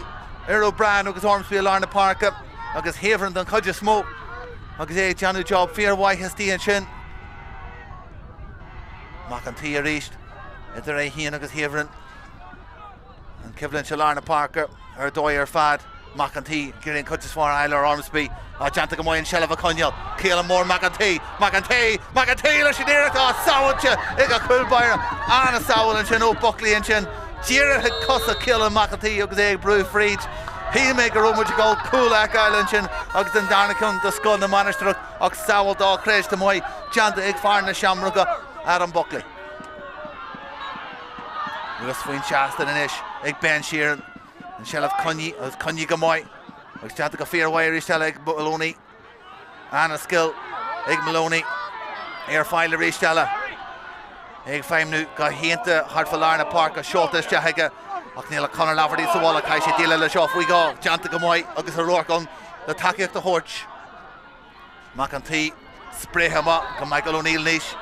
ar O'Brien agus Ormsby i lár na páirce agus Haveron don chuid is mó agus é ag déanamh job fíormhaith istigh ansin. Mac an tSaoi arís idir é féin agus Haveron. An choimhlint i lár na páirce ar dóigh ar fad. Mac an tSaoi ag iarraidh an chuid is fearr a fháil ar Ormsby. Á, déanta go maith an seilbh a choinneáil. Caolan Mór Mac an tSaoi! Mac an tSaoi! Mac an tSaoi leis an iarracht! Á, sábháilte ag an chúl báire. An-sábháil ansin ó Buckley ansin. Díreach ag cosa Caolan Mac an tSaoi agus é ag brú fríd. Shíl mé go raibh muid ag dul cúl a fheiceáil ansin agus an darna ceann do Scoil na Mainistreach ach sábháil dochreidte maith déanta ag fear na Seamróige, Adam Buckley. Luas faoin seastán anois ag Ben Sheerin. An seilbh coinnithe agus coinnithe go maith agus déanta go fíormhaith arís eile ag Maloney. Ana-scil ag Maloney. É ar fáil arís eile. É ag feidhmniú go hiontach thart fá lár na páirce, seolta isteach aige ach níl ach Conor Laverty sa bhaile. Caithfidh sé déileáil leis seo faoi dhó. Déanta go maith agus O'Rourke ann le tacaíocht a thabhairt. Mac an tSaoi spréithe amach go Michael O'Neill anois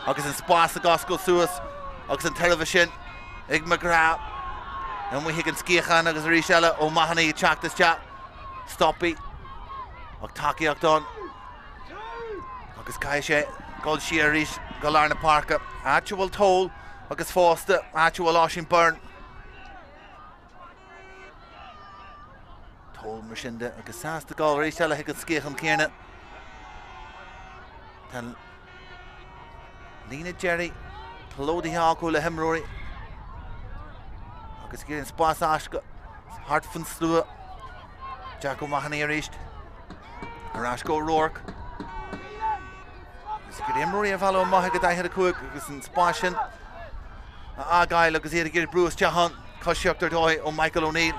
agus an spás ag oscailt suas agus an tairbhe sin ag McGrath amuigh ag an sciathán agus arís eile O'Mahony ag teacht isteach. Stoptha ach tacaíocht ann agus caithfidh sé dul siar arís go lár na páirce. Áit a bhfuil Toal agus fosta áit a bhfuil Oisín Byrne. Toal mar sin de agus sásta dul arís eile chuig an sciathán céanna. Tá an líne deiridh plódaithe acu le himreoirí agus ag iarraidh an spás a fháil thart faoin slua. Jack O'Mahony arís. Ar ais go O'Rourke. Agus ag iarraidh imreoirí a mhealladh amach ag 45 agus an spás sin a fhágáil agus iad ag iarraidh brú isteach ann. Coisíocht ar dóigh ó Michael O'Neill.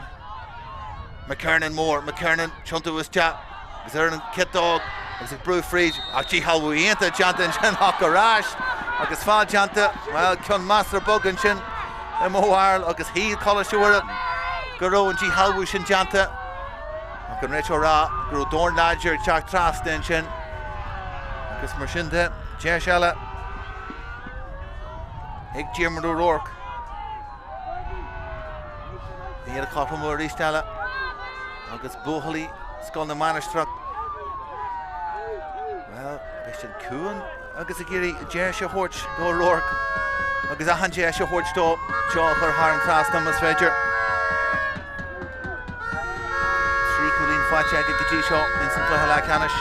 McKernan mór, McKernan tiontú isteach agus ar an ciotóg agus ag brú fríd ach díshealbhú iontach déanta ansin ach ar ais agus feall déanta, bhuel, ceann measartha bog ansin i mo bharúil agus shíl Coláiste Mhuire go raibh an díshealbhú sin déanta ach an réiteoir ag rá go raibh dorn láidir ag teacht trasna ansin agus mar sin de, deis eile ag Diarmuid O'Rourke. Iad ag cothromú arís eile agus buachaillí Scoil na Mainistreach, bhuel, beidh siad ciúin agus ag iarraidh deis a thabhairt do O'Rourke agus achan deis a thabhairt dó seo a chur thar an trasnán más féidir. 3 chúilín faighte aige go dtí seo ins an cluiche leathcheannais.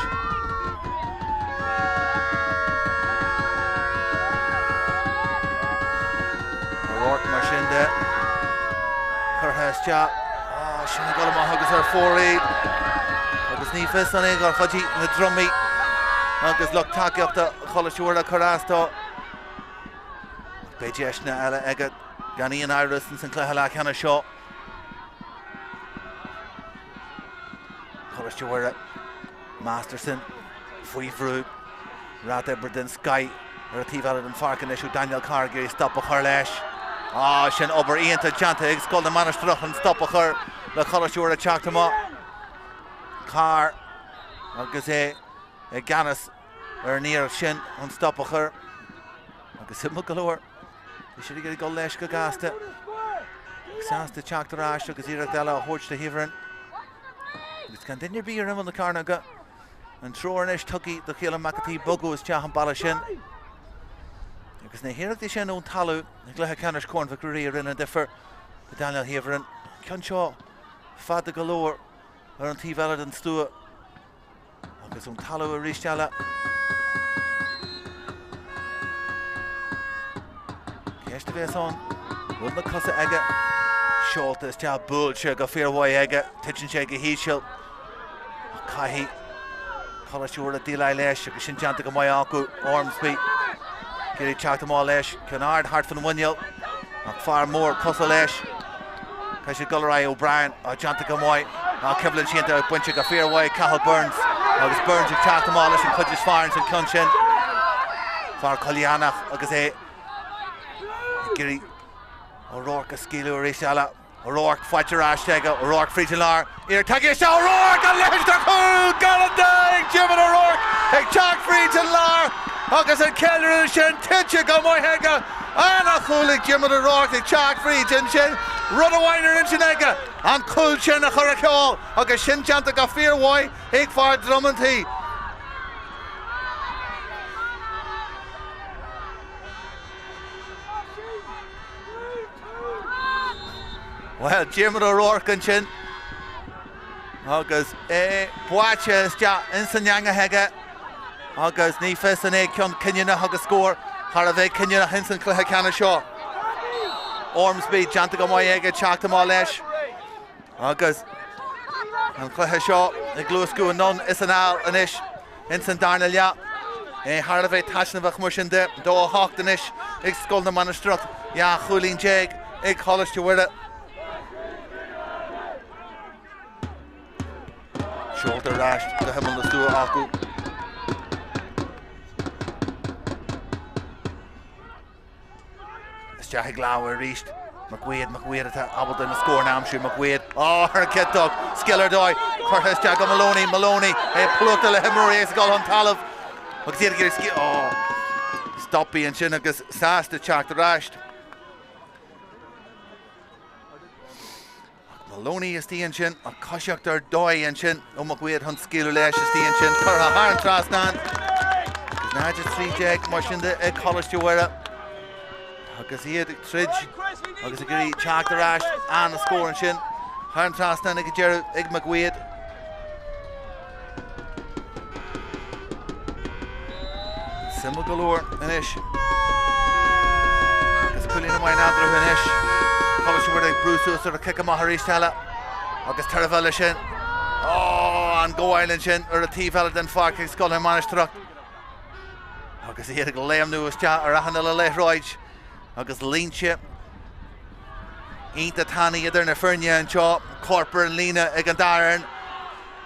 O'Rourke mar sin de curtha isteach. Oh, sin ag dul amach agus ar fóraoil. Agus ní fios an é gur chuidigh na drumaí agus lucht tacaíochta Choláiste Mhuire cur as dó. Beidh deiseanna eile aige gan aon amhras ins an cluiche leathcheannais seo. Coláiste Mhuire, Masterson faoi bhrú. Rata oibre den scoith ar an taobh eile den pháirc anois ó Daniel Carr ag iarraidh stop a chur leis. Ah, sin obair iontach déanta ag Scoil na Mainistreach chun stop a chur le Coláiste Mhuire teacht amach. Carr agus é i gceannas ar an iarracht sin chun stop a chur. Agus suimiúil go leor, bhí siad ag iarraidh dul leis go gasta. Sásta teacht ar ais agus iarracht eile a thabhairt do Heverin. Agus gan duine ar bith ar imeall na cearnóige. An treoir anois tugtha do Keelan McAtee bogadh isteach an bealach sin. Agus na hiarrachtaí sin ón talamh i gcluiche ceannais Chorn Mhic Ruairí a rinne an difear do Daniel Heverin. Ceann seo fada go leor ar an taobh eile den stua. Agus ón talamh arís eile. Ceist a bhéas ann, bhfuil na cosa aige seolta isteach, buailte go fíormhaith aige, titeann sé go híseal. Ach caithfidh Coláiste Mhuire déileáil leis agus sin déanta go maith acu, Ormsby ag iarraidh teacht amach leis, ceann ard thart fan mhuineál ach fear mór cosa leis. Caithfidh siad dul ar aghaidh O'Brien, á déanta go maith, á coimhlint iontach bainte go fíormhaith ag Cathal Burns agus Burns ag teacht amach leis an chuid is fearr ins an ceann sin. Fear Coilleánach agus é ag iarraidh O'Rourke a scaoileadh arís eile. O'Rourke faighte ar ais aige, O'Rourke fríd an lár, iarracht tagtha isteach, O'Rourke a leithéid de chúl galánta ag Diarmuid O'Rourke ag teacht fríd an lár agus an ceiliúradh sin tuillte go maith aige. Ana-chúl ag Diarmuid O'Rourke ag teacht fríd ansin, rud amháin ar intinn aige, an cúl sin a chur a cheol agus sin déanta go fíormhaith ag fear Dromantaí. Bhuel, Diarmuid O'Rourke ansin agus é buailte isteach ins an eangach aige agus ní fios an é ceann cinniúnach agus scór thar a bheith cinniúnach ins an chluiche ceannais seo. Ormsby déanta go maith aige teacht amach leis agus an cluiche seo ag luascadh anonn is anall anois ins an darna leath. É thar a bheith taitneamhach mar sin de, 2-8 anois ag Scoil na Mainistreach, 12 chúilín ag Coláiste Mhuire. Seolta ar ais go himeall na stua acu. Isteach ag lámha arís. McWade, McWade atá ábalta na scóranna a aimsiú. McWade, á, ar an gciotóg. Scil ar dóigh. Curtha isteach go Maloney. Maloney é plúchta le himreoirí agus ag dul chun talaimh. Agus iad ag iarraidh scil. Á, stoptha ansin agus sásta teacht ar ais. Maloney istigh ansin, ach coisíocht ar dóigh ansin ó McWade chun scaoileadh leis istigh ansin, curtha thar an trasnán. Agus 0-13 mar sin de ag Coláiste Mhuire. Agus iad ag troid agus ag iarraidh teacht ar ais an-scór ansin thar an trasnán ag an deireadh ag McWade. Suimiúil go leor anois. Agus cúilín amháin eatarthu anois. Coláiste Mhuire ag brú suas ar a cic amach arís eile. Agus tairbhe leis sin. Ó, An gabháil ansin ar an taobh eile den pháirc ag Scoil na Mainistreach agus iad ag léimniú isteach ar achan uile liathróid agus línte iontach tanaí idir na foirne anseo, corp ar an líne ag an dá fhoireann.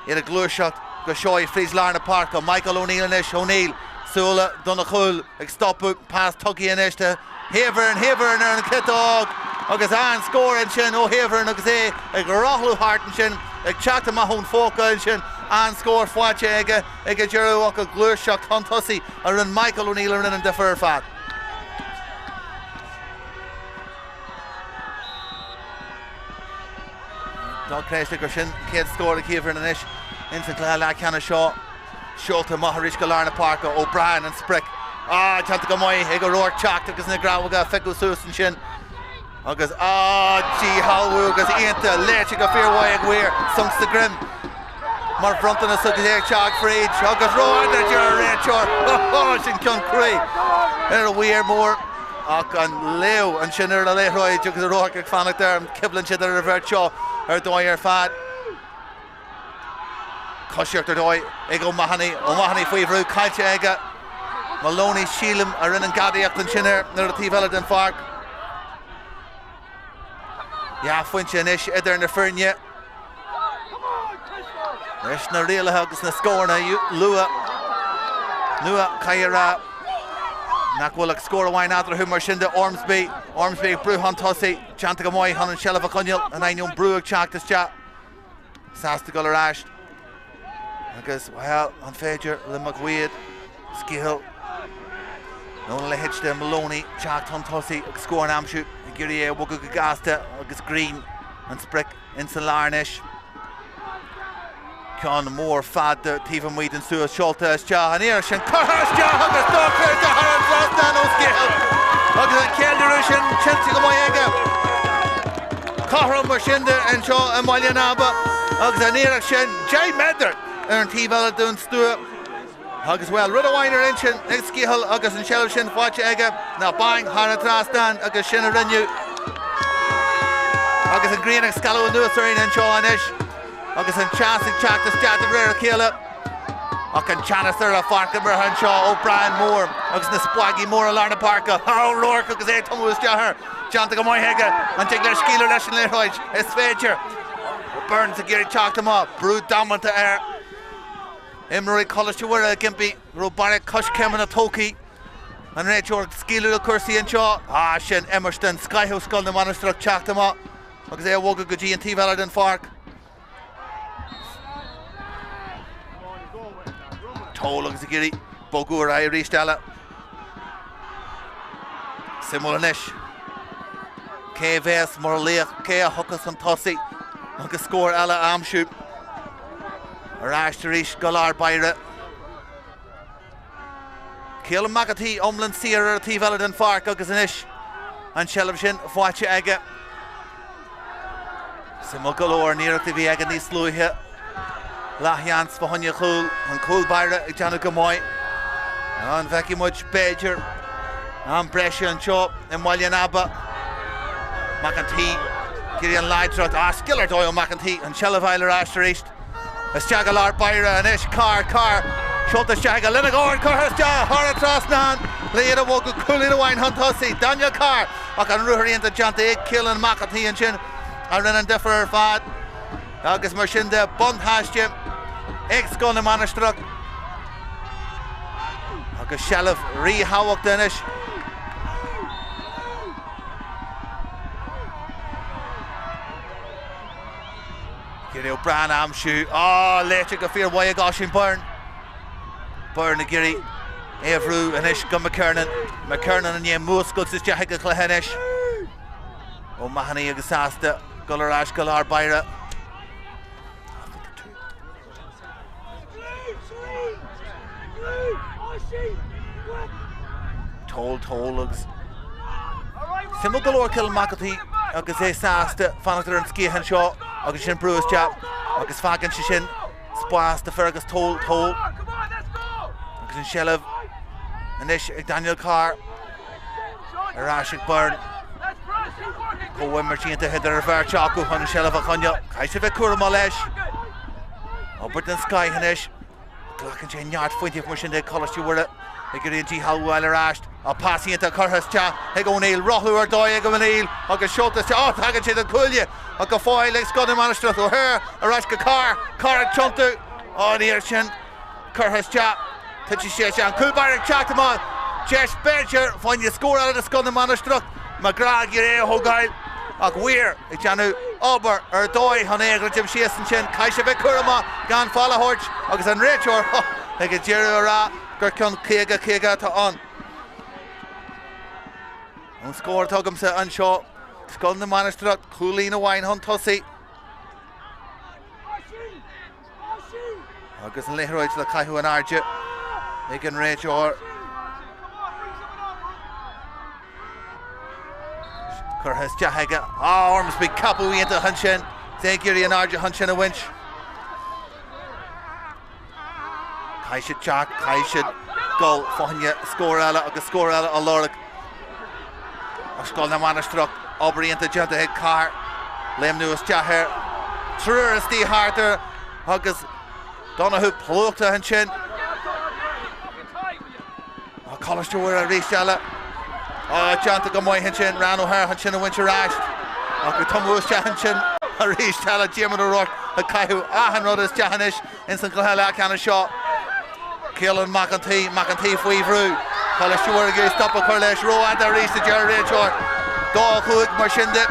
Iad ag gluaiseacht go seoigh fríd lár na páirce. Michael O'Neill anois, O'Neill, súile dona chúl ag stopadh, pas tugtha anois do Haverin, Haverin ar an chiotóg agus an-scór ansin ó Haverin agus é ag rothlú thart ansin, ag teacht amach ón phóca ansin, an-scór faighte aige ag an deireadh ach an ghluaiseacht chun tosaigh a rinne Michael O'Neill a rinne an difear ar fad. Dochreidte gur sin an chéad scór ag Haverin anois ins an cluiche leathcheannais seo. Seolta amach arís go lár na páirce. O'Brien an sprioc. Ah, déanta go maith ag O'Rourke teacht agus na grabhóga a phiocadh suas ansin. Agus ah, díshealbhú agus iontach léite go fíormhaith ag Weir. Sonc sa droim mar bhronntanas agus é ag teacht fríd agus rófhada a deir an réiteoir. Oh, sin ceann cruaidh ar Weir mór. Ach an léamh ansin ar an liathróid agus O'Rourke ag fanacht air, an choimhlint idir an bheirt seo ar dóigh ar fad. Coisíocht ar dóigh ag O'Mahony, O'Mahony faoi bhrú, caillte aige. Maloney, sílim, a rinne an gadaíocht ansin air ar an taobh eile den pháirc. Dhá phointe anois idir na foirne. Leis na rialacha agus na scóranna luath nua caithfidh a rá nach bhfuil ach scór amháin eatarthu mar sin de Ormsby. Ormsby ag brú chun tosaigh, déanta go maith chun an tseilbh a choinneáil in ainneoin brú ag teacht isteach. Sásta dul ar ais agus, bhuel, an féidir le McWade Scahill nó a leithéid de Maloney teacht chun tosaigh agus scór a aimsiú ag iarraidh é a bhogadh go gasta agus Green an sprioc ins an lár anois. Ceann mór fada taobh amuigh den stua seolta isteach an iarraidh sin curtha isteach agus dochreidte thar an trasnán ó Scahill agus an ceiliúradh sin tuillte go maith aige. Cothrom mar sin de anseo i mBaile an Aba agus an iarracht sin 10 méadar ar an taobh eile den stua. Agus, bhuel, rud amháin ar intinn ag Scahill agus an tseilbh sin faighte aige ná bang thar an trasnán agus sin a rinneadh. Agus an ghrian ag scaladh anuas orainn anseo anois agus an teas ag teacht isteach de réir a chéile. Ach an teannas ar an pháirc imeartha anseo O'Brien mór agus na spagaí móra i lár na páirce. O'Rourke agus é ag tumadh isteach air. Déanta go maith aige. An dtig leis scaoileadh leis an liathróid? Is féidir. Burns ag iarraidh teacht amach. Brú damanta air. Imreoirí Choláiste Mhuire ag impí go raibh barraíocht coiscéimeanna tógtha. An réiteoir ag scaoileadh le cúrsaí anseo. Ah, sin imirt den scoith ó Scoil na Mainistreach teacht amach agus é a bhogadh go dtí an taobh eile den pháirc. Toal agus ag iarraidh bogadh ar aghaidh arís eile. Suimiúil anois. Cé a bheas mar laoch, cé a thiocfas chun tosaigh agus scór eile a aimsiú. Ar ais arís go lár báire. Keelan McAtee iomlán saor ar an taobh eile den pháirc agus anois an tseilbh sin faighte aige. Suimiúil go leor an iarracht a bhí aige níos luaithe. Leathsheans fá choinne chúl, an cúl báire ag déanamh go maith. An bhfeicfidh muid, b'fhéidir, am breise anseo i mBaile an Aba. McEntee ag iarraidh an láidreacht. Ah, scil ar dóigh ó McEntee, an tseilbh a fháil ar ais arís. Isteach i lár báire anois, Carr, Carr, seolta isteach aige lena dhorn, curtha isteach thar an trasnán le iad a bhogadh cúilín amháin chun tosaigh. Daniel Carr, ach an ruathar iontach déanta ag Keelan McEntee ansin a rinne an difear ar fad. Agus mar sin de, buntáiste ag Scoil na Mainistreach agus seilbh ríthábhachtach anois. Ag iarraidh O'Brien a aimsiú. Á, léite go fíormhaith ag Oisín Byrne. Byrne ag iarraidh é a bhrú anois go McKernan. McKernan i ndiaidh múscailt isteach ag an chluiche anois. O'Mahony agus sásta dul ar ais go lár báire. Toal, Toal agus suimiúil go leor Cillian McEntee agus é sásta fanacht ar an sciath anseo agus sin brú isteach agus fágann sé sin spás do Fergus Toal, Toal agus an seilbh anois ag Daniel Carr. Ar ais ag Byrne. Comhimirt iontach idir an bheirt acu chun an seilbh a choinneáil. Caithfidh sé bheith cúramach leis. Obair den scoith anois. Glacann sé neart phointí mar sin de Coláiste Mhuire ag iarraidh an dícheall a fháil ar ais. Tá pas iontach curtha isteach ag O'Neill. Rothlú ar dóigh ag O'Neill agus seolta isteach. Ó, tagann sé don cuaille ach go fóill ag Scoil na Mainistreach. O'Hare ar ais go Carr. Carr ag tiontú. Ó, an iarracht sin curtha isteach. Titeann sé isteach. An cúl báire ag teacht amach. Deis b'fhéidir fá choinne scór eile do Scoil na Mainistreach. McGrath ag iarraidh é a thógáil ach Weir ag déanamh obair ar dóigh chun é a dhruidim síos ansin. Caithfidh sé bheith cúramach gan feall a thabhairt agus an réiteoir ag an deireadh a rá gur ceann 50, 50 atá ann. An scór atá agamsa anseo, Scoil na Mainistreach, cúilín amháin chun tosaigh. Agus an liathróid le caitheamh in airde ag an réiteoir. Curtha isteach aige. Ah, Ormsby ceapadh iontach ansin. É ag iarraidh an airde chun sin a bhaint. Caithfidh siad teacht, caithfidh siad dul fá choinne scór eile agus scór eile á lorg. Ach Scoil na Mainistreach, obair iontach déanta ag Carr. Léimniú isteach air. Triúr istigh thart air agus Donoghue plúchta ansin. Coláiste Mhuire arís eile. Déanta go maith ansin. Ryan O'Hare chun sin a bhaint ar ais. Ach ag tumadh isteach ansin arís eile. Diarmuid O'Rourke ag caitheamh achan rud isteach anois. Ins an gcluiche leathcheannais seo, Kealan Mac an tSaoi, Mac an tSaoi faoi bhrú. Coláiste Mhuire ag iarraidh stop a chur leis. Rófhada arís a deir an réiteoir. 2, 5 mar sin de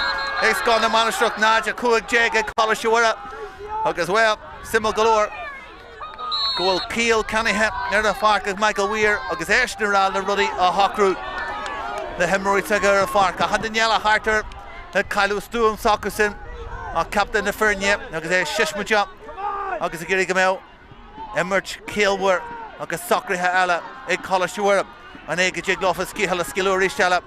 ag Scoil na Mainistreach, 0, 15 ag Coláiste Mhuire. Agus, bhuel, suimiúil go leor go bhfuil ciall ceannaithe ar an pháirc ag Michael Weir agus eisean ag rá le rudaí a shocrú le himreoirí s'aige ar an pháirc. Achan duine eile thart air ag cailleadh stuaim s'acusan ach captaen na foirne agus é siosmaideach. agus ag iarraidh go mbeadh imirt ciallmhar agus socraithe eile ag Coláiste Mhuire. An é go dtig leofa sciathán a scaoileadh arís eile?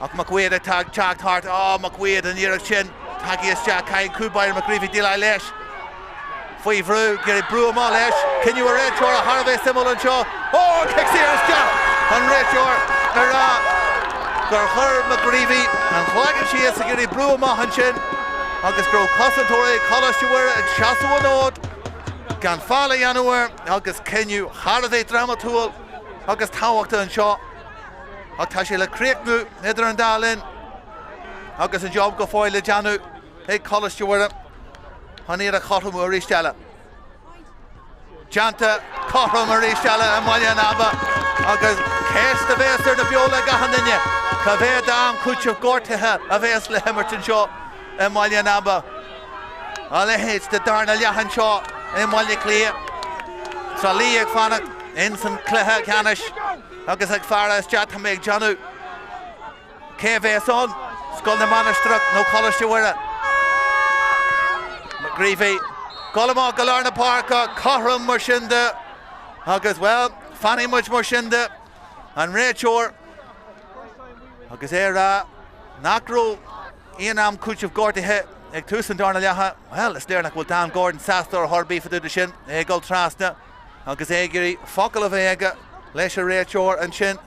Ach McQuaid atá ag teacht thart. Á, McQuaid, an iarracht sin tagtha isteach. Caithfidh cúl báire McGreevy déileáil leis. Faoi bhrú, ag iarraidh brú amach leis. Cinneadh an réiteora thar a bheith suimiúil anseo. Ó, cic saor isteach! An réiteoir ag rá gur chuir McGreevy an chloigeann síos ag iarraidh brú amach ansin. Agus go raibh cosantóirí Choláiste Mhuire ag seasamh an fhóid gan feall a dhéanamh air agus cinneadh thar a bheith drámatúil agus tábhachtach anseo. Ach tá sé le críochnú idir an dá linn agus an job go fóill le déanamh ag Coláiste Mhuire chun iad a chothromú arís eile. Déanta cothrom arís eile i mBaile an Aba agus ceist a bhéas ar na beola ag achan duine, cá mhéad am cúitimh gortaithe a bhéas le himirt anseo i mBaile an Aba? A leithéid de darna leath anseo i mBaile Átha Cliath. Trá Lí ag fanacht ins an cluiche ceannais agus ag faire isteach tá mé ag déanamh. Cé a bhéas ann? Scoil na Mainistreach nó Coláiste Mhuire? McGreevy, Dul amach go lár na páirce, cothrom mar sin de agus, bhuel, fanfaidh muid mar sin de. An réiteoir agus é ag rá nach raibh aon am cúitimh gortaithe ag tús an darna leatha, bhuel, is léir nach bhfuil Dan Gordon sásta ar chor ar bith fá dtaobh de sin, é ag dul trasna agus é ag iarraidh focal a bheith aige leis an réiteoir ansin.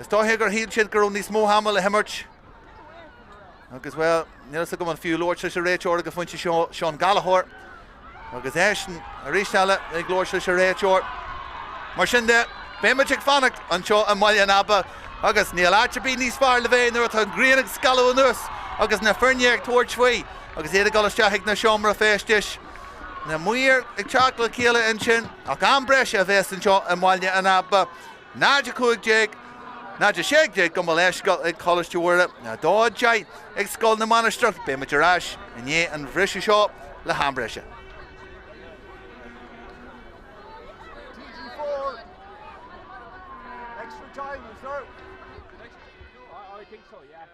Is dóiche gur shíl siad go raibh níos mó ama le himirt agus, bhuel, níl a fhios agam an fiú labhairt leis an réiteoir ag an phointe seo, Seán Gallchóir, agus eisean arís eile ag labhairt leis an réiteoir. Mar sin de, beidh muid ag fanacht anseo i mBaile an Aba agus níl áit ar bith níos fearr le bheith nuair atá an ghrian ag scaladh anuas agus na foirne ag tabhairt faoi agus iad ag dul isteach ag na seomra feistis. Na maoir ag teacht le chéile ansin ach am breise a bheas anseo i mBaile an Aba. 0, 15, 0, 16 gabh mo leithscéal ag Coláiste Mhuire, 2, 10 ag Scoil na Mainistreach. Beidh muid ar ais i ndiaidh an bhriseadh seo le ham breise. TG4 Extra time, is there? I think so, yeah.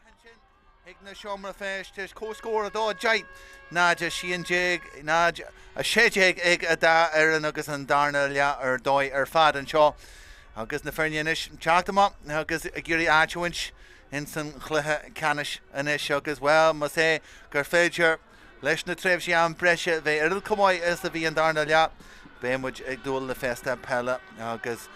leath ansin chuig na seomra feistis. Comhscór 2, 10, 0, 11, 0, 16 ag an dá fhoireann agus an darna leath ar dóigh ar fad anseo agus na foirne anois ag teacht amach agus ag iarraidh áit a bhaint ins an chluiche ceannais anois agus, bhuel, más é gur féidir Leis na tréimhsí am breise bheith oiread chomh maith is a bhí an darna leath, beidh muid ag dúil le féasta peile agus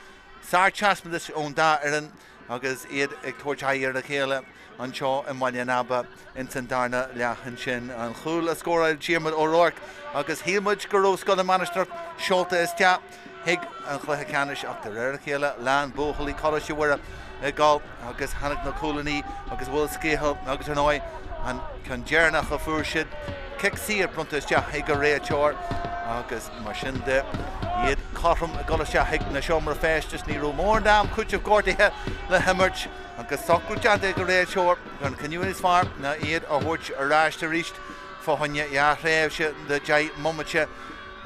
sárthaispeántas ón dá fhoireann agus iad ag tabhairt aghaidh ar a chéile anseo i mBaile an Aba ins an darna leath ansin. An chúl a scóráil Diarmuid O'Rourke agus shíl muid go raibh Scoil na Mainistreach seolta isteach chuig an chluiche ceannais ach de réir a chéile lean buachaillí Choláiste Mhuire ag dul agus tháinig na cúilíní agus Will Scahill agus ar ndóigh an ceann deireanach a fuair siad, cic saor bronnta isteach ag an réiteoir agus mar sin de iad cothrom ag dul isteach chuig na seomra feistis. Ní raibh mórán d'am cúitimh gortaithe le himirt agus socrú déanta ag an réiteoir gur an cinneadh is fearr ná iad a thabhairt ar ais arís fá choinne dhá thréimhse de 10 mbomaite.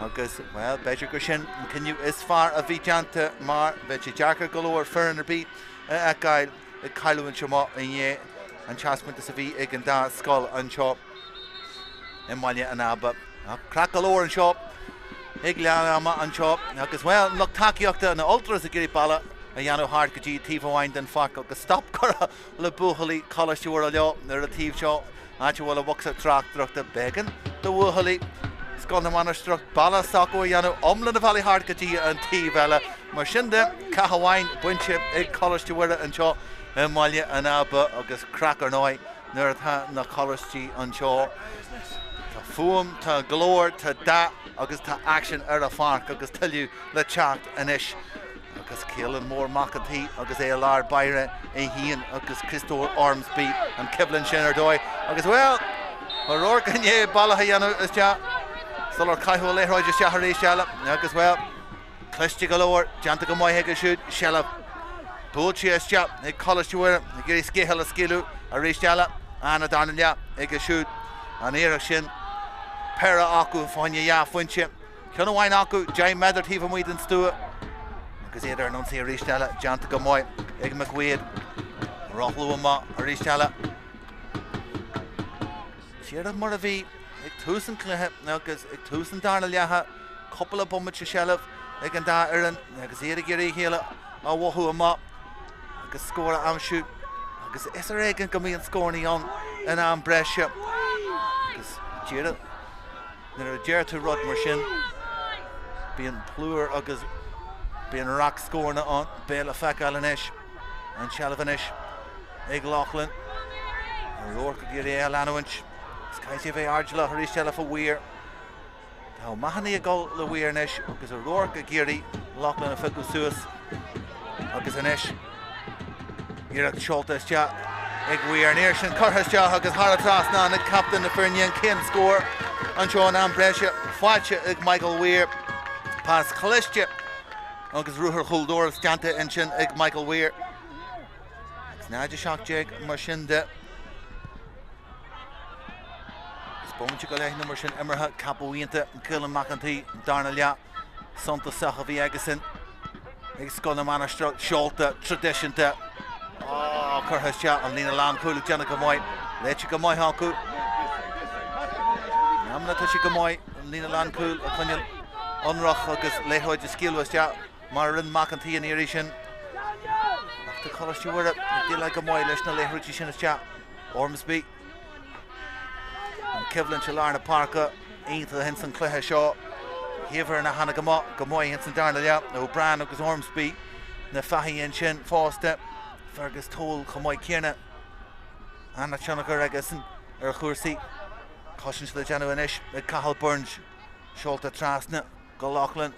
Agus, bhuel, b'fhéidir gur sin an cinneadh is fearr a bhí déanta mar bheadh sé deacair go leor foireann ar bith a fheiceáil ag cailliúint amach i ndiaidh an taispeántas a bhí ag an dá scoil anseo i mBaile an Aba. Ach craic go leor anseo ag leath ama anseo agus, bhuel, an lucht tacaíochta, na Ultras ag iarraidh bealach a dhéanamh thart go dtí taobh amháin den pháirc agus stop curtha le buachaillí Choláiste Mhuire leo ar an taobh seo. Áit a bhfuil an bocsa tráchtaireachta b'éigean do bhuachaillí Scoil na Mainistreach bealach s'acu a dhéanamh iomlán an bhealaigh thart go dtí an taobh eile. Mar sin de, cath amháin bainte ag Coláiste Mhuire anseo i mBaile an Aba agus craic ar ndóigh nuair atá na coláistí anseo. Tá fuaim, tá glór, tá dath agus tá aicsean ar an pháirc agus tuilleadh le teacht anois. Agus Caolan Mór Mac an tSaoi agus é i lár báire, é féin agus Criostóir Ormsby, an choimhlint sin ar dóigh. Agus, bhuel, O'Rourke i ndiaidh bealach a dhéanamh isteach sular caitheadh an liathróid isteach arís eile. Agus, bhuel, cliste go leor, déanta go maith aige siúd, seilbh buailte isteach ag Coláiste Mhuire, ag iarraidh Scahill a scaoileadh arís eile. An-darna leath aige siúd, an iarracht sin, péire acu fá choinne dhá phointe. Ceann amháin acu, 10 méadar taobh amuigh den stua agus iad ar an ionsaí arís eile, déanta go maith ag McWade. Rothlú amach arís eile. Díreach mar a bhí ag tús an chluiche agus ag tús an darna leatha, cúpla bomaite seilbh ag an dá fhoireann agus iad ag iarraidh a chéile a mhothú amach agus scór a aimsiú agus is ar éigean go mbíonn scóranna ann in am breise agus díreach Nuair a deir tú rud mar sin, bíonn plúr agus bíonn rac scóranna ann. Beidh le feiceáil anois. An tseilbh anois ag Loughlin. O'Rourke ag iarraidh é a leanúint. Is caithfidh sé a bheith airdeallach arís eile fá Weir. Tá O'Mahony ag dul le Weir anois agus O'Rourke ag iarraidh Loughlin a phiocadh suas. Agus anois iarracht seolta isteach ag Weir. An iarracht sin curtha isteach agus thar an trasnán ag captaen na foirne an chéad scór anseo in am breise faighte ag Michael Weir. Pas cliste agus ruathar chúl dorais déanta ansin ag Michael Weir. Agus 0-17 mar sin de. Is bomaite go leith nó mar sin imeartha ceapadh iontach Caolan Mac an tSaoi darna leath suntasach a bhí aigesan ag Scoil na Mainistreach seolta traidisiúnta curtha isteach an líne lánchúil ag déanamh go maith léite go maith acu. In amanna tá sé go maith an líne lánchúil a choinneáil ionrach agus liathróid a scaoileadh isteach mar a rinne Mac an tSaoi an iarraidh sin. Ach tá Coláiste Mhuire ag déileáil go maith leis na liathróidí sin isteach. Ormsby. An choimhlint i lár na páirce iontach ins an chluiche seo. Thaobh na hAnna go maith, go maith ins an darna leath. O'Brien agus Ormsby na fathaigh ansin fosta. Fergus Toal chomh maith céanna. An-tionchar aigesan ar chúrsaí. Cosaint le déanamh anois ag Cathal Burns. Seolta trasna go Loughlin.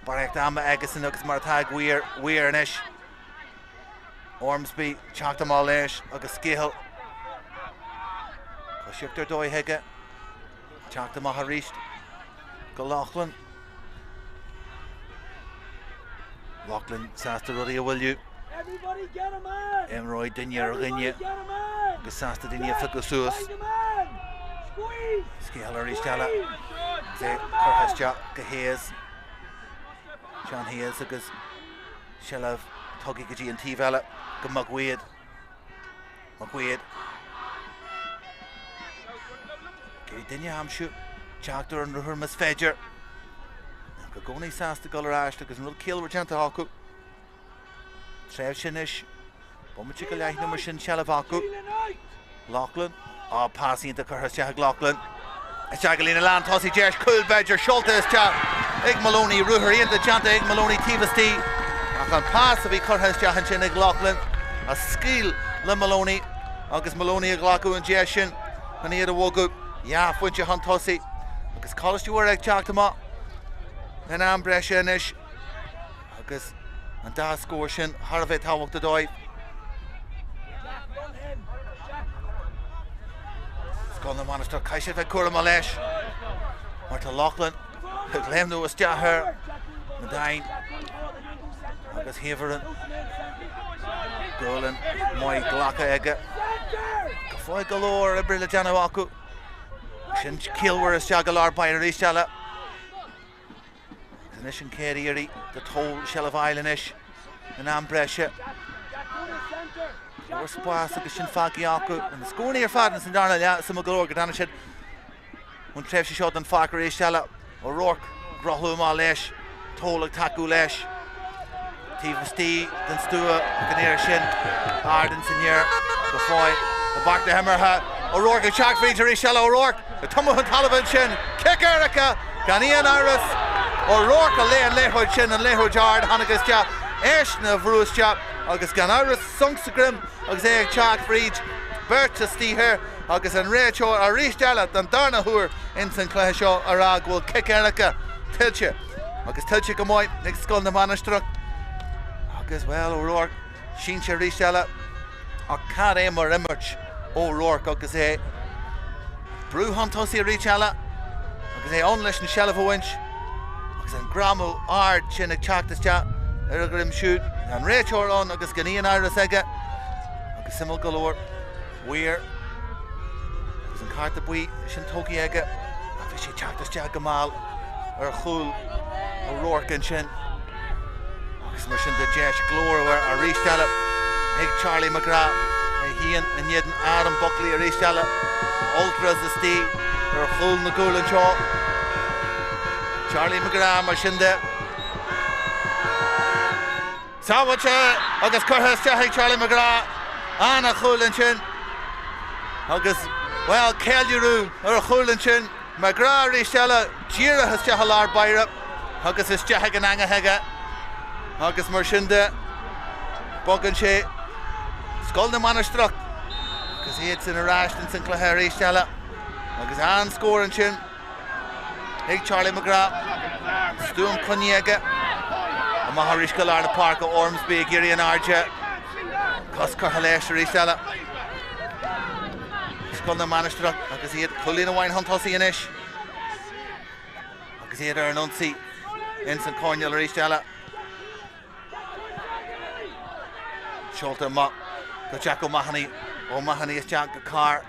Barraíocht ama aigesan agus mar atá ag Weir, Weir anois. Ormsby teacht amach leis agus Scahill. Coisíocht ar dóigh aige. Teacht amach arís go Loughlin. Loughlin sásta rudaí a mhoilliú. Imreoidh duine ar dhuine agus sásta duine a phiocadh suas. Scahill arís eile. Agus é curtha isteach go Hayes. Sean Hayes agus seilbh tugtha go dtí an taobh eile go McWade. McWade. Ag iarraidh duine a aimsiú, teacht ar an ruathar más féidir. Ach i gcónaí sásta dul ar ais agus an rud ciallmhar déanta acu. Tréimhse anois, bomaite go leith nó mar sin seilbh acu. Loughlin, á pas iontach curtha isteach ag Loughlin. Isteach go líne lán tosaigh deis cúl b'fhéidir seolta isteach ag Moloney, ruathar iontach déanta ag Moloney taobh istigh ach an pas a bhí curtha isteach ansin ag Loughlin a scaoil le Moloney agus Moloney ag glacadh an deis sin chun iad a bhogadh dhá phointe chun tosaigh agus Coláiste Mhuire ag teacht amach in am breise anois. Agus an dá scór sin thar a bheith tábhachtach dóibh. Scoil na Mainistreach, caithfidh siad bheith cúramach leis. Mar tá Loughlin ag léimniú isteach ar Mundine agus Haverin. Gualainn maith glactha aige. Go fóill go leor oibre le déanamh acu. Sin ciallmhar isteach go lár báire arís eile. Agus anois an chéad iarraidh do Toal seilbh a fháil anois in am breise. Go leor spás agus sin fágtha acu. Na scóranna ar fad ins an darna leath suimiúil go leor go dtáinig siad ón tréimhse seo den pháirc arís eile. O'Rourke ag rothlú amach leis, Toal ag tacú leis. Taobh istigh den stua ach an iarraidh sin ard ins an aer go fóill i bpáirc na himeartha. O'Rourke ag teacht fríd arís eile. O'Rourke ag tumadh chun talaimh ansin. Cic éirice gan aon amhras. O'Rourke a léigh an liathróid sin, an liathróid ard a tháinig isteach, eisean a bhrú isteach agus gan amhras sonc sa droim agus é ag teacht fríd beirt istigh air agus an réiteoir arís eile don darna huair ins an chluiche seo a rá go bhfuil cic éirice tuillte. Agus tuillte go maith ag Scoil na Mainistreach agus, bhuel, O'Rourke sínte arís eile. Ach cad é mar imirt O'Rourke agus é ag brú chun tosaigh arís eile agus é ann leis an seilbh a bhaint agus an greamú ard sin ag teacht isteach ar a dhroim siúd. An réiteoir ann agus gan aon amhras aige agus suimiúil go leor. Weir agus an cárta buí sin tógtha aige ach bhí sé ag teacht isteach go mall ar chúl O'Rourke ansin agus mar sin de deis glórmhar arís eile ag Charlie McGrath é féin in éadan Adam Buckley arís eile. Ultras istigh ar chúl na gcúl anseo. Charlie McGrath mar sin de. Sábháilte agus curtha isteach ag Charlie McGrath. Ana-chúl ansin agus, bhuel, ceiliúradh ar a chúl ansin. McGrath arís eile díreach isteach i lár báire agus isteach ag an eangach aige agus mar sin de bogann sé Scoil na Mainistreach agus iad san ar ais ins an cluiche arís eile agus an-scór ansin. Ag Charlie McGrath. An stuaim coinnithe aige. Amach arís go lár na páirce Ormsby ag iarraidh an airde. Cos curtha leis arís eile. Scoil na Mainistreach agus iad cúilín amháin chun tosaigh anois. Agus iad ar an ionsaí ins an choirnéal arís eile. Seolta amach go Jack O'Mahony. O'Mahony isteach go Carr.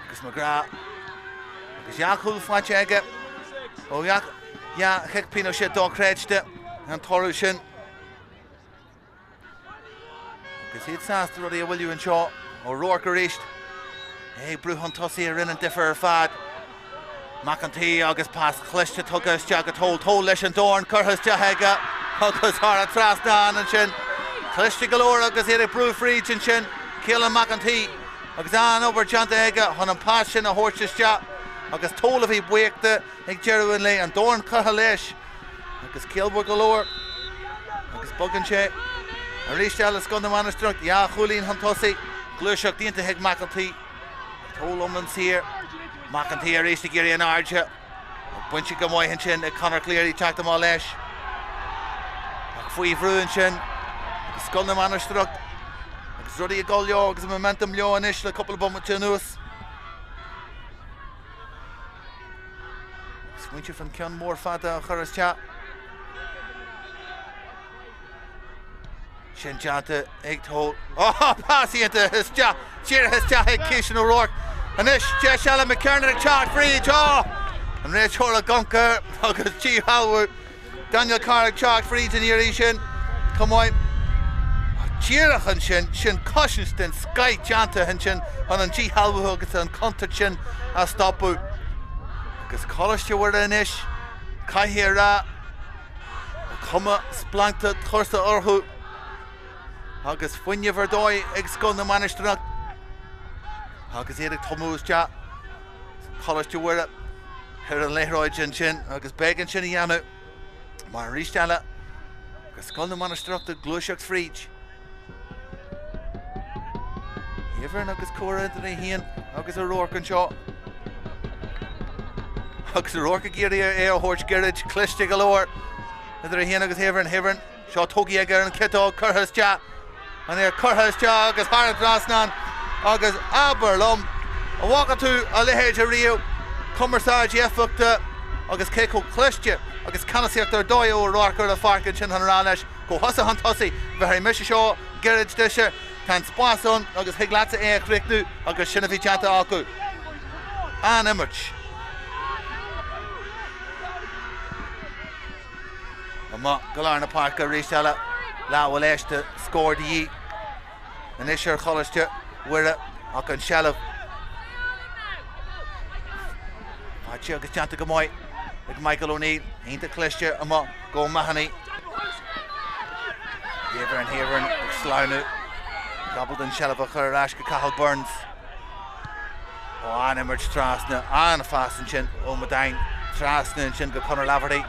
Agus McGrath. Agus dhá chúl faighte aige ó dhá chic pionóis dochreidte an toradh sin. Agus iad sásta rudaí a mhoilliú anseo. O'Rourke arís. É ag brú chun tosaigh a rinne an difear ar fad. Mac an tSaoi agus pas cliste tugtha isteach go Toal. Toal leis an dorn curtha isteach aige agus thar an trasnán ansin. Cliste go leor agus iad ag brú fríd ansin. Keelan Mac an tSaoi agus an-obair déanta aige chun an pas sin a thabhairt isteach agus Toal a bhí buíoch de ag deireadh an lae. An dorn curtha leis agus ciallmhar go leor agus bogann sé arís eile Scoil na Mainistreach. Dhá chúilín chun tosaigh. Gluaiseacht iontach ag Mac an tSaoi. Toal iomlán saor. Mac an tSaoi arís ag iarraidh an airde. Bainte go maith ansin ag Conor Cleary teacht amach leis. Ach faoi bhrú ansin agus Scoil na Mainistreach agus rudaí ag dul leo agus an momentum leo anois le cúpla bomaite anuas. Smaointeamh an ceann mór fada a chur isteach. Sin déanta ag Toal. Ó, pas iontach isteach, díreach isteach ag Ciasan O'Rourke. Anois, deis eile McKernan ag teacht fríd. Ó! An réiteoir ag amharc air agus díshealbhú. Daniel Carr ag teacht fríd an iarraidh sin. Chomh maith. Díreach ansin, sin cosaint den scoith déanta ansin chun an díshealbhú agus an chontúirt sin a stopadh. Agus Coláiste Mhuire anois, caithfidh a rá, tá cuma splanctha tuirseach orthu agus fuinneamh ar dóigh ag Scoil na Mainistreach agus iad ag tumadh isteach. Coláiste Mhuire ar an liathróid ansin agus b'éigean sin a dhéanamh mar arís eile agus Scoil na Mainistreach ag gluaiseacht fríd. Heavern agus comhrá idir é féin agus O'Rourke anseo. Agus O'Rourke ag iarraidh é a thabhairt gairid, cliste go leor idir é féin agus Heavern. Heavern Seo tógtha aige ar an chiotóg, curtha isteach, an é curtha isteach agus thar an trasnán agus abair liom, an bhfaca tú a leithéid ariamh, cumarsáid éifeachtach agus cé chomh cliste agus ceannasaíocht ar dóigh ó O'Rourke ar an pháirc ansin chun a rá leis, gabh thusa chun tosaigh, bhéarfaidh mise seo gairid duitse, tá an spás ann agus thig leatsa é a chríochnú agus sin a bhí déanta acu. An-imirt. Amach go lár na páirce arís eile. Leath éiste, scór de dhíth anois ar Choláiste Mhuire ach an tseilbh faighte agus déanta go maith ag Michael O'Neill. Iontach cliste amach go Mahony. Heavern, Heavern ag sleamhnú. Ábalta an tseilbh a chur ar ais go Cathal Burns. Ó an-imirt trasna, an-phas ansin ó Madain trasna ansin go Conor Laverty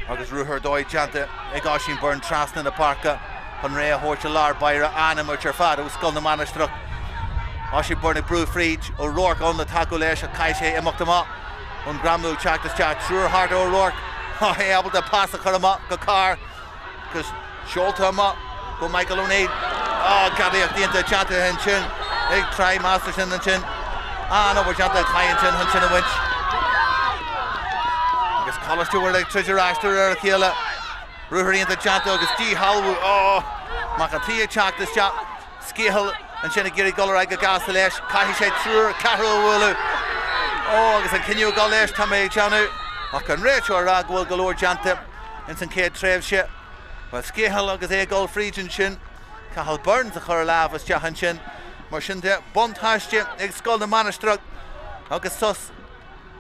agus ruathar ar dóigh déanta ag Oisín Byrne trasna na páirce chun réidh a thabhairt i lár báire. An-imirt ar fad ó Scoil na Mainistreach. Oisín Byrne ag brú fríd, O'Rourke ann le tacú leis ach caithfidh sé imeacht amach. An greamú ag teacht isteach, triúr thart ar O'Rourke. Tá é ábalta pas a chur amach go Carr. Agus seolta amach go Michael O'Neill. Á, gadaíocht iontach déanta ansin ag Troy Masterson ansin. An-obair déanta ag Troy ansin chun sin a bhaint. Agus Coláiste Mhuire ag troid ar ais de réir a chéile. Ruathar iontach déanta agus díshealbhú. Á, Mac an tSaoi ag teacht isteach. Scahill ansin ag iarraidh dul ar aghaidh go gasta leis. Caithfidh sé triúr, ceathrú a bhualadh. Ó, agus an cinneadh ag dul leis, tá mé ag déanamh. Ach an réiteoir ag rá go bhfuil go leor déanta ins an chéad tréimhse. Bhuel, Scahill agus é ag dul fríd ansin. Cathal Burns a chur a lámh isteach ansin. Mar sin de, buntáiste ag Scoil na Mainistreach agus sos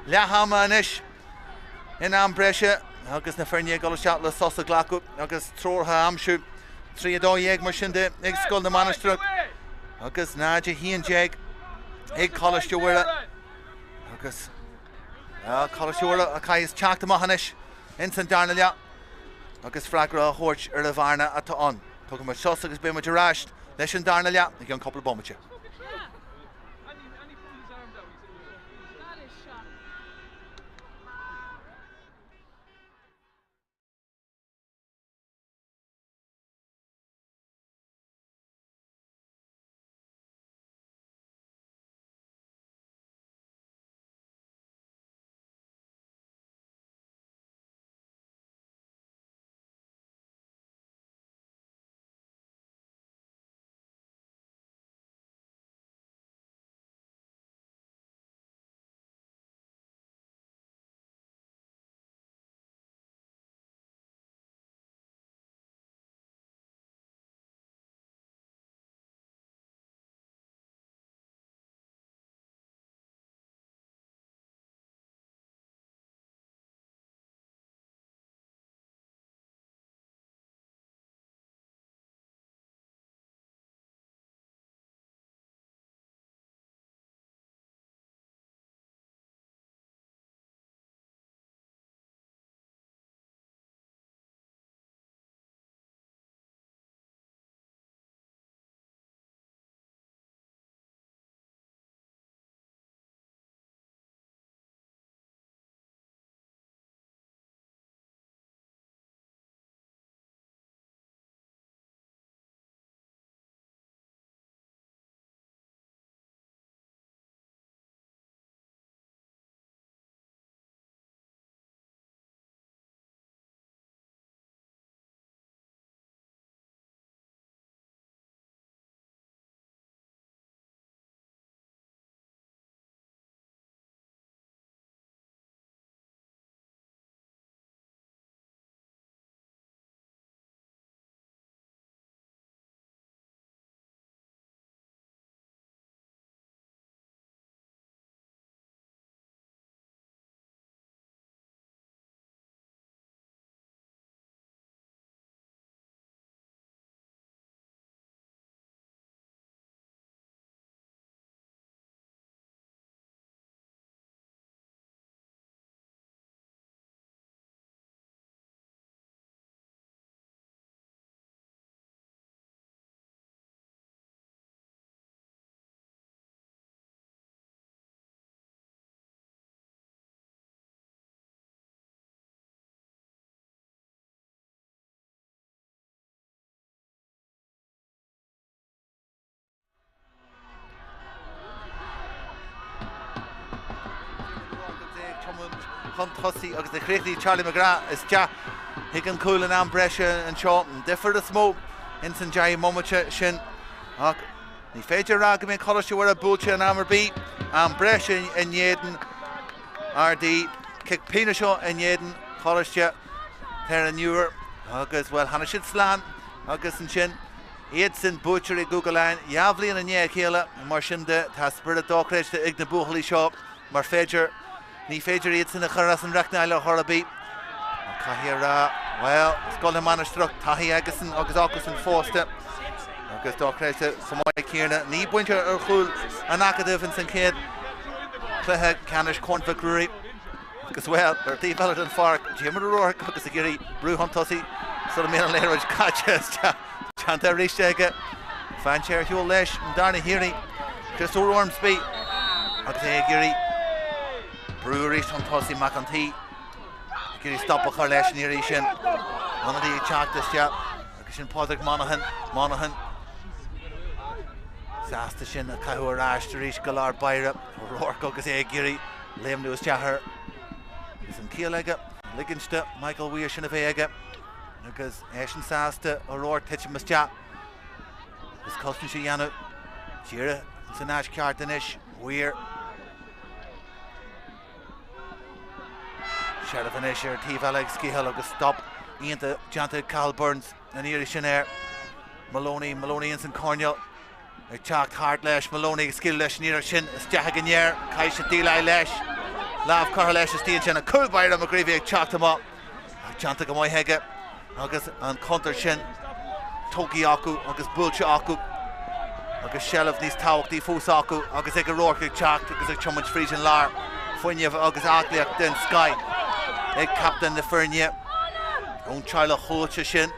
leath ama anois in am breise agus na foirne ag dul isteach le sos a ghlacadh agus treoracha a aimsiú. 3 12 mar sin de ag Scoil na Mainistreach agus 0 11 ag Coláiste Mhuire agus Coláiste Mhuire a chaithfeas teacht amach anois ins an darna leath agus freagra a thabhairt ar an bhearna atá ann. Tógfaidh muid sos agus beidh muid ar ais leis an darna leath i gceann cúpla bomaite. tiomáint chun tosaigh agus a chríochnaigh Charlie McGrath isteach chuig an chúl in am breise anseo. An difear is mó ins an 10 mbomaite sin ach ní féidir a rá go mbíonn Coláiste Mhuire buailte in am ar bith. Am breise in éadan Ardee, cic pionóis in éadan Choláiste An Iúir agus, bhuel, tháinig siad slán agus ansin iadsan buaiteoirí Cúige Laighean 2 bhliain i ndiaidh a chéile. Mar sin de, tá spiorad dochreidte ag na buachaillí seo mar féidir, ní féidir iadsan a chur as an rachnáil ar chor ar bith. Ach caithfidh a rá, bhuel, Scoil na Mainistreach, taithí aigesan agus acusan fosta agus dochreidte chomh maith céanna. Ní baint ar chúl an Acadaimh ins an chéad chluiche ceannais Corn Mhic Ruairí. Agus, bhuel, ar an taobh eile den pháirc, Diarmuid O'Rourke agus ag iarraidh brú chun tosaigh sula mbíonn an liathróid caite isteach. Déanta arís aige. Fan sé ar shiúl leis an darna hiarraidh. Chris Ormsby agus é ag iarraidh brú arís chun tosaigh Mac an tSaoi ag iarraidh stop a chur leis an iarraidh sin. Ionadaí ag teacht isteach agus sin Pádraig Monaghan. Monaghan sásta sin a chaitheamh ar ais arís go lár báire. O'Rourke agus é ag iarraidh léimniú isteach air agus an ciall aige ligint do Michael Weir sin a bheith aige agus eisean sásta O'Rourke titim isteach agus cosaint a dhéanamh díreach san áit ceart anois Weir. Seilbh anois ar taobh eile ag Skehill agus stop iontach déanta ag Cathal Burns an iarraidh sin ar Maloney, Maloney ins an coirnéal. Ag teacht thart leis, Maloney ag scaoileadh leis an iarracht sin isteach ag an fhear. Caithfidh sé déileáil leis. Lámh curtha leis istigh ansin. An cúl báire McGreevy ag teacht amach. Ach déanta go maith aige agus an contúirt sin tógtha acu agus buailte acu agus seilbh níos tábhachtaí fós acu agus ag O'Rourke ag teacht agus ag tiomáint fríd an lár. Fuinneamh agus aclaíocht den scoith ag captaen na foirne ón teaghlach chomhlite sin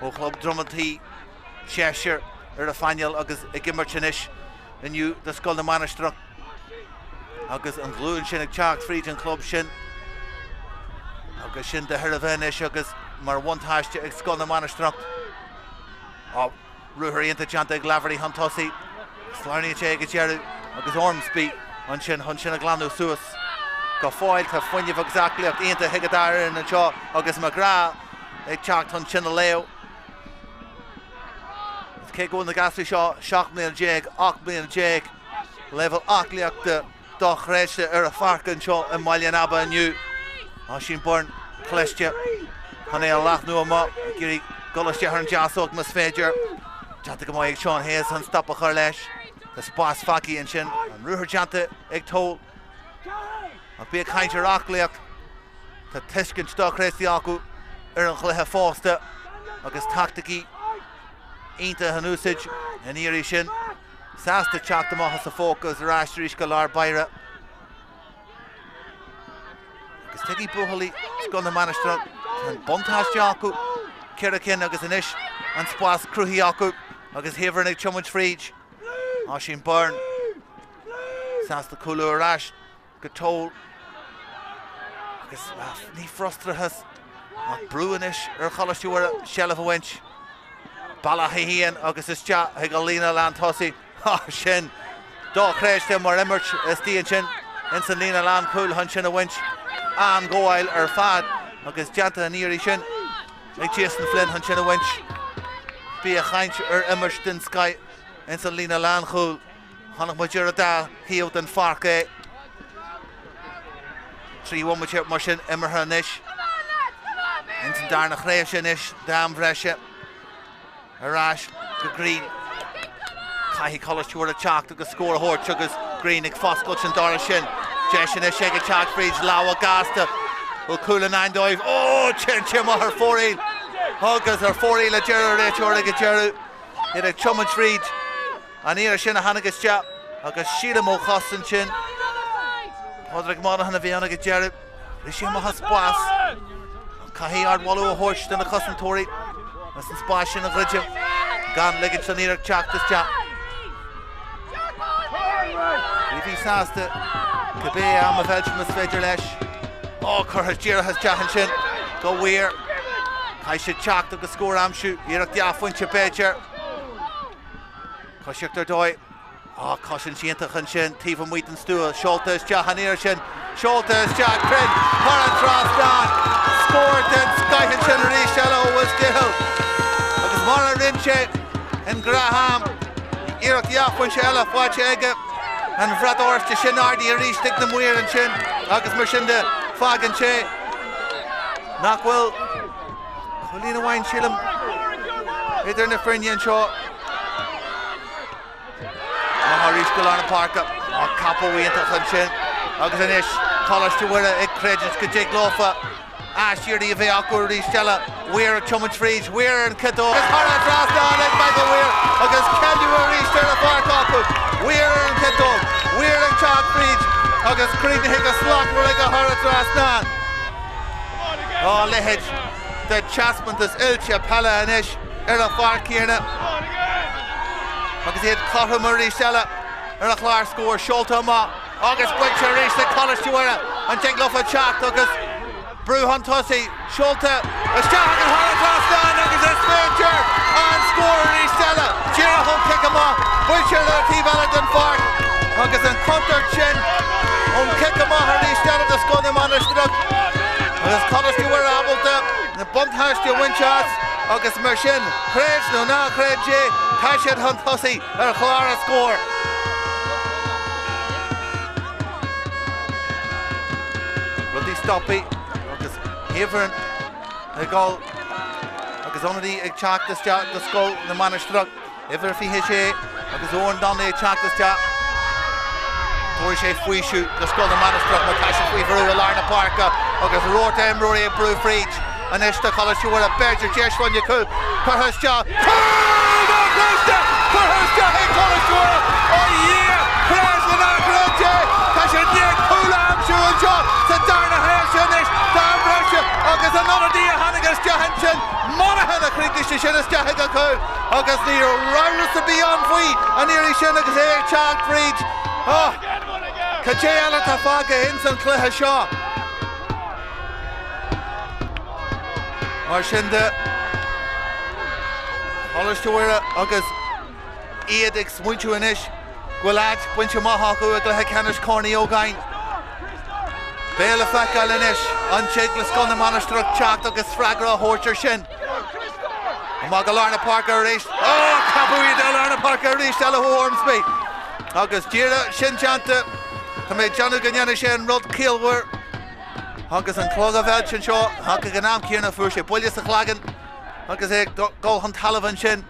ó chlub Droim an Tí. Seisear ar an phainéal agus ag imirt anois inniu do Scoil na Mainistreach agus an ghlúin sin ag teacht fríd an chlub sin agus sin de thairbhe anois agus mar bhuntáiste ag Scoil na Mainistreach. Á, ruathar iontach déanta ag Laverty chun tosaigh. Sleamhnaíonn sé ag an deireadh agus Ormsby ansin chun sin a ghlanadh suas. Go fóill tá fuinneamh agus aclaíocht iontach ag an dá fhoireann anseo agus McGrath ag teacht chun sin a léamh. Cé go bhfuil na gasúir seo 17 mbliana, 18 mbliana, leibhéal aclaíochta dochreidte ar an pháirc anseo i mBaile an Aba inniu. Oisín Byrne cliste chun é a leathnú amach, ag iarraidh dul isteach ar an deasóg más féidir. Déanta go maith ag Seán Hayes chun stop a chur leis. Tá spás fágtha ansin, an ruathar déanta ag Toal. Ach bí ag caint ar aclaíocht. Tá tuiscint dochreidte acu ar an chluiche fosta agus taicticí iontacha in úsáid an iarraidh sin. Sásta teacht amach as a phóca agus ar ais arís go lár báire. Agus tuigfidh buachaillí Scoil na Mainistreach, tá an buntáiste acu, 4 cinn agus anois an spás cruthaithe acu agus Heverin ag tiomáint fríd. Oisín Byrne sásta cúlú ar ais. go Toal agus ní frustrachas ach brú anois ar Choláiste Mhuire seilbh a bhaint. Bealach a haon agus isteach chuig an líne lántosaigh. Sin dochreidte mar imirt istigh ansin ins an líne lánchúil chun sin a bhaint. An-ghabháil ar fad agus déanta an iarraidh sin ag Jason Flynn chun sin a bhaint. Bí ag caint ar imirt den scoith ins an líne lánchúil. Chonaic muid ar an dá thaobh den pháirc é. 3 bhomaite mar sin imeartha anois. Ins an darna thréimhse anois d'am bhreise. Ar ais go Green. Caithfidh Coláiste Mhuire teacht agus scór a thabhairt agus Green ag foscailt an doras sin. Deis anois ag teacht fríd lámha gasta. Bhfuil cúl i ndán dóibh? Ó, téann sé amach ar fóraoil. Agus ar fóraoil a deir an réiteoir ag an deireadh. Iad ag tiomáint fríd. An iarraidh sin a tháinig isteach agus sílim ó chos ansin. Pádraig Monaghan a bhí ann ag an deireadh. Rith sé amach as spás. Caithfidh ardmholadh a thabhairt do na cosantóirí as an spás sin a dhruidim gan ligint don iarracht teacht isteach. Bhí sásta cibé am a mheilt más féidir leis. Ó, curtha díreach isteach ansin go Weir. Caithfidh siad teacht agus scór a aimsiú. Iarracht dhá phointe b'fhéidir. Coisíocht ar dóigh. Á, cosaint iontach ansin taobh amuigh den stua, seolta isteach an iarraidh sin, seolta isteach cruinn thar an trasnán! Scór den scoith ansin arís eile ó Will Skehill agus mar a rinne sé in ngnáth-am, iarracht dhá phointe eile faighte aige. An bhrat oráiste sin ardaithe arís ag na maoir ansin agus mar sin de fágann sé nach bhfuil cúilín amháin sílim idir na foirne anseo. Amach arís go lár na páirce. Á, capadh iontach ansin agus anois Coláiste Mhuire ag creidiúint go dtig leofa aiséirí a bheith acu arís eile. Weir ag tiomáint fríd, Weir ar an ciotóg agus thar an trasnán ag Michael Weir agus ceiliúradh arís ar an pháirc acu. Weir ar an ciotóg, Weir ag teacht fríd agus críochnaithe go slachtmhar aige thar an trasnán. Á leithéid de taispeántas oilte peile anois ar an pháirc chéanna agus iad cothrom arís eile ar an chlár scóir seolta amach agus buailte arís ag Coláiste Mhuire. An dtig leofa teacht agus brú chun tosaigh seolta isteach agus thar an trasnán agus is féidir an scór arís eile. Díreach ón cic amach, buailte ar an taobh eile den pháirc agus an chontúirt sin ón cic amach arís eile do Scoil na Mainistreach agus Coláiste Mhuire ábalta na buntáiste a bhaint as agus mar sin, creid nó ná creid é, tá siad chun tosaigh ar chlár an scóir. Rudaí stoptha agus Heavern ag dul agus ionadaí ag teacht isteach do Scoil na Mainistreach. Uimhir 26 agus Eoin Donnelly ag teacht isteach. Tabharfaidh sé faoiseamh do Scoil na Mainistreach mar tá siad faoi bhrú i lár na páirce agus rabharta imreoirí ag brú fríd anois do Choláiste Mhuire. B'fhéidir deis fá choinne cúl curtha isteach. Cúl dochreidte curtha isteach ag Coláiste Mhuire! A Dhia! Creid nó ná creid é! Tá siad i ndiaidh cúl a aimsiú anseo sa darna hailse anois d'am breise agus an ionadaí a tháinig isteach ansin, Monaghan a chríochnaigh sé sin isteach ag an chúl agus ní raibh amhras ar bith ann faoi an iarraidh sin agus é ag teacht fríd. Oh, cad é eile atá fágtha ins an chluiche seo? Mar sin de, Coláiste Mhuire agus iad ag smaointiú anois go bhfuil áit bainte amach acu i gcluiche ceannais Chorn Uí Ógáin. Beidh le feiceáil anois an dtig le Scoil na Mainistreach teacht agus freagra a thabhairt ar sin. Amach go lár na páirce arís. Ó, capadh iad i lár na páirce arís eile ó Ormsby. Agus díreach sin déanta, tá mé ag déanamh go ndéanfaidh sé an rud ciallmhar agus an clog á mheilt anseo ach ag an am céanna fuair sé buille sa chlaigeann agus é ag dul chun talaimh ansin.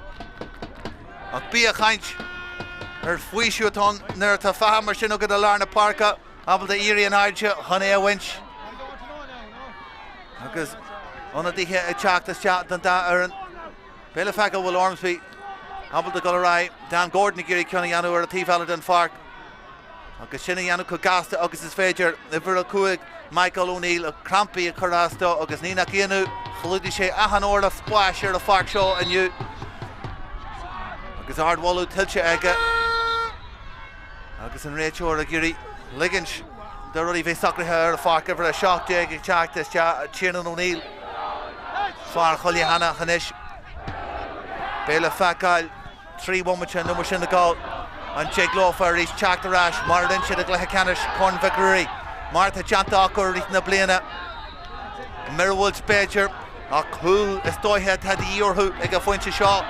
Ach bí ag caint ar faoiseamh atá ann nuair atá fear mar sin agat i lár na páirce, ábalta éirí in airde chun é a bhaint. Agus ionadaithe ag teacht isteach don dá fhoireann. Beidh le feiceáil bhfuil Ormsby ábalta dul ar aghaidh. Dan Gordon ag iarraidh ceann a dhéanamh ar an taobh eile den pháirc. Agus sin a dhéanamh chomh gasta agus is féidir. Uimhir 5, Michael O'Neill, crampaí ag cur as dó agus ní nach ionadh, chlúdaigh sé achan orlach spáis ar an pháirc seo inniu. Agus ardmholadh tuillte aige. Agus an réiteoir ag iarraidh ligint do rudaí bheith socraithe ar an pháirc. Uimhir 17 ag teacht isteach, Tiernan O'Neill, fear Choill Cheatharlach anois. Beidh le feiceáil. 3 bhomaite nó mar sin le gabháil. An dtig leofa arís teacht ar ais mar a rinne siad i gcluiche ceannais Chorn Mhic Ruairí, mar atá déanta acu i rith na bliana. Míorúilt b'fhéidir, ach cúl is dóiche atá de dhíth orthu ag an phointe seo.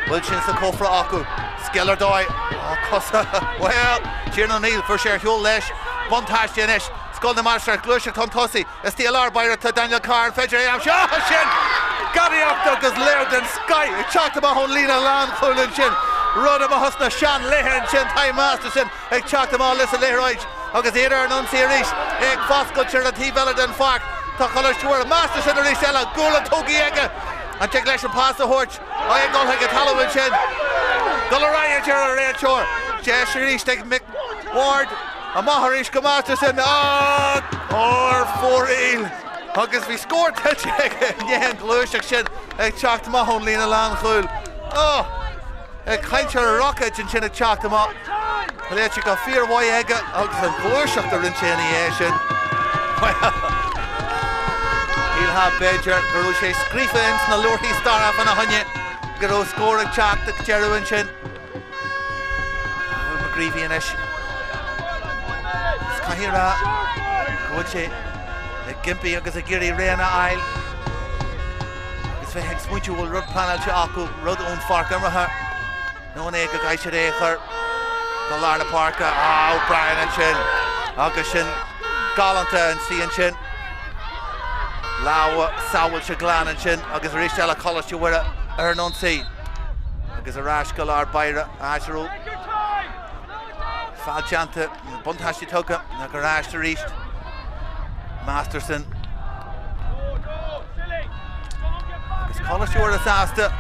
Bhfuil sin sa chófra acu? Scil ar dóigh. Ó, cosa. Bhuel, Tiernan O'Neill, fuair sé ar shiúl leis. Buntáiste anois. Scoil na Mainistreach, gluaiseacht chun tosaigh. Istigh i lár báire tá Daniel Carr, an féidir é a aimsiú? Ah, sin gadaíocht agus laoch den scoith ag teacht amach ón líne lánchúil ansin. Rud amach as na seanlaethe ansin, Ty Masterson ag teacht amach leis an liathróid agus iad ar an ionsaí arís, é ag foscailt ar an taobh eile den pháirc. Tá Coláiste Mhuire, Masterson arís eile, gualainn tógtha aige. An dtig leis an pas a thabhairt? É ag dul chuig an talamh ansin. Dul ar aghaidh, a deir an réiteoir. Deis arís ag Mick Ward. Amach arís go Masterson ar fóraoil agus bhí scór tuillte aige i ndiaidh an ghluaiseacht sin ag teacht amach ón líne lánchúil. Oh! Ag caint ar roicéid ansin ag teacht amach. Léite go fíormhaith aige agus an ghluaiseacht a rinne sé ina dhiaidh sin. Shílfeá b'fhéidir go raibh sé scríofa ins na leabharthaí staire fána choinne go raibh scór ag teacht ag deireadh ansin. scríobtha anois. Is caithfidh a rá go bhfuil sé ag impí agus ag iarraidh raon a fháil agus bheith ag smaointiú bhfuil rud pleanáilte acu, rud ón pháirc imeartha nó an é go gcaithfidh siad é a chur go lár na páirce. Ah, O'Brien ansin agus sin galánta an ansin. Lámha sábháilte glan ansin agus arís eile Coláiste Mhuire ar an ionsaí agus ar ais go lár báire áit a raibh feall déanta, buntáiste tugtha ach ar ais arís Masterson agus Coláiste Mhuire sásta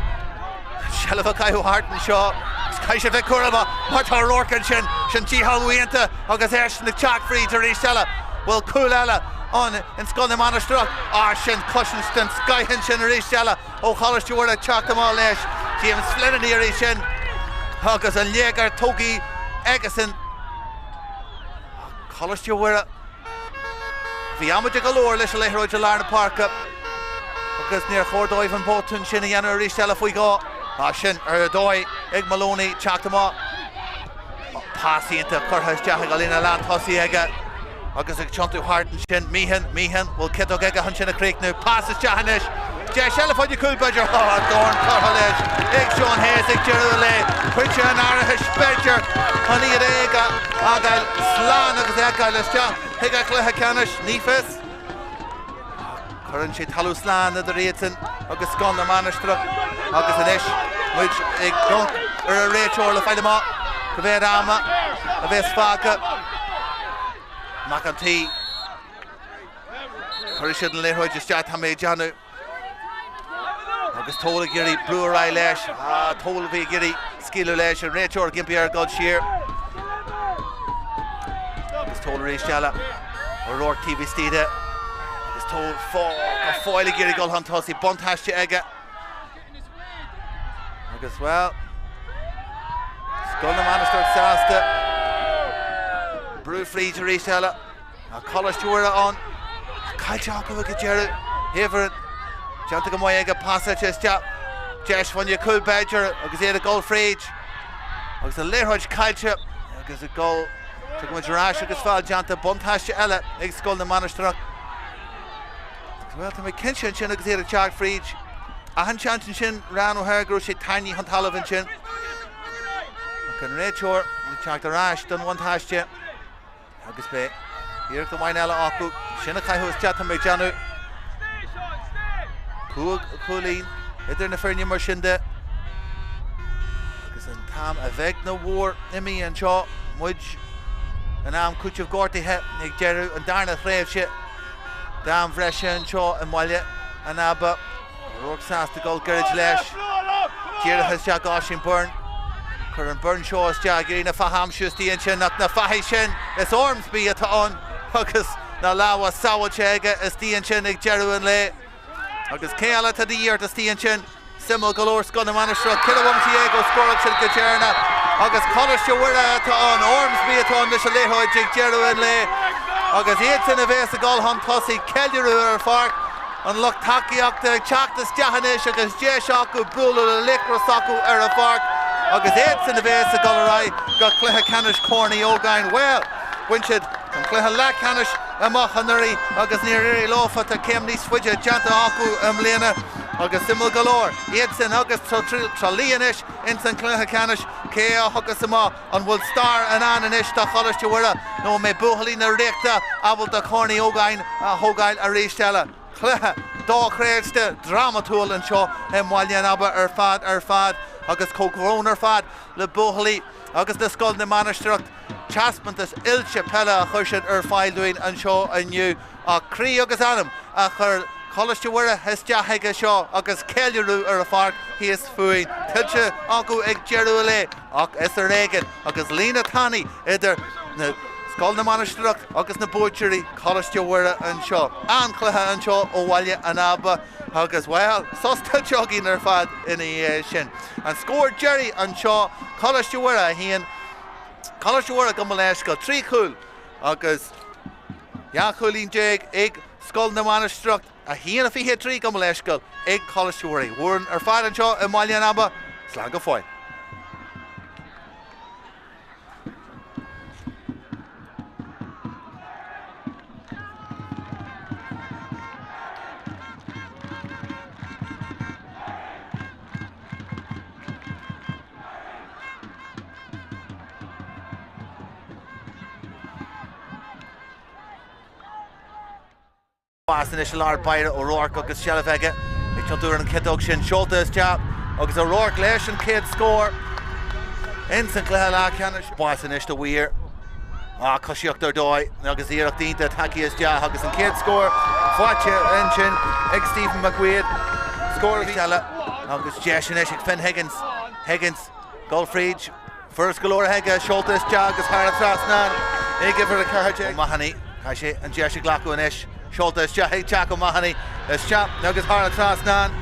seilbh a chaitheamh thart anseo agus caithfidh sé bheith cúramach mar tá O'Rourke ansin, sin dícheall iontach agus eisean ag teacht fríd arís eile. Bhfuil cúl eile ann in Scoil na Mainistreach? Ah sin cosaint den scoith ansin arís eile ó Choláiste Mhuire ag teacht amach leis. James Flynn an iarraidh sin agus an léigear tógtha aigesean. Coláiste Mhuire. Bhí amaideach go leor leis an liathróid i lár na páirce agus níor chóir dóibh an botún sin a dhéanamh arís eile faoi dhó. Ah sin ar dóigh ag Maloney teacht amach. Pas iontach curtha isteach ag an líne lántosaí aige agus ag tiontú thart ansin. Meehan, Meehan, bhfuil ciotóg aige chun sin a chríochnú. Pas isteach anois. Deis eile fá choinne cúl b'fhéidir. Tá dorn curtha leis ag Sean Hayes ag deireadh an lae. Pointe an árachais b'fhéidir chun iad a fhágáil slán agus a fheiceáil isteach chuig an chluiche ceannais. Ní fios. Cuireann sé talamh slán idir iadsan agus Scoil na Mainistreach agus anois muid ag amharc ar an réiteoir le fáil amach cá mhéad ama a bheas fágtha. Mac an tSaoi. Cuirfidh siad an liathróid isteach, tá mé ag déanamh. Agus Toal ag iarraidh brú ar aghaidh leis. Ah, Toal a bhí ag iarraidh scaoileadh leis, an réiteoir ag impí air dul siar. Agus Toal arís eile. O'Rourke taobh istigh de. Agus Toal go fóill ag iarraidh dul chun tosaigh, buntáiste aige. Agus bhuel, Scoil na Mainistreach sásta brú fríd arís eile. Tá Coláiste Mhuire ann. Caillte acu ag an deireadh. Haverett déanta go maith aige, pasáilte isteach. Deis fá choinne cúl b'fhéidir agus iad ag dul fríd. Agus an liathróid caillte agus ag dul. Tugann muid ar ais agus feall déanta buntáiste eile ag Scoil na Mainistreach. Bhuel, tá mé cinnte ansin agus iad ag teacht fríd. Achan seans ansin, Ryan O'Hare, go raibh sé tarraingthe chun talaimh ansin. Ach an réiteoir ag teacht ar ais don bhuntáiste. Agus beidh iarracht amháin eile acu. Sin a chaitheamh isteach, tá mé ag déanamh. 5 chúilín idir na foirne mar sin de. Agus an t-am a bheag nó mhór imithe anseo, muid in am cúiteamh gortaithe ag deireadh an darna thréimhse d'am bhreise anseo i mBaile an Aba. O'Rourke sásta dul gairid leis. Dírithe isteach Oisín Byrne. Cuireann Byrne seo isteach ag iarraidh na fathaigh a aimsiú istigh ansin ach na fathaigh sin is Ormsby atá ann agus na lámha sábháilte aige istigh ansin ag deireadh an lae. Agus cé eile atá de dhíth ort istigh ansin? Suimiúil go leor Scoil na Mainistreach, 14 bhomaite ó scóráil siad go deireanach agus Coláiste Mhuire atá ann, Ormsby atá ann leis an liathróid ag deireadh an lae agus iadsan a bhéas ag dul chun tosaigh, ceiliúradh ar an pháirc, an lucht tacaíochta ag teacht isteach anois agus deis acu bualadh le laochra s'acu ar an pháirc agus iadsan a bhéas ag dul ar aghaidh go cluiche ceannais Chorn Uí Ógáin. Bhuel, bhain siad an cluiche leathcheannais amach anuraidh agus níor éirigh leofa, tá céim níos faide déanta acu i mbliana. Agus suimiúil go leor, iadsan agus Trá Lí anois ins an chluiche ceannais, cé a thiocfas amach? An bhfuil stair i ndán anois do Choláiste Mhuire nó an mbeidh buachaillí na Ríochta ábalta Corn Uí Ógáin a thógáil arís eile? Cluiche dochreidte drámatúil anseo i mBaile an Aba ar fad ar fad agus comhbhrón ar fad le buachaillí agus le Scoil na Mainistreach. Taispeántas oilte peile a chuir siad ar fáil dúinn anseo inniu. Ach croí agus anam a chuir Coláiste Mhuire isteach aige seo agus ceiliúradh ar an pháirc thíos fúinn tuillte acu ag deireadh an lae ach is ar éigean agus líne tanaí idir na Scoil na Mainistreach agus na buaiteoirí Coláiste Mhuire anseo. An-chluiche anseo ó Bhaile an Aba agus, bhuel, sos tuillte againn ar fad ina dhiaidh sin. An scór deiridh anseo, Coláiste Mhuire 1, Coláiste Mhuire gabh mo leithscéal, 3 chúl agus. 12 chúilín ag Scoil na Mainistreach, 1, 23 gabh mo leithscéal ag Coláiste Mhuire. Uainn ar fad anseo i mBaile an Aba. Slán go fóill. Pas anois i lár báire O'Rourke agus seilbh aige ag tiontú ar an chiotóg sin. Seolta isteach agus O'Rourke leis an chéad scór ins an chluiche leathcheannais. Pas anois do Weir. Ah, coisíocht ar dóigh agus iarracht iontach tagtha isteach agus an chéad scór faighte ansin ag Stephen McQuaid. Scór eile agus deis anois ag Finn Higgins. Higgins, dul fríd. Furas go leor aige, seolta isteach agus thar an trasnán ag uimhir 14. O'Mahony, caithfidh sé an deis a ghlacadh anois. Seolta isteach ag Jack O'Mahony, isteach agus thar an trasnán.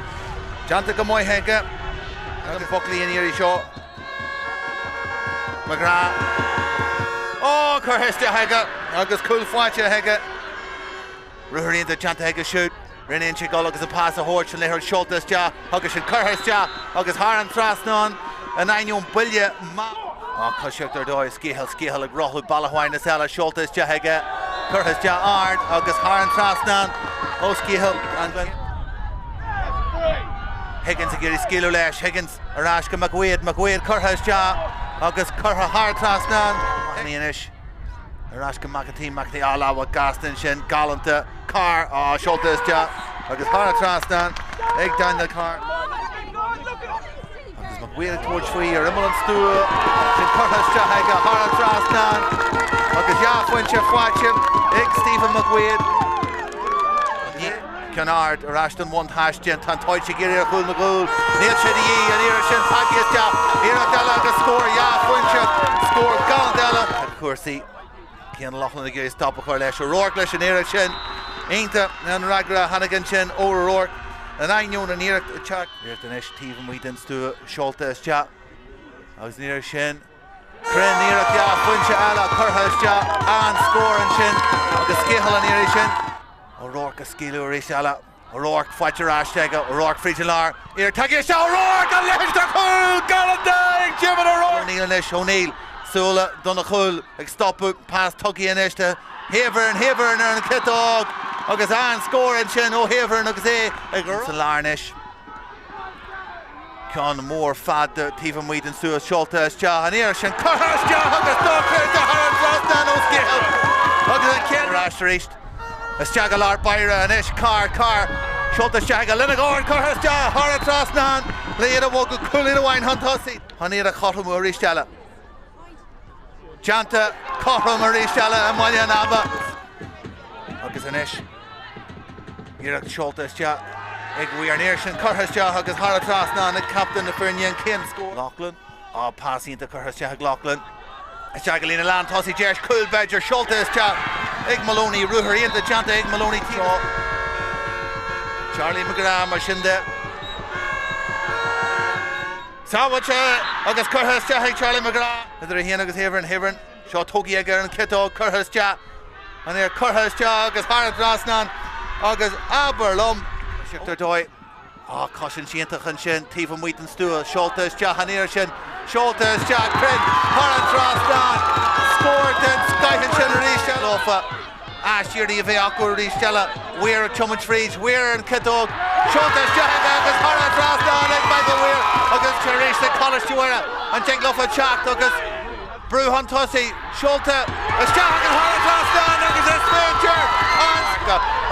Déanta go maith aige. Agus Buckley an iarraidh seo. McGrath. Ó, curtha isteach aige agus cúl faighte aige. Ruathar iontach déanta aige siúd. Roghnaíonn sé dul agus an pas a thabhairt, an liathróid seolta isteach agus sin curtha isteach agus thar an trasnán in ainneoin buille maith. Á, coisíocht ar dóigh, Scahill, Scahill ag rothlú bealach amháin is eile, seolta isteach aige, curtha isteach ard agus thar an trasnán ó Scahill. Higgins ag iarraidh scaoileadh leis, Higgins ar ais go McWade, McWade curtha isteach agus curtha thar an trasnán. Anois. Ar ais go McEntee, McEntee á lámha gasta ansin, galánta, Carr á seolta isteach agus thar an trasnán ag Daniel Carr. Agus McWade ag tabhairt faoi ar imeall an stua, sin curtha isteach aige thar an trasnán agus dhá phointe faighte ag Stephen McWade. Ceann ard ar ais don bhuntáiste, tá an tsoilse ag iarraidh ar chúl na gcúl. Níl sé de dhíth, an iarraidh sin tagtha isteach, iarracht eile agus scór dhá phointe, scór galánta eile. Tá cúrsaí Cian Loughlin ag iarraidh stop a chur leis. O'Rourke leis an iarracht sin. Iontach an fhreagra a tháinig ansin ó O'Rourke in ainneoin an iarracht ag teacht. Iarracht anois taobh amuigh den stua seolta isteach agus an iarraidh sin. Cruinn iarracht dhá phointe eile curtha isteach, an-scór ansin agus Scahill an iarraidh sin. O'Rourke ag scaoileadh arís eile. O'Rourke faighte ar ais aige. O'Rourke fríd an lár. Iarracht tagtha isteach. O'Rourke an liathróid ar chúl! Galánta ag Diarmuid O'Rourke! O'Neill anois. O'Neill súile dona chúl ag stopadh. Pas tugtha anois do Haverin. Haverin ar an chiotóg agus an-scór ansin ó Haverin agus é ag sa lár anois. Ceann mór fada taobh amuigh den stua seolta isteach an iarraidh sin curtha isteach agus dochreidte thar an trasnán ó Scahill agus an chéad ar ais arís isteach i lár báire anois Carr Carr seolta isteach aige Linagorn curtha isteach thar an trasnán le iad a bhogadh cúilín amháin chun tosaigh chun iad a chothromú arís eile. Déanta cothrom arís eile i mBaile an Aba agus anois Iarracht seolta isteach ag Weir an iarraidh sin curtha isteach agus thar an trasnán ag captaen na foirne an chéad scór. Loughlin. Á, pas iontach curtha isteach ag Loughlin. Isteach go líne lán tosaigh deis cúl b'fhéidir seolta isteach ag Moloney. Ruathar iontach déanta ag Moloney. Seo Charlie McGrath mar sin de. Sábháilte agus curtha isteach ag Charlie McGrath. Idir é féin agus Haverin. Haverin. Seo tugtha aige ar an chiotóg curtha isteach. An iarracht curtha isteach agus thar an trasnán agus abair liom. Ar dóigh. Á, cosaint iontach ansin taobh amuigh den stua. Seolta isteach an iarraidh sin. Seolta isteach cruinn thar an trasnán. Scór den scoith ansin arís leofa. Ais-iarraidh a bheidh acu arís eile. Weir ag tiomáint fríd. Weir ar an chiotóg. Seolta isteach aige agus thar an trasnán ag Michael Weir agus tar éis do Choláiste Mhuire an dtig leofa teacht agus brú chun tosaigh. Seolta isteach agus thar an trasnán agus is féidir an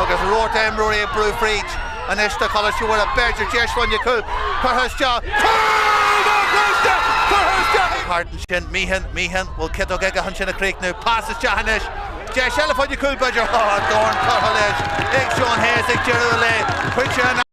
agus rabharta imreoirí ag brú fríd anois do Choláiste Mhuire. B'fhéidir deis fá choinne cúl curtha isteach. Cúl dochreidte curtha isteach ag Thart ansin Meehan, Meehan, bhfuil ciotóg aige chun sin a chríochnú. Pas isteach anois. Deis eile fá choinne cúl b'fhéidir. Dorn curtha leis ag Sean Hayes ag deireadh an lae. Pointe an.